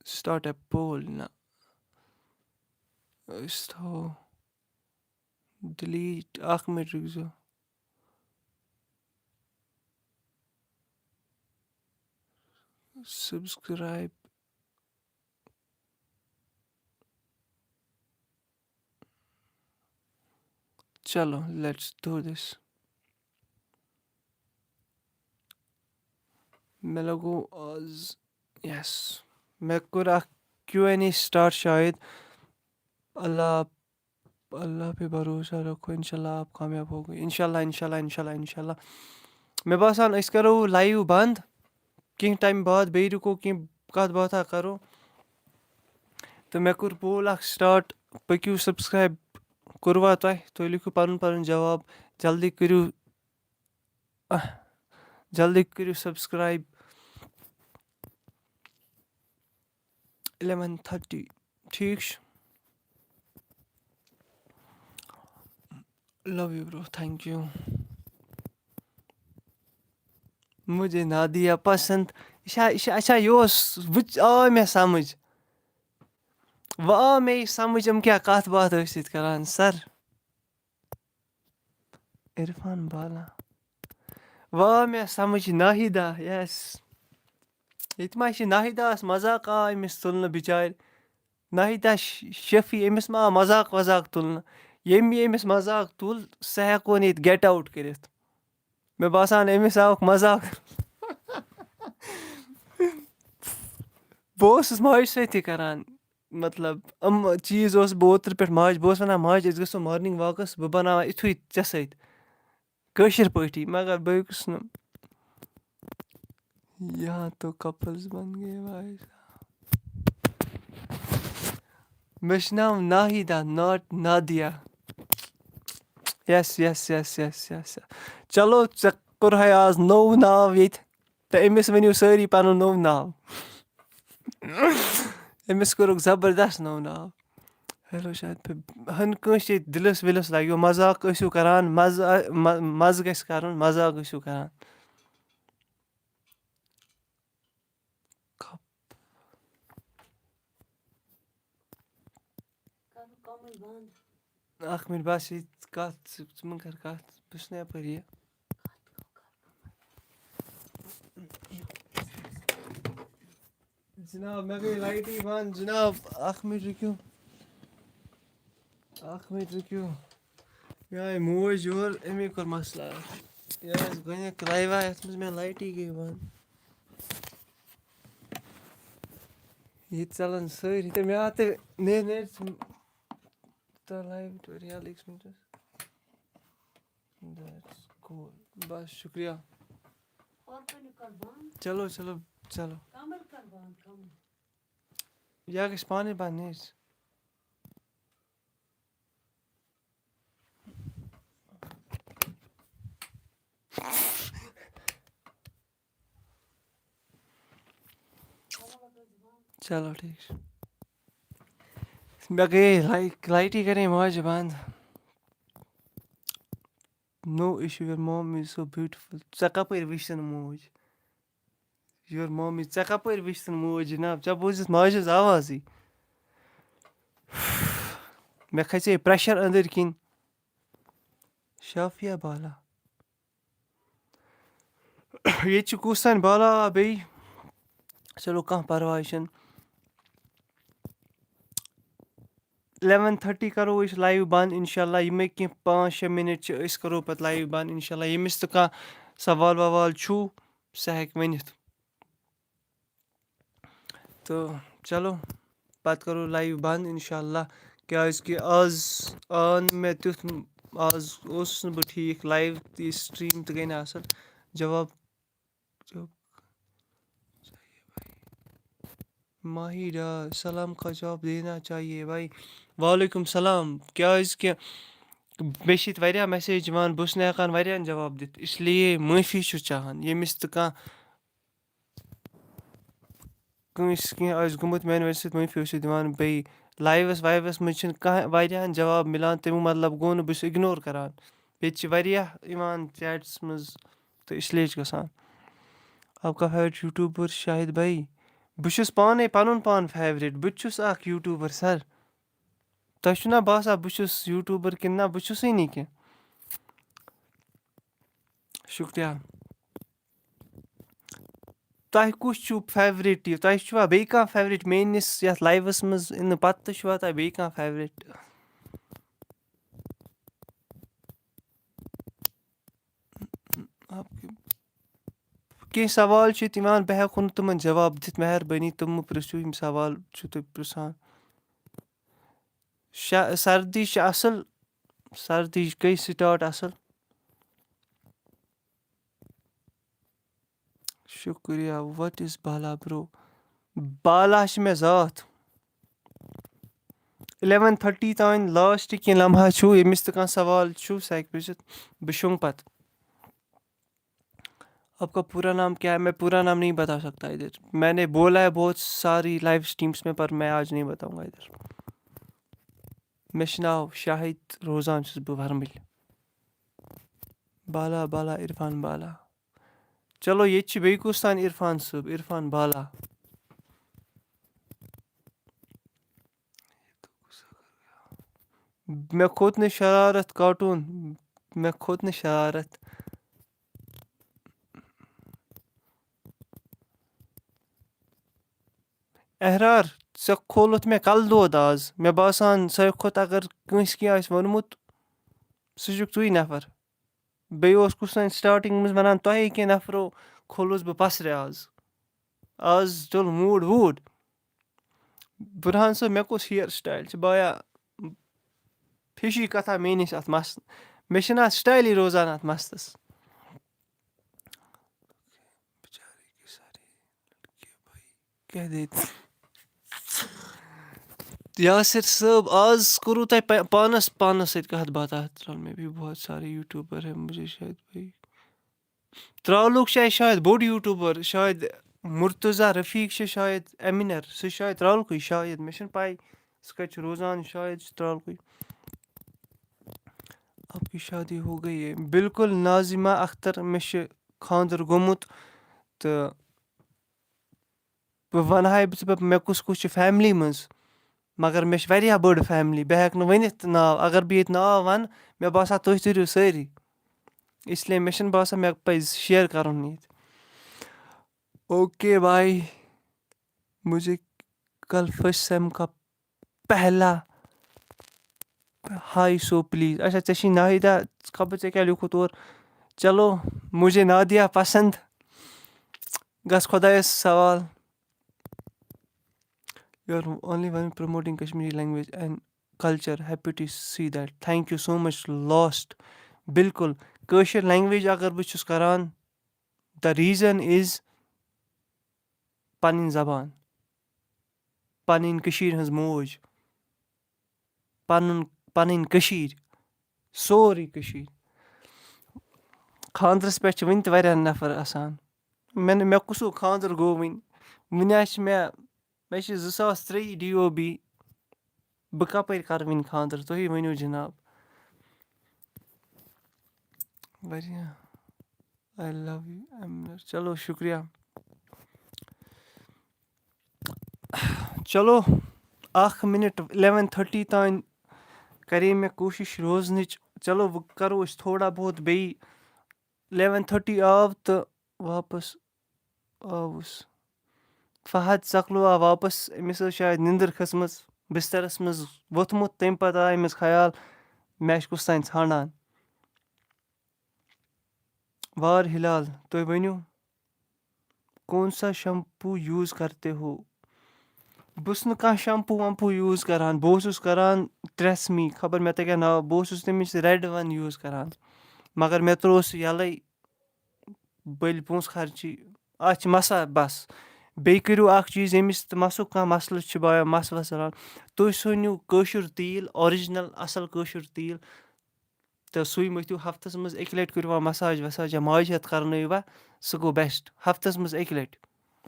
سٹارٹ اے پول، نہ، أسۍ تھاوو ڈِلیٖٹ، اکھ مِنٹ رُکزیو۔ سبسکرائب۔ چلو، let's do this۔ مےٚ لگو آز، یس، مےٚ کوٚر اکھ کیو این اے سٹارٹ شاید۔ اللہ، اللہ پہ بھروسہ رکھو، انشاءاللہ آپ کامیاب ہوگے۔ انشاءاللہ، انشاءاللہ، انشاءاللہ، انشاءاللہ۔ مےٚ باسان، أسۍ کرو لایو بند۔ کینٛہہ ٹایم بعد بیٚیہِ رُکو، کینٛہہ کَتھ باتھا کَرو۔ تہٕ مےٚ کوٚر پول اَکھ سٹارٹ، پٔکِو سبسکرایب کوٚروا تۄہہِ؟ تُہۍ لیکھِو پَنُن پَنُن جواب، جلدی کٔرِو، آہ، جلدی کٔرِو سبسکرایب۔ اِلیوَن تھٔٹی، ٹھیٖک چھُ۔ Love you, bro. Thank you. مجھے نادیہ پسند۔ یہِ چھا، یہِ چھا، اچھا، یہِ اوس، وۄنۍ آو مےٚ سمجھ۔ وۄنۍ آو مےٚ یہِ سمجھ، یِم کیٛاہ کتھ باتھ ٲسۍ ییٚتہِ کران، سر۔ عرفان بالا۔ وۄنۍ آو مےٚ سمجھ، ناہیدہ، yes۔ ییٚتہِ ما چھِ ناہیدہس مذاق آو أمِس تُلنہٕ بِچارِ۔ ناہیدہ ش-، شفیع، أمِس ما آو مذاق وذاق تُلنہٕ؟ ییٚمۍ یہِ أمِس مذاق تُل، سُہ ہٮ۪کون ییٚتہِ get out کٔرِتھ۔ مےٚ باسان، أمِس آوُکھ مذاق۔ بہٕ اوسُس ماجہِ سۭتۍ تہِ کران، مطلب، یِم چیٖز اوسُس بہٕ اوترٕ پٮ۪ٹھ ماجہِ، بہٕ اوسُس وَنان، "ماجہِ، أسۍ گژھو morning walkس، بہٕ بَناوان یِتھُے ژےٚ سۭتۍ کٲشِر پٲٹھی"، مگر بہٕ ہیوٚکُس نہٕ۔ یہاں تو couples بن گئے بھائی صاحب۔ مےٚ چھُ ناو Nahida, not Nadia. Yes, yes, yes, yes, yes. چلو، ژےٚ کوٚرہے آز نوٚو ناو ییٚتہِ، تہٕ أمِس ؤنِو سٲری پَنُن نوٚو ناو۔ أمِس کوٚرُکھ زبردست نوٚو ناو۔ ہیلو، شاید پھر ہن کٲنٛسہِ ییٚتہِ دِلس وِلس لگیو، مذاق ٲسِو کران، مزٕ، مہ-، مزٕ گژھِ کرُن، مذاق ٲسِو کران۔ کپ۔ اکھ مِنٹ، بس یہِ کتھ، ژٕ، ژٕ مہ کر کتھ، بہٕ چھُس نہٕ یپٲرۍ یہِ۔ جناب، مےٚ گٔے لایٹٕے بنٛد۔ جناب، اکھ مِنٹ رُکِو۔ اکھ مِنٹ رُکِو۔ مےٚ آیہِ موج یور، أمی کوٚر مسلہٕ اکھ۔ یہِ ٲس گۄڈٕنیُک لایِو آ، یَتھ منٛز مےٚ لایٹٕے گٔے بنٛد۔ ییٚتہِ ژَلَن سٲری۔ تہٕ مےٚ آو تہٕ نیر، نیر ژٕ تہٕ live video أکِس مِنٹَس۔ That's cool۔ بَس، شُکریہ۔ اور کٔرِو کَر بنٛد۔ چلو، چلو، چلو۔ کَمَر کَر بنٛد، کَمَر۔ یا گژھِ پانَے بنٛد، نیر ژٕ۔ چلو، ٹھیٖک چھُ۔ مےٚ گٔیے لایِک، لایٹی گٔیے ماجہِ بنٛد۔ No issue, your mom is so beautiful. ژےٚ کَپٲرۍ وٕچھ تَن موج؟ Your mom is، ژےٚ کَپٲرۍ وٕچھ تَن موج جِناب؟ ژےٚ بوٗزِتھ ماجہِ ہٕنٛز آوازٕے۔ مےٚ کھژے pressure أنٛدٕرۍ کِنۍ۔ شافیہ بالا۔ ییٚتہِ چھُ کُس تام بالا بیٚیہِ۔ چلو، کانٛہہ پرواے چھُنہٕ۔ Eleven thirty کرو أسۍ live بنٛد، اِنشاء اللہ۔ یِمے کینٛہہ پانٛژھ شےٚ مِنٹ چھِ، أسۍ کرو پتہٕ live بنٛد، اِنشاء اللہ۔ ییٚمِس تہِ کانٛہہ سوال ووال چھُ، سُہ ہیٚکہِ ؤنِتھ۔ تہٕ چلو، پتہٕ کرو live بنٛد، اِنشاء اللہ۔ کیٛازِ کہِ آز آو نہٕ مےٚ تیُتھ، آز اوسُس نہٕ بہٕ ٹھیٖک، live تہِ stream تہِ گٔے نہٕ اَصٕل۔ جواب، جواب۔ ماہی ڈار، سلام کا جواب دینا چاہیے بھائی۔ وعلیکم سلام۔ کیٛازِ کہِ مےٚ چھِ ییٚتہِ واریاہ message یِوان، بہٕ چھُس نہٕ ہٮ۪کان واریاہَن جواب دِتھ، اس لیے معٲفی چھُس چاہان۔ ییٚمِس تہِ کانٛہہ، کٲنٛسہِ کینٛہہ آسہِ گوٚمُت، میٛانہِ وجہ سۭتۍ معٲفی ٲسِو دِوان۔ بیٚیہِ live-س وایوَس منٛز چھِنہٕ کانٛہہ، واریاہَن جواب مِلان، تَمیُک مطلب گوٚو نہٕ بہٕ چھُس ignore کَران۔ ییٚتہِ چھِ واریاہ یِوان chats منٛز، تہٕ اس لیے چھِ گژھان۔ آپ کا favourite YouTuber شاہد بھائی؟ بہٕ چھُس پانَے پَنُن پان favourite، بہٕ تہِ چھُس اَکھ YouTuber sir۔ تۄہہِ چھُو نا باسان بہٕ چھُس YouTuber کِنہٕ نہ؟ بہٕ چھُسٕے نہٕ کینٛہہ۔ شُکریہ۔ تۄہہِ کُس چھُو favourite یہِ؟ تۄہہِ چھُوا بیٚیہِ کانٛہہ favourite میٛٲنِس یَتھ live-س منٛز یِنہٕ پَتہٕ تہِ چھُوا تۄہہِ بیٚیہِ کانٛہہ favourite؟ کینٛہہ سوال چھِ ییٚتہِ یِوان، بہٕ ہٮ۪کہٕ نہٕ تِمَن جواب دِتھ، مہربٲنی تِم مہٕ پرٛژھِو یِم سوال چھِو تُہۍ پرٛژھان۔ شا-، سردی چھِ اَصٕل، سردی گٔے start اَصٕل۔ شُکریہ۔ What is بالا bro؟ بالا چھِ مےٚ ذات۔ Eleven thirty تام last کینٛہہ لمحہ چھُ، ییٚمِس تہِ کانٛہہ سوال چھُ، سُہ ہیٚکہِ پرٛژھِتھ۔ بہٕ شۄنٛگہٕ پتہٕ۔ آپ کا پورا نام کیا ہے؟ میں پورا نام نہیں بتا سکتا ادھر۔ میں نے بولا ہے بہت ساری live streams میں، پر میں آج نہیں بتاؤں گا ادھر۔ مےٚ چھُ ناو شاہد، روزان چھُس بہٕ ورمٕلۍ۔ بالا، بالا، عرفان بالا۔ چلو، ییٚتہِ چھِ بیٚیہِ کُس تام عرفان صٲب، عرفان بالا۔ مےٚ کھوٚت نہٕ شرارت cartoon، مےٚ کھوٚت نہٕ شرارت۔ احرار، ژےٚ کھولُتھ مےٚ کلہٕ دود آز۔ مےٚ باسان، ساروی کھۄتہٕ اگر کٲنٛسہِ کینٛہہ آسہِ ووٚنمُت، سُہ چھُکھ ژٕے نفر۔ بیٚیہِ اوس کُس تام starting منٛز وَنان، تۄہے کینٛہہ نفرو کھولُس بہٕ پَسرِ آز۔ آز تُل mood ووٗڈ۔ بُرہان صٲب، مےٚ کُس hair style چھُ؟ بایا، فِشی کَتھا میٛٲنِس اَتھ مَس-، مےٚ چھِنہٕ اَتھ style-ٕے روزان اَتھ مَستَس۔ کیٛاہ دٔلیٖل؟ یاسر صٲب، آز کوٚروٕ تۄہہِ پا-، پانَس، پانَس سۭتۍ کَتھ باتھ؟ اَتھ ترٛاو مےٚ بھی بہت سارے YouTuber ہیں، مجھے شاید بھائی۔ ترٛالُک چھُ اَسہِ شاید بوٚڑ YouTuber، شاید مرتضیٰ رفیق چھُ شاید اَمہِ نَر، سُہ چھُ شاید ترٛالکُے شاید، مےٚ چھَنہٕ پَے سُہ کَتہِ چھُ روزان، شاید چھُ ترٛالکُے۔ آپ کی شادی ہو گئی ہے۔ بِلکُل نازِما اختر، مےٚ چھُ خانٛدر گوٚمُت تہٕ بہٕ وَنہٕ ہاے ژےٚ پَتہٕ مےٚ کُس کُس چھُ family منٛز، مگر مےٚ چھِ واریاہ بٔڑ family، بہٕ ہٮ۪کہٕ نہٕ ؤنِتھ ناو۔ اگر بہٕ ییٚتہِ ناو وَنہٕ، مےٚ باسان تُہۍ تٔرِو سٲری، اس لیے مےٚ چھِنہٕ باسان مےٚ پَزِ share کَرُن ییٚتہِ۔ اوکے بھائی، مجھے کل first sem کا پہلا ہاے سو پلیز۔ اچھا، ژےٚ چھی ناہیدہ، خبر ژےٚ کیٛاہ لیوٗکھُتھ اورٕ۔ چلو، مجھے نادیہ پسند۔ گژھ خۄدایَس سوال۔ You are only one promoting Kashmiri language and culture. Happy to see that. Thank you so much, Lost. بِلکُل، کٲشِر language اگر بہٕ چھُس کَران، the reason is پَنٕنۍ زبان، پَنٕنۍ کٔشیٖرِ ہٕنٛز موج، پَنُن، پَنٕنۍ کٔشیٖر، سورُے کٔشیٖر۔ خانٛدرَس پٮ۪ٹھ چھِ وٕنہِ تہِ واریاہ نفر آسان۔ مےٚ نہٕ، مےٚ کُس ہیوٗ خانٛدر گوٚو وٕنہِ؟ وٕنہِ حظ چھِ مےٚ، مےٚ چھِ زٕ ساس ترٛے ڈی او بی۔ بہٕ کَپٲرۍ کَرٕ وٕنہِ خانٛدر؟ تُہی ؤنِو جِناب۔ واریاہ، I love you, I'm not. چلو، شُکریہ۔ چلو، اَکھ مِنَٹ، اِلیوَن تھٔٹی تام کَرے مےٚ کوٗشِش روزنٕچ۔ چلو، وۄنۍ کَرو أسۍ تھوڑا بہت بیٚیہِ۔ اِلیوَن تھٔٹی آو تہٕ واپَس آوُس۔ فہد ژَکلو آو واپَس۔ أمِس ٲس شاید نِندٕر کھٔژمٕژ، بِستَرَس منٛز ووٚتھمُت۔ تَمہِ پَتہٕ آو أمِس خیال، مےٚ آسہِ کُس تام ژھانٛڈان۔ وار ہلال، تُہۍ ؤنِو، کون سا شیمپو یوٗز کرتے ہو؟ بہٕ چھُس نہٕ کانٛہہ شیمپو ویمپو یوٗز کران۔ بہٕ اوسُس کران ٹریسمی، خبر مےٚ تۄہہِ کیٛاہ ناو، بہٕ اوسُس تَمِچ ریڈ وَن یوٗز کران، مگر مےٚ ترٛوو سُہ یَلَے، بٔلۍ پونٛسہٕ خرچی۔ اَتھ چھِ مَسا بَس۔ بیٚیہِ کٔرِو اَکھ چیٖز، ییٚمِس تہِ مَسُک کانٛہہ مَسلہٕ چھُ، بایا مَس وَس ژَلان، تُہۍ ژھٲنِو کٲشُر تیٖل، اوریجنل اَصٕل کٲشُر تیٖل، تہٕ سُے مٔتھِو۔ ہفتَس منٛز اَکہِ لَٹہِ کٔرِو وۄنۍ مَساج وَساج یا ماجہِ ہٮ۪تھ کَرنٲیِو وۄنۍ، سُہ گوٚو بیسٹ۔ ہفتَس منٛز اَکہِ لَٹہِ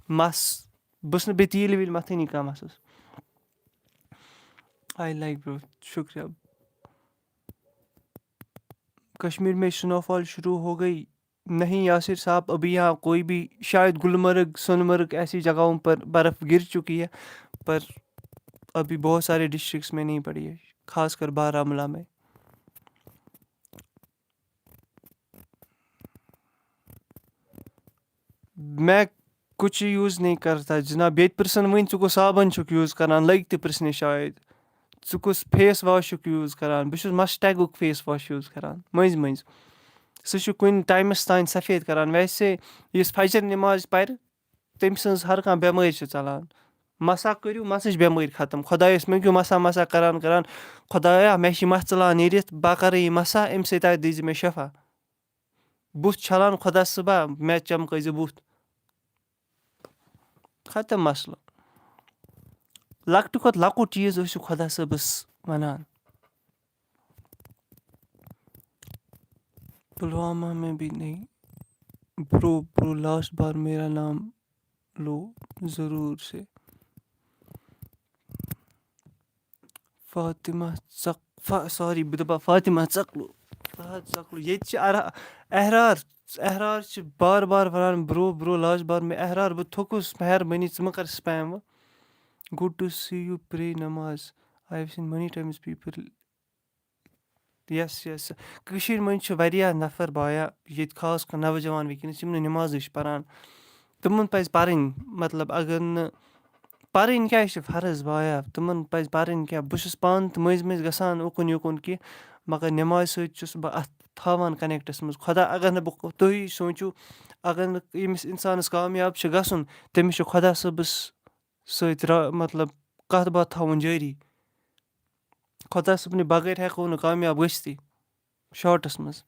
مَس، بہٕ چھُس نہٕ بیٚیہِ تیٖل ویٖل مَتھٲنی کانٛہہ مَسَس۔ I like bro، شُکریہ۔ کشمیر میں سنو فال شروع ہو گئی؟ نہیں یاسر صاحب، ابھی یہاں کوئی بھی، شاید گلمرگ، سونمرگ ایسی جگہوں پر برف گر چکی ہے، پر ابھی بہت سارے ڈسٹرکٹس میں نہیں پڑی ہے، خاص کر بارہمولہ میں۔ میں کچھ یوٗز نہیں کرتا جناب۔ ییٚتہِ پرٛژھن وۄنۍ، ژٕ کُس صابن چھُکھ یوٗز کران؟ لٔگۍ تہِ پرٛژھنہِ شاید، ژٕ کُس فیس واش چھُکھ یوٗز کران؟ بہٕ چھُس مسٹیگُک فیس واش یوٗز کران مٔنٛزۍ مٔنٛزۍ۔ سُہ چھُ کُنہِ ٹایمَس تام سفید کران۔ ویسے یُس فجر نماز پرِ، تٔمۍ سٕنٛز ہر کانٛہہ بٮ۪مٲرۍ چھِ ژَلان۔ مسا کٔرِو، مسٕچ بٮ۪مٲرۍ ختم۔ خۄدایَس مٔنٛگِو مسا مسا کران کران، خۄدایا، مےٚ چھِ یہِ مَس ژَلان نیٖرِتھ، بہٕ کَرٕ یہِ مسا، اَمہِ سۭتۍ آسہِ، دِیٖزِ مےٚ شفا۔ بُتھ چھَلان خۄدا صٲبا، مےٚ چمکٲیزِ بُتھ۔ ختم مسلہٕ۔ لۄکٹہِ کھۄتہٕ لۄکُٹ چیٖز ٲسِو خۄدا صٲبَس وَنان۔ پلوامہ میں بھی نہیں۔ برو، برو، لاسٹ بار میرا نام لو ضرور سے۔ فاطمہ ژک-، فا-، سوری، بہٕ دَپہٕ فاطمہ ژکلو۔ فہد ژکلو۔ ییٚتہِ چھِ ارا-، احرار، احرار چھِ بار بار وَنان، برو، برو، لاسٹ بار میں احرار، بہٕ تھوٚکُس، مہربٲنی، ژٕ مہ کر spam وۄنۍ۔ Good to see you pray نماز۔ I have seen many times people. Yes, yes. کٔشیٖرِ منٛز چھِ واریاہ نفر بایا، ییٚتہِ خاص کر نوجوان وٕنکیٚنَس، یِم نہٕ نمازٕے چھِ پران۔ تِمن پزِ پرٕنۍ، مطلب، اگر نہٕ پرٕنۍ کیٛازِ چھِ فرض بایا؟ تِمن پزِ پرٕنۍ کینٛہہ۔ بہٕ چھُس پانہٕ تہِ مٔنٛزۍ مٔنٛزۍ گژھان اُکُن یُکُن کینٛہہ، مگر نمازِ سۭتۍ چھُس بہٕ اتھ تھاوان connectس منٛز۔ خۄدا، اگر نہٕ بہٕ، تُہی سوٗنٛچِو، اگر نہٕ ییٚمِس انسانس کامیاب چھُ گژھُن، تٔمِس چھُ خۄدا صٲبس سۭتۍ را-، مطلب، کَتھ باتھ تھاوُن جٲری۔ خۄدا صٲبنہِ بغٲر ہٮ۪کو نہٕ کامیاب گٔژھتٕے شارٹَس منٛز۔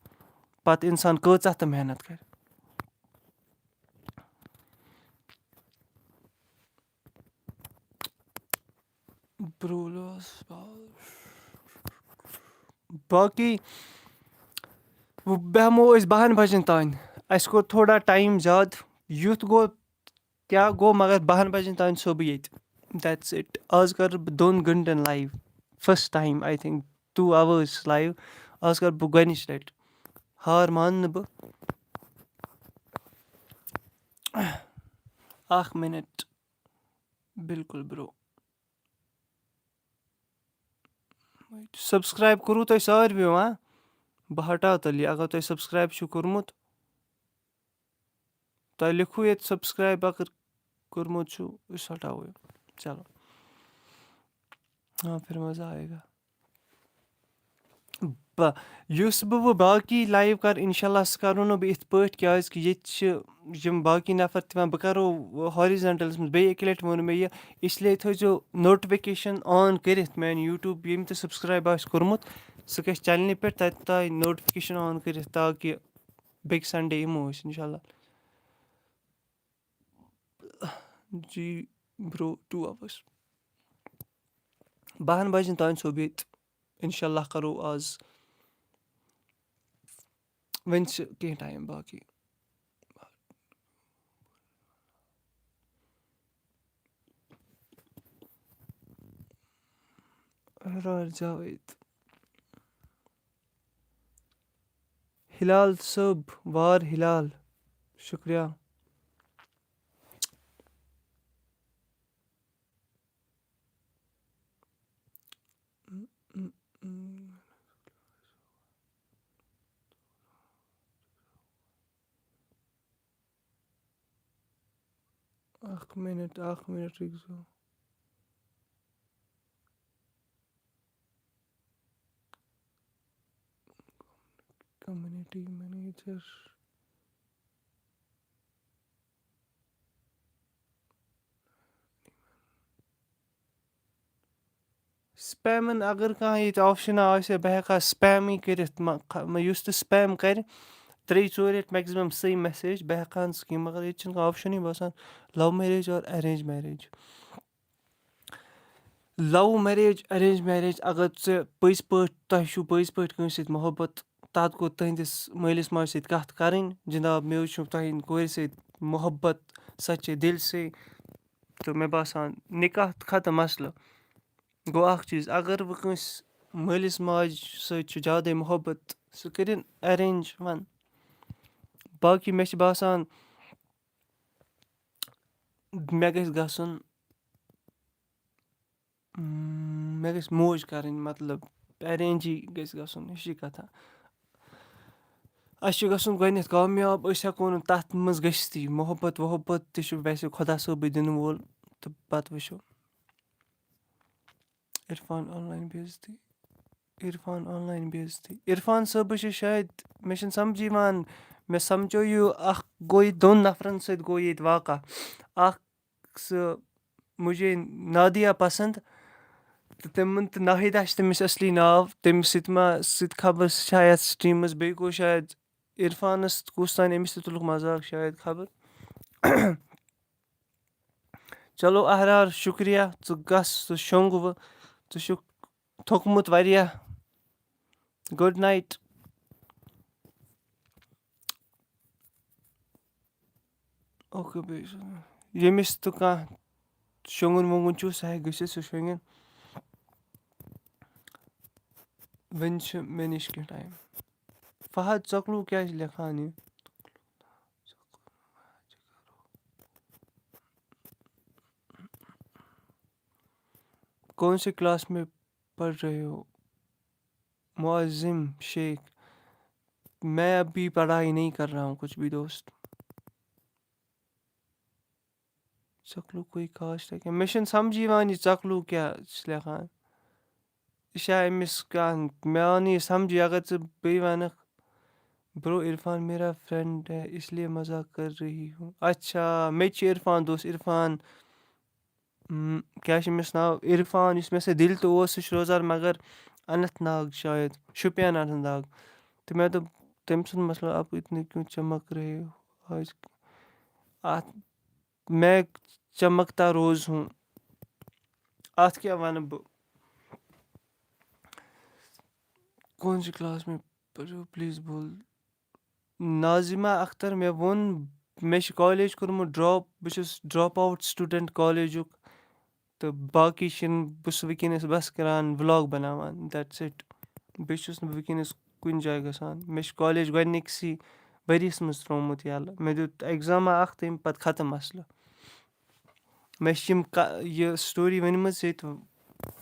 پَتہٕ اِنسان کۭژاہ تہٕ محنت کَرِ۔ برولوس باقٕے وۄنۍ بیٚہمو أسۍ بَہَن بَجَن تام۔ اَسہِ کوٚر تھوڑا ٹایم زیادٕ۔ یُتھ گوٚو کیٛاہ گوٚو، مگر بَہَن بَجَن تام چھُسو بہٕ ییٚتہِ۔ That's it۔ آز کَرٕ بہٕ دۄن گھنٹَن live۔ First time, I think, two hours live۔ آز کَرٕ بہٕ گۄڈٕنِچ لَٹہِ۔ ہار مانہٕ نہٕ بہٕ۔ اَکھ مِنَٹ۔ بِلکُل برو۔ Subscribe کوٚروٕ تۄہہِ ساروِیو، ہاں؟ بہٕ ہٹاو تیٚلہِ یہِ، اگر تۄہہِ subscribe چھُو کوٚرمُت۔ تۄہہِ لیکھوٕ ییٚتہِ subscribe اگر کوٚرمُت چھُو، أسۍ ہٹاوو یہِ۔ چلو۔ ہاں، پھر مزہ آئے گا۔ بہ-، یُس بہٕ وۄنۍ باقٕے live کَرٕ، اِنشاء اللہ، سُہ کَرو نہٕ بہٕ یِتھ پٲٹھۍ، کیٛازِکہِ ییٚتہِ چھِ یِم باقٕے نفر تہِ وَنان، بہٕ کَرو ہارِزَنٹَلَس منٛز، بیٚیہِ اَکہِ لَٹہِ ووٚن مےٚ یہِ، اِسلیے تھٲیزیو notification on کٔرِتھ میٛانہِ YouTube، ییٚمۍ تہِ subscribe آسہِ کوٚرمُت، سُہ گژھِ چَنلہِ پٮ۪ٹھ، تَتہِ تام notification on کٔرِتھ، تاکہِ بیٚکہِ Sunday یِمو أسۍ، اِنشاء اللہ۔ جی برو، two hours۔ بَہَن بَجَن تام چھُسو بہٕ ییٚتہِ۔ اِنشاء اللہ کَرو آز۔ وۄنۍ چھِ کینٛہہ time باقٕے۔ احرار جاوید۔ ہلال صٲب، وار ہلال۔ شُکریہ۔ اکھ minute، اکھ minute رُکزیو۔ Community manager۔ spamن اگر کانٛہہ ییٚتہِ option آسہِ ہا، بہٕ ہٮ۪کہٕ ہا spamٕے کٔرِتھ، مہ-، خ-، مہ-، یُس تہِ spam کَرِ، ترٛیٚیہِ ژورِ لَٹہِ maximum سُے message، بہٕ ہٮ۪کہٕ ہا نہٕ سُہ کِہیٖنۍ، مگر ییٚتہِ چھُنہٕ کانٛہہ optionٕے باسان، love marriage or arrange marriage۔ love marriage، arrange marriage، اگر ژےٚ پٔزۍ پٲٹھۍ، تۄہہِ چھُو پٔزۍ پٲٹھۍ کٲنٛسہِ سۭتۍ محبت، تَتھ گوٚو تُہٕنٛدِس مٲلِس ماجہِ سۭتۍ کَتھ کَرٕنۍ، جِناب، مےٚ حظ چھُ تۄہہِ کورِ سۭتۍ محبت، سَچے دِل سے، تہٕ مےٚ باسان، نِکاح تہٕ ختم مسلہٕ۔ گوٚو اَکھ چیٖز، اگر وۄنۍ کٲنٛسہِ مٲلِس ماجہِ سۭتۍ چھُ زیادَے محبت، سُہ کٔرِن arrange، وَن۔ باقٕے مےٚ چھِ باسان، مےٚ گژھِ گژھُن، مےٚ گژھِ موج کَرٕنۍ، مطلب، arrangeٕے گژھِ گژھُن، یہِ چھِ کَتھا۔ اَسہِ چھُ گژھُن گۄڈٕنٮ۪تھ کامیاب، أسۍ ہٮ۪کو نہٕ تَتھ منٛز گٔژھتھٕے۔ محبت وحبت تہِ چھُ ویسے خۄدا صٲبٕے دِنہٕ وول، تہٕ پَتہٕ وٕچھو۔ عرفان online بے عزتی۔ عرفان online بے عزتی۔ عرفان صٲبَس چھِ شاید، مےٚ چھِنہٕ سَمجھی یِوان، مےٚ سَمجھو یہِ اَکھ گوٚو یہِ دۄن نفرَن سۭتۍ گوٚو ییٚتہِ واقعہ۔ اَکھ سُہ مجھے نادیہ پسنٛد، تہٕ تِمَن تہٕ ناہیدہ چھِ تٔمِس اَصلی ناو، تٔمِس سۭتۍ ما سۭتۍ خبر، سُہ چھا یَتھ streamس، بیٚیہِ گوٚو شاید عرفانَس کُس تام أمِس تہِ تُلُکھ مزاق شاید خبر۔ چلو احرار، شُکریہ، ژٕ گژھ، ژٕ شۄنٛگ وۄنۍ، ژٕ چھُکھ تھوٚکمُت واریاہ۔ Good night۔ اوکے، بیٚیہِ چھُ ییٚمِس تہٕ کانٛہہ شۄنٛگُن وۄنٛگُن چھُ، سُہ ہیٚکہِ گٔژھِتھ، سُہ شۄنٛگِن۔ وۄنۍ چھُ مےٚ نِش کینٛہہ time۔ فہد ژۄکلوٗ کیٛازِ چھِ لیکھان یہِ؟ کون سے class میں پڑھ رہے ہو؟ معظم شیخ، میں ابھی پڑھائی نہیں کر رہا ہوں کچھ بھی دوست۔ ژۄکلوٗ کوئی خاص تہِ کینٛہہ۔ مےٚ چھُنہٕ سَمجھی یِوان یہِ ژۄکلوٗ کیٛاہ چھِ لیکھان۔ یہِ چھا أمِس کانٛہہ، مےٚ آو نہٕ یہِ سَمجھی۔ اگر ژٕ بیٚیہِ وَنَکھ، برو عرفان میرا friend ہے، اس لیے مذاق کر رہی ہوں۔ اچھا، مےٚ تہِ چھُ عرفان دوست، عرفان، م، کیٛاہ چھُ أمِس ناو؟ عرفان، یُس مےٚ سۭتۍ دِلہِ تہِ اوس، سُہ چھُ روزان مگر اننت ناگ شاید، شُپین اننت ناگ۔ تہٕ مےٚ دوٚپ، تٔمۍ سُنٛد مسلہٕ، آپ اتنے کیوں چمک رہے ہو آج؟ اَتھ میں چمکتا روز ہوں۔ اَتھ کیٛاہ وَنہٕ بہٕ؟ کون سی class میں پڑھو؟ Please بول۔ ناظمہ اختر، مےٚ ووٚن، مےٚ چھُ college کوٚرمُت drop، بہٕ چھُس drop out student collegeُک، تہٕ باقٕے چھِنہٕ، بہٕ چھُس وٕنکیٚنَس بَس کَران vlog بَناوان، that's it۔ بیٚیہِ چھُس نہٕ بہٕ وٕنکیٚنَس کُنہِ جایہِ گژھان۔ مےٚ چھُ college گۄڈٕنِکسٕے ؤریَس منٛز ترٛوومُت یَلہٕ۔ مےٚ دیُت examہ اَکھ، تَمہِ پَتہٕ ختم مسلہٕ۔ مےٚ چھِ یِم کا-، یہِ story ؤنمٕژ ییٚتہِ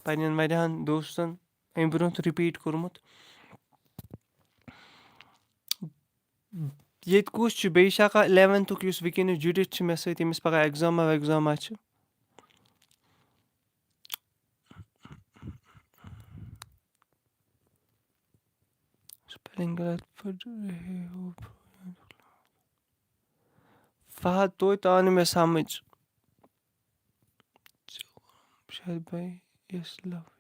پنٛنٮ۪ن واریاہَن دوستَن اَمہِ برونٛہہ تہِ repeat کوٚرمُت۔ ییٚتہِ کُس چھُ؟ بیٚیہِ چھا کانٛہہ eleventhُک یُس وٕنکیٚنَس جُڑِتھ چھُ مےٚ سۭتۍ، ییٚمِس پَگاہ examہ وٮ۪گزامہ چھِ؟ غلط پڑھ رہے ہو۔ فہد، توتہِ آو نہٕ مےٚ سمجھ۔ شاید بھائی، yes love you۔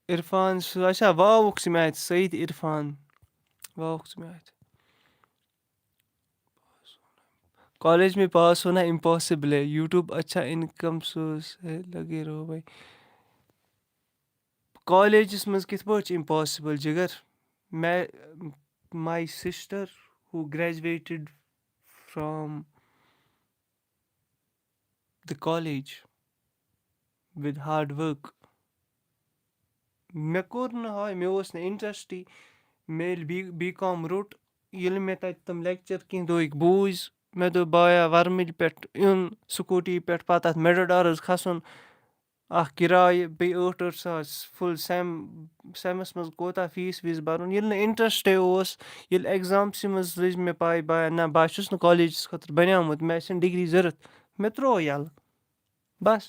عرفان، سُہ اچھا، واوُک چھُ مےٚ اَتہِ، سعید عرفان، واوُک چھُ مےٚ اَتہِ۔ کالج میں پاس ہونا امپاسبل ہے، یوٹیوب اچھا انکم سورس ہے، لگے رہو بھائی۔ کالجس منٛز کِتھ پٲٹھۍ چھُ امپاسبل، جگر؟ مےٚ، my sister who graduated from the college with hard work. مےٚ کوٚر نہٕ ہاے، مےٚ اوس نہٕ انٹرسٹٕے۔ مےٚ ییٚلہِ بی بی کام روٚٹ، ییٚلہِ مےٚ تَتہِ تِم لیکچر کینٛہہ دۄہٕکۍ بوٗزۍ، مےٚ دوٚپ، بایا، ورمٕلۍ پٮ۪ٹھ یُن، سکوٗٹی پٮ۪ٹھ پَتہٕ تَتھ میٹاڈارَس کھَسُن، اَکھ کِراے، بیٚیہِ ٲٹھ ٲٹھ ساس فُل سیم، سیمَس منٛز کوتاہ فیٖس ویٖس بَرُن۔ ییٚلہِ نہٕ انٹرسٹٕے اوس، ییٚلہِ ایگزامسٕے منٛز لٔج مےٚ پَے، بایا، نہ، بہٕ ہا چھُس نہٕ کالجَس خٲطرٕ بَنیومُت، مےٚ آسن ڈگری ضوٚرَتھ، مےٚ ترٛوو یَلہٕ۔ بَس۔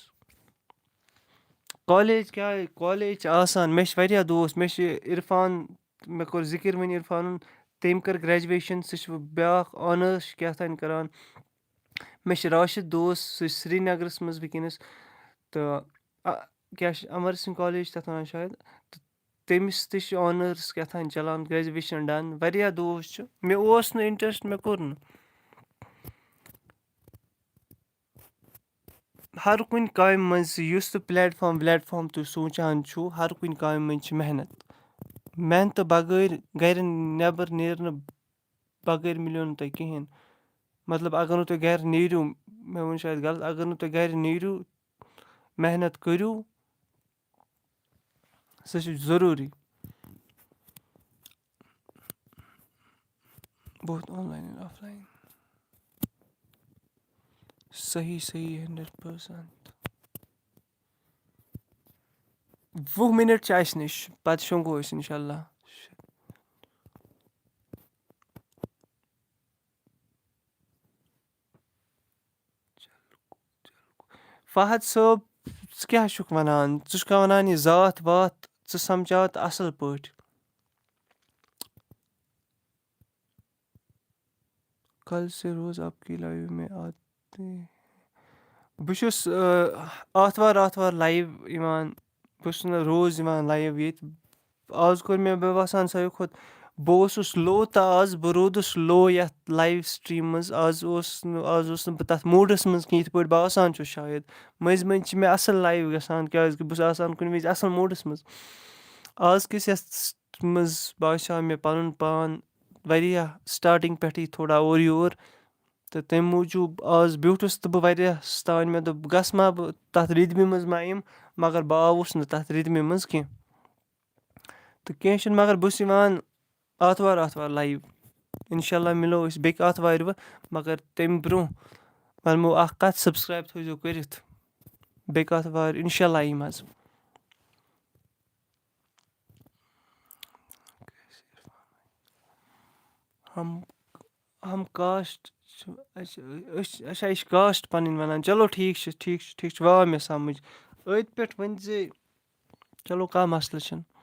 کالج کیٛاہ، کالج چھِ آسان، مےٚ چھِ واریاہ دوس، مےٚ چھِ عرفان، مےٚ کوٚر ذِکِر وۄنۍ عرفانُن، تٔمۍ کٔر گرٛیجویشَن، سُہ چھُ بیٛاکھ آنٲرٕس چھُ کیٛاہ تام کَران۔ مےٚ چھِ راشد دوس، سُہ چھُ سرینگرَس منٛز وٕنکیٚنَس، تہٕ آ، کیٛاہ چھِ، امر سنگھ کالج چھِ تَتھ وَنان شاید، تہٕ تٔمِس تہِ چھِ آنٲرٕس کیٛاہ تام چَلان، گرٛیجویشَن ڈَن، واریاہ دوس چھِ۔ مےٚ اوس نہٕ انٹرسٹ، مےٚ کوٚر نہٕ۔ ہر کُنہِ کامہِ منٛز، یُس تہِ پلیٹ فارم ولیٹ فارم تُہۍ سونٛچان چھُو، ہر کُنہِ کامہِ منٛز چھِ محنت۔ محنتہٕ بغٲر، گرِ نٮ۪بر نیرنہٕ بغٲر مِلیو نہٕ تۄہہِ کِہیٖنۍ۔ مطلب، اگر نہٕ تُہۍ گرِ نیٖرِو، مےٚ ووٚن شاید غلط، اگر نہٕ تُہۍ گرِ نیٖرِو، محنت کٔرِو، سُہ چھُ ضروٗری۔ بہت on line and of line. صحیح، صحیح، ہنڈریڈ پٔرسنٹ۔ وُہ منٹ چھِ اَسہِ نِش، پَتہٕ شۄنٛگو أسۍ اِنشاء اللہ۔ فہد صٲب، ژٕ کیٛاہ چھُکھ وَنان؟ ژٕ چھُکھا وَنان یہِ ذات واتھ، ژٕ سَمجھاو تہٕ اَصٕل پٲٹھۍ۔ کل سے روز آپ کی لائیو میں آتے ہیں۔ بہٕ چھُس، آ، آتھوار آتھوار لایِو یِوان۔ بہٕ چھُس نہٕ روز یِوان لایِو ییٚتہِ۔ آز کوٚر مےٚ، مےٚ باسان، ساروی کھۄتہٕ، بہٕ اوسُس لو تہٕ آز بہٕ روٗدُس لو یَتھ لایِو سٹریٖم منٛز۔ آز اوس نہٕ، آز اوس نہٕ بہٕ تَتھ موٗڈَس منٛز کینٛہہ، یِتھ پٲٹھۍ بہٕ آسان چھُس شاید۔ مٔنٛزۍ مٔنٛزۍ چھِ مےٚ اَصٕل لایِو گژھان، کیٛازِکہِ بہٕ چھُس آسان کُنہِ وِزِ اَصٕل موٗڈَس منٛز۔ آز کِس یَتھ منٛز باسیٛو مےٚ پَنُن پان واریاہ سٹارٹِنٛگ پٮ۪ٹھٕے تھوڑا اورٕ یور، تہٕ تَمہِ موٗجوٗب آز بیوٗٹھُس تہٕ بہٕ واریاہَس تام، مےٚ دوٚپ، گژھٕ ما بہٕ تَتھ رِدمہِ منٛز ما یِمہٕ، مگر بہٕ آوُس نہٕ تَتھ رِدمہِ منٛز کینٛہہ۔ تہٕ کینٛہہ چھُنہٕ، مگر بہٕ چھُس یِوان آتھوار آتھوار لایِو۔ اِنشاء اللہ مِلو أسۍ بیٚکہِ آتھوارِ وۄنۍ، مگر تَمہِ برٛونٛہہ وَنمو اَکھ کَتھ، سبسکرایب تھٲیزیو کٔرِتھ۔ بیٚکہِ آتھوارِ اِنشاء اللہ یِمہٕ حظ۔ ہم، ہم کاسٹ چھِ اَسہِ، أسۍ چھِ، اچھا، یہِ چھِ کاسٹ پَنٕنۍ وَنان۔ چلو، ٹھیٖک چھُ، ٹھیٖک چھُ، ٹھیٖک چھُ، وۄنۍ آو مےٚ سَمٕجھ۔ أتھۍ پٮ۪ٹھ ؤنۍ زِ، چلو، کانٛہہ مسلہٕ چھُنہٕ۔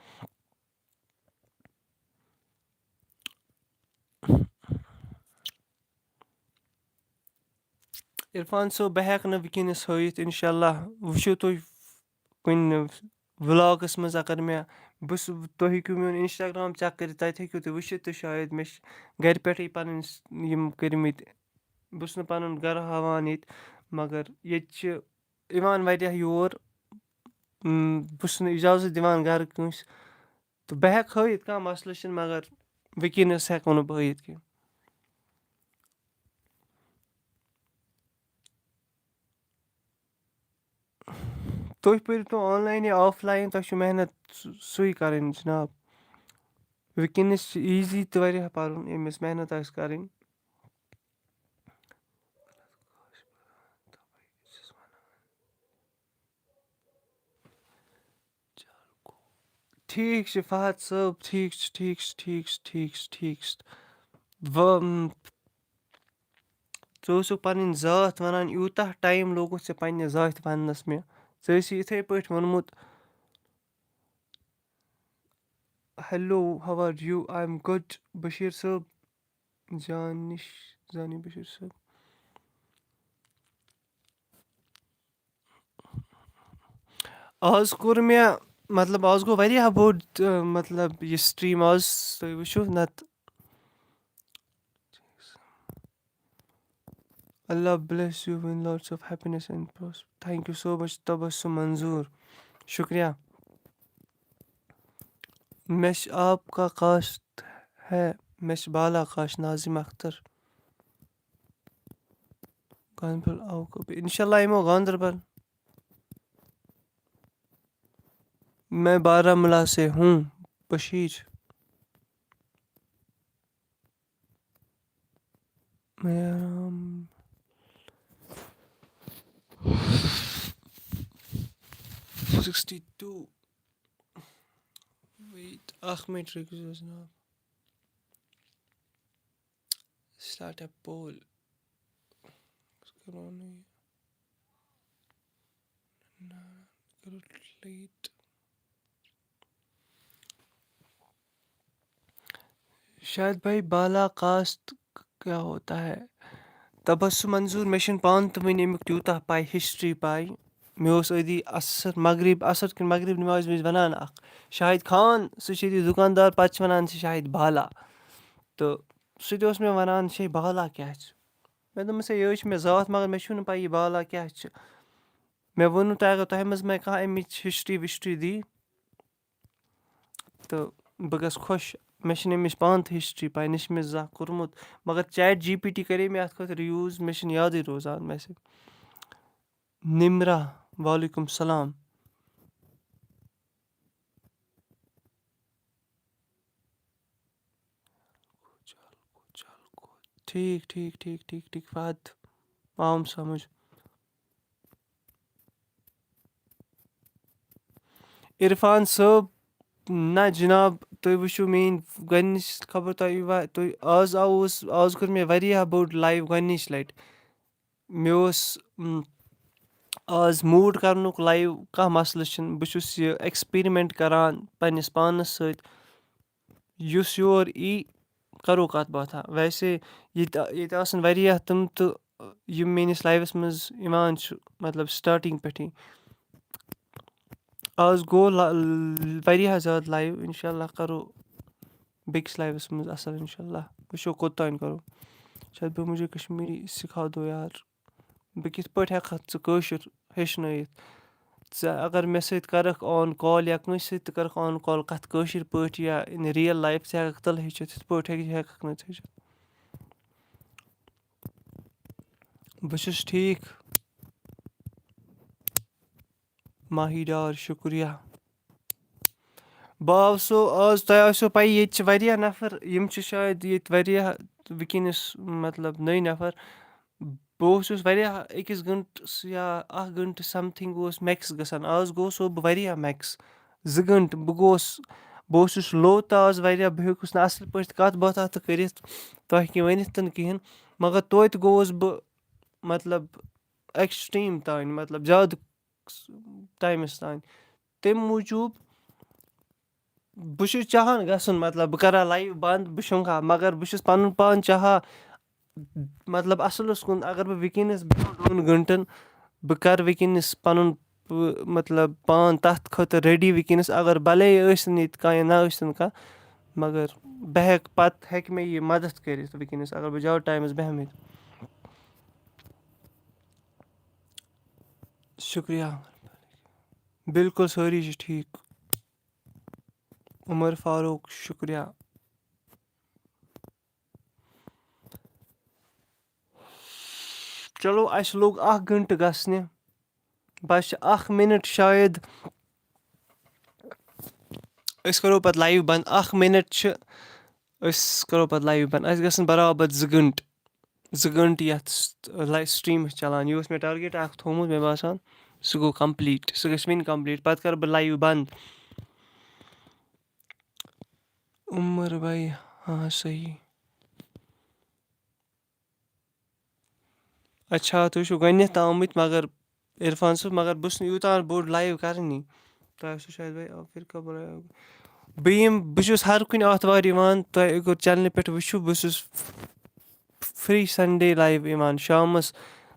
عرفان صٲب، بہٕ ہٮ۪کہٕ نہٕ وٕنکیٚنَس ہٲیِتھ، اِنشاء اللہ وٕچھِو تُہۍ کُنہِ ولاگَس منٛز۔ اگر مےٚ، بہٕ چھُس، تُہۍ ہیٚکِو میون Instagram چیک کٔرِتھ، تَتہِ ہیٚکِو تُہۍ وٕچھِتھ تہِ شاید۔ مےٚ چھِ گَرِ پٮ۪ٹھٕے پَنٕنۍ س-، یِم کٔرمٕتۍ، بہٕ چھُس نہٕ پَنُن گَرٕ ہاوان ییٚتہِ، مگر ییٚتہِ چھِ یِوان واریاہ یور۔ م، بہٕ چھُس نہٕ اِجازت دِوان گَرٕ کٲنٛسہِ، تہٕ بہٕ ہٮ۪کہٕ ہٲیِتھ، کانٛہہ مسلہٕ چھُنہٕ، مگر وٕنکیٚنَس ہٮ۪کو نہٕ بہٕ ہٲیِتھ کینٛہہ۔ تُہۍ پٔرِو تو آن لاین یا آف لاین، تۄہہِ چھُ محنت سُ-، سُے کَرٕنۍ جِناب۔ وٕنکیٚنَس چھِ ایٖزی تہِ واریاہ پَرُن، ییٚمِس محنت آسہِ کَرٕنۍ۔ ٹھیٖک چھُ فہد صٲب، ٹھیٖک چھُ، ٹھیٖک چھُ، ٹھیٖک چھُ، ٹھیٖک چھُ، ٹھیٖک چھُ۔ وۄنۍ، ژٕ اوسُکھ پَنٕنۍ ذات وَنان، یوٗتاہ ٹایم لوگُتھ ژےٚ پنٛنہِ ذاتِ وَننَس مےٚ۔ ژےٚ ٲسی یِتھَے پٲٹھۍ ووٚنمُت، Hello, how are you? I am good. Bashir صٲب، زانِش، زانی بشیٖر صٲب۔ آز کوٚر مےٚ، مطلب، آز گوٚو واریاہ بوٚڑ، تہٕ، مطلب، یہِ stream آز، تُہۍ وٕچھِو نَتہٕ۔ Allah bless you with lots of happiness and pros-, thank you so much, تبسم منظور۔ شُکریہ۔ مےٚ چھِ آپ کا کاسٹ ہے، مےٚ چھِ بالا کاسٹ ناظم اختر۔ گاندربل آو کب؟ انشاءاللہ یِمو گاندربل۔ میں بارامولہ سے ہوں، بشیر۔ میں آرام۔ Sixty two. ویٹ، اکھ منٹ رُکِو حظ جناب۔ Start a poll. أسۍ کَرو نہٕ یہِ۔ نہ، کَرو delete۔ شاید بھائی بالا کاسٹ کیا ہوتا ہے؟ تبسم منظور، مےٚ چھِنہٕ پانہٕ تہِ وٕنہِ اَمیُک تیوٗتاہ پَے، ہسٹری پَے۔ مےٚ اوس أتی عصر، مغرب، عصر کِنہٕ مغرب نمازِ وِزِ وَنان اَکھ شاہد خان، سُہ چھُ ییٚتہِ دُکاندار، پَتہٕ چھِ وَنان سُہ شاہد بالا۔ تہٕ سُہ تہِ اوس مےٚ وَنان، "شے، بالا کیٛاہ چھُ؟" مےٚ دوٚپمَس، "ہے، یہِ حظ چھِ مےٚ ذات، مگر مےٚ چھُنہٕ پَے یہِ بالا کیٛاہ چھُ۔" مےٚ ووٚنوُ تۄہہِ، اگر تۄہہِ منٛز مےٚ کانٛہہ اَمِچ ہسٹری وسٹری دی، تہٕ بہٕ گژھٕ خۄش۔ مےٚ چھِنہٕ اَمِچ پانہٕ تہِ ہسٹری پَے، نہ چھِ مےٚ زانٛہہ کوٚرمُت۔ مگر چیٹ جی پی ٹی کَرے مےٚ اَتھ خٲطرٕ یوٗز، مےٚ چھِنہٕ یادٕے روزان ویسے۔ نمرہ، وعلیکم السلام۔ ٹھیٖک، ٹھیٖک، ٹھیٖک، ٹھیٖک، ٹھیٖک، فہد، آوُم سمجھ۔ عرفان صٲب، نہ جناب، تُہۍ وٕچھِو میٛٲنۍ گۄڈٕنِچ خبر، تۄہہِ وا-، تُہۍ، آز آوُس، آز کوٚر مےٚ واریاہ بوٚڑ لایِو گۄڈٕنِچ لَٹہِ۔ مےٚ اوس، م، آز موٗڈ کَرنُک لایِو، کانٛہہ مسلہٕ چھُنہٕ۔ بہٕ چھُس یہِ experiment کَران پنٛنِس پانَس سۭتۍ۔ یُس یور یی، کَرو کَتھ باتھا۔ ویسے ییٚتہِ، ییٚتہِ آسَن واریاہ تِم تہٕ یِم میٛٲنِس لایِوَس منٛز یِوان چھُ، مطلب، starting پٮ۪ٹھٕے۔ آز گوٚو لا-، واریاہ زیادٕ لایِو۔ اِنشاء اللہ کَرو بیٚکِس لایِوَس منٛز اَصٕل، اِنشاء اللہ۔ وٕچھو کوٚت تام کَرو۔ شاید بہٕ مجھے کشمیری سکھا دو یار۔ بہٕ کِتھ پٲٹھۍ ہٮ۪کہٕ ہا ژٕ کٲشُر ہیٚچھنٲیِتھ؟ ژٕ اگر مےٚ سۭتۍ کَرَکھ on call یا کٲنٛسہِ سۭتۍ تہِ کَرَکھ on call کَتھ کٲشِر پٲٹھۍ یا in real life، ژٕ ہٮ۪کَکھ تیٚلہِ ہیٚچھِتھ، یِتھ پٲٹھۍ ہیٚکہِ، ہٮ۪کَکھ نہٕ ژٕ ہیٚچھِتھ۔ بہٕ چھُس ٹھیٖک۔ ماہی ڈار، شُکریہ۔ بہٕ آوسو آز، تۄہہِ آسیو پَے، ییٚتہِ چھِ واریاہ نفر، یِم چھِ شاید ییٚتہِ واریاہ وٕنکیٚنَس، مطلب، نٔوۍ نفر۔ بہٕ اوسُس واریاہ أکِس گٲنٛٹَس یا اَکھ گٲنٛٹہٕ something اوس max گژھان۔ آز گوٚو سُہ بہٕ واریاہ max۔ زٕ گٲنٛٹہٕ بہٕ گوس، بہٕ اوسُس low تہٕ آز واریاہ، بہٕ ہیوٚکُس نہٕ اَصٕل پٲٹھۍ کَتھ باتھا تہٕ کٔرِتھ، تۄہہِ کینٛہہ ؤنِتھ تہِ نہٕ کِہیٖنۍ۔ مگر توتہِ گوٚوُس بہٕ، مطلب، extreme تام، مطلب، زیادٕ ٹایمَس تام۔ تَمہِ موٗجوٗب بہٕ چھُس چاہان گژھُن، مطلب، بہٕ کَرٕ ہا لایِو بنٛد، بہٕ شۄنٛگہٕ ہا، مگر بہٕ چھُس پَنُن پان چاہان، مطلب، اَصلَس کُن۔ اگر بہٕ وٕنکیٚنَس بیٚہمہٕ دۄن گٲنٛٹَن، بہٕ کَرٕ وٕنکیٚنَس پَنُن، مطلب، پان تَتھ خٲطرٕ ready وٕنکیٚنَس، اگر بَلے ٲسِن ییٚتہِ کانٛہہ یا نہ ٲسِن کانٛہہ، مگر بہٕ ہٮ۪کہٕ، پَتہٕ ہیٚکہِ مےٚ یہِ مدد کٔرِتھ وٕنکیٚنَس، اگر بہٕ زیادٕ ٹایمَس بیٚہمہٕ ییٚتہِ۔ شُکریہ۔ بِلکُل سٲری چھِ ٹھیٖک۔ عمر فاروق، شُکریہ۔ چلو، اَسہِ لوٚگ اَکھ گٲنٛٹہٕ گژھنہِ۔ بَس چھِ اَکھ مِنَٹ شاید۔ أسۍ کَرو پَتہٕ لایِو بنٛد۔ اَکھ مِنَٹ چھِ، أسۍ کَرو پَتہٕ لایِو بنٛد۔ اَسہِ گژھن برابر زٕ گٲنٛٹہٕ۔ زٕ گٲنٛٹہٕ یَتھ س-، لایِو streamَس چَلان۔ یہِ اوس مےٚ target اَکھ تھوٚومُت، مےٚ باسان، سُہ گوٚو complete۔ سُہ گژھِ وٕنہِ complete۔ پَتہٕ کَرٕ بہٕ لایِو بنٛد۔ عمر بھائی، ہاں، صحیح۔ اچھا، تُہۍ چھِو گۄڈٕنٮ۪تھ آمٕتۍ، مگر عرفان صٲب، مگر بہٕ چھُس نہٕ یوٗتاہ بوٚڑ لایِو کَرٲنی۔ تۄہہِ آسِوٕ شاید وۄنۍ فرقہ بناوُن۔ بہٕ یِم بہٕ چھُس ہر کُنہِ آتھوارِ یِوان، تۄہہِ اگر چینلہِ پٮ۪ٹھ وٕچھِو، بہٕ چھُس free Sunday live یِوان شامَس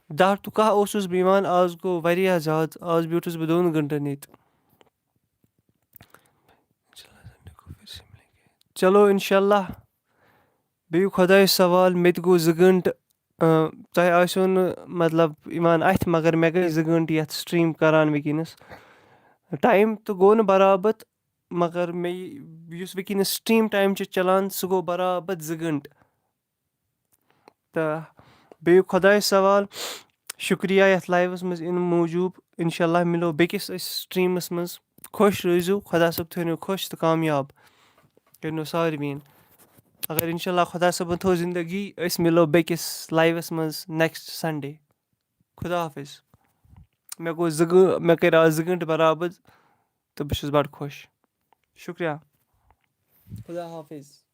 دَہ to کاہ اوسُس بہٕ یِوان۔ آز گوٚو واریاہ زیادٕ، آز بیوٗٹھُس بہٕ دۄن گھنٹَن ییٚتہِ۔ چلو، اِنشاء اللہ، بیٚیہِ خۄدایَس سوال، مےٚ تہِ گوٚو زٕ گھنٹہٕ۔ اۭں، تۄہہِ آسیو نہٕ، مطلب، یِوان اَتھِ، مگر مےٚ گٔے زٕ گھنٹہٕ یَتھ stream کَران وٕنکیٚنَس۔ ٹایم تہٕ گوٚو نہٕ برابر، مگر مےٚ یہِ، یُس وٕنکیٚنَس stream time چھِ چَلان، سُہ گوٚو برابر زٕ گھنٹہٕ۔ تہٕ بیٚیہِ خۄدایَس سوال، شُکریہ یَتھ لایوَس منٛز یِنہٕ موٗجوٗب۔ اِنشاء اللہ مِلو بیٚکِس أسۍ streamَس منٛز۔ خۄش روٗزِو، خۄدا صٲب تھٲینو خۄش تہٕ کامیاب کٔرنو ساروِیَن۔ اگر اِنشاء اللہ خۄدا صٲبَن تھٲو زِندگی، أسۍ مِلو بیٚکِس لایوَس منٛز next Sunday۔ خدا حافظ۔ مےٚ گوٚو زٕ گٲ-، مےٚ کٔرۍ آز زٕ گھنٹہٕ برابر تہٕ بہٕ چھُس بَڑٕ خۄش۔ شُکریہ۔ خدا حافظ۔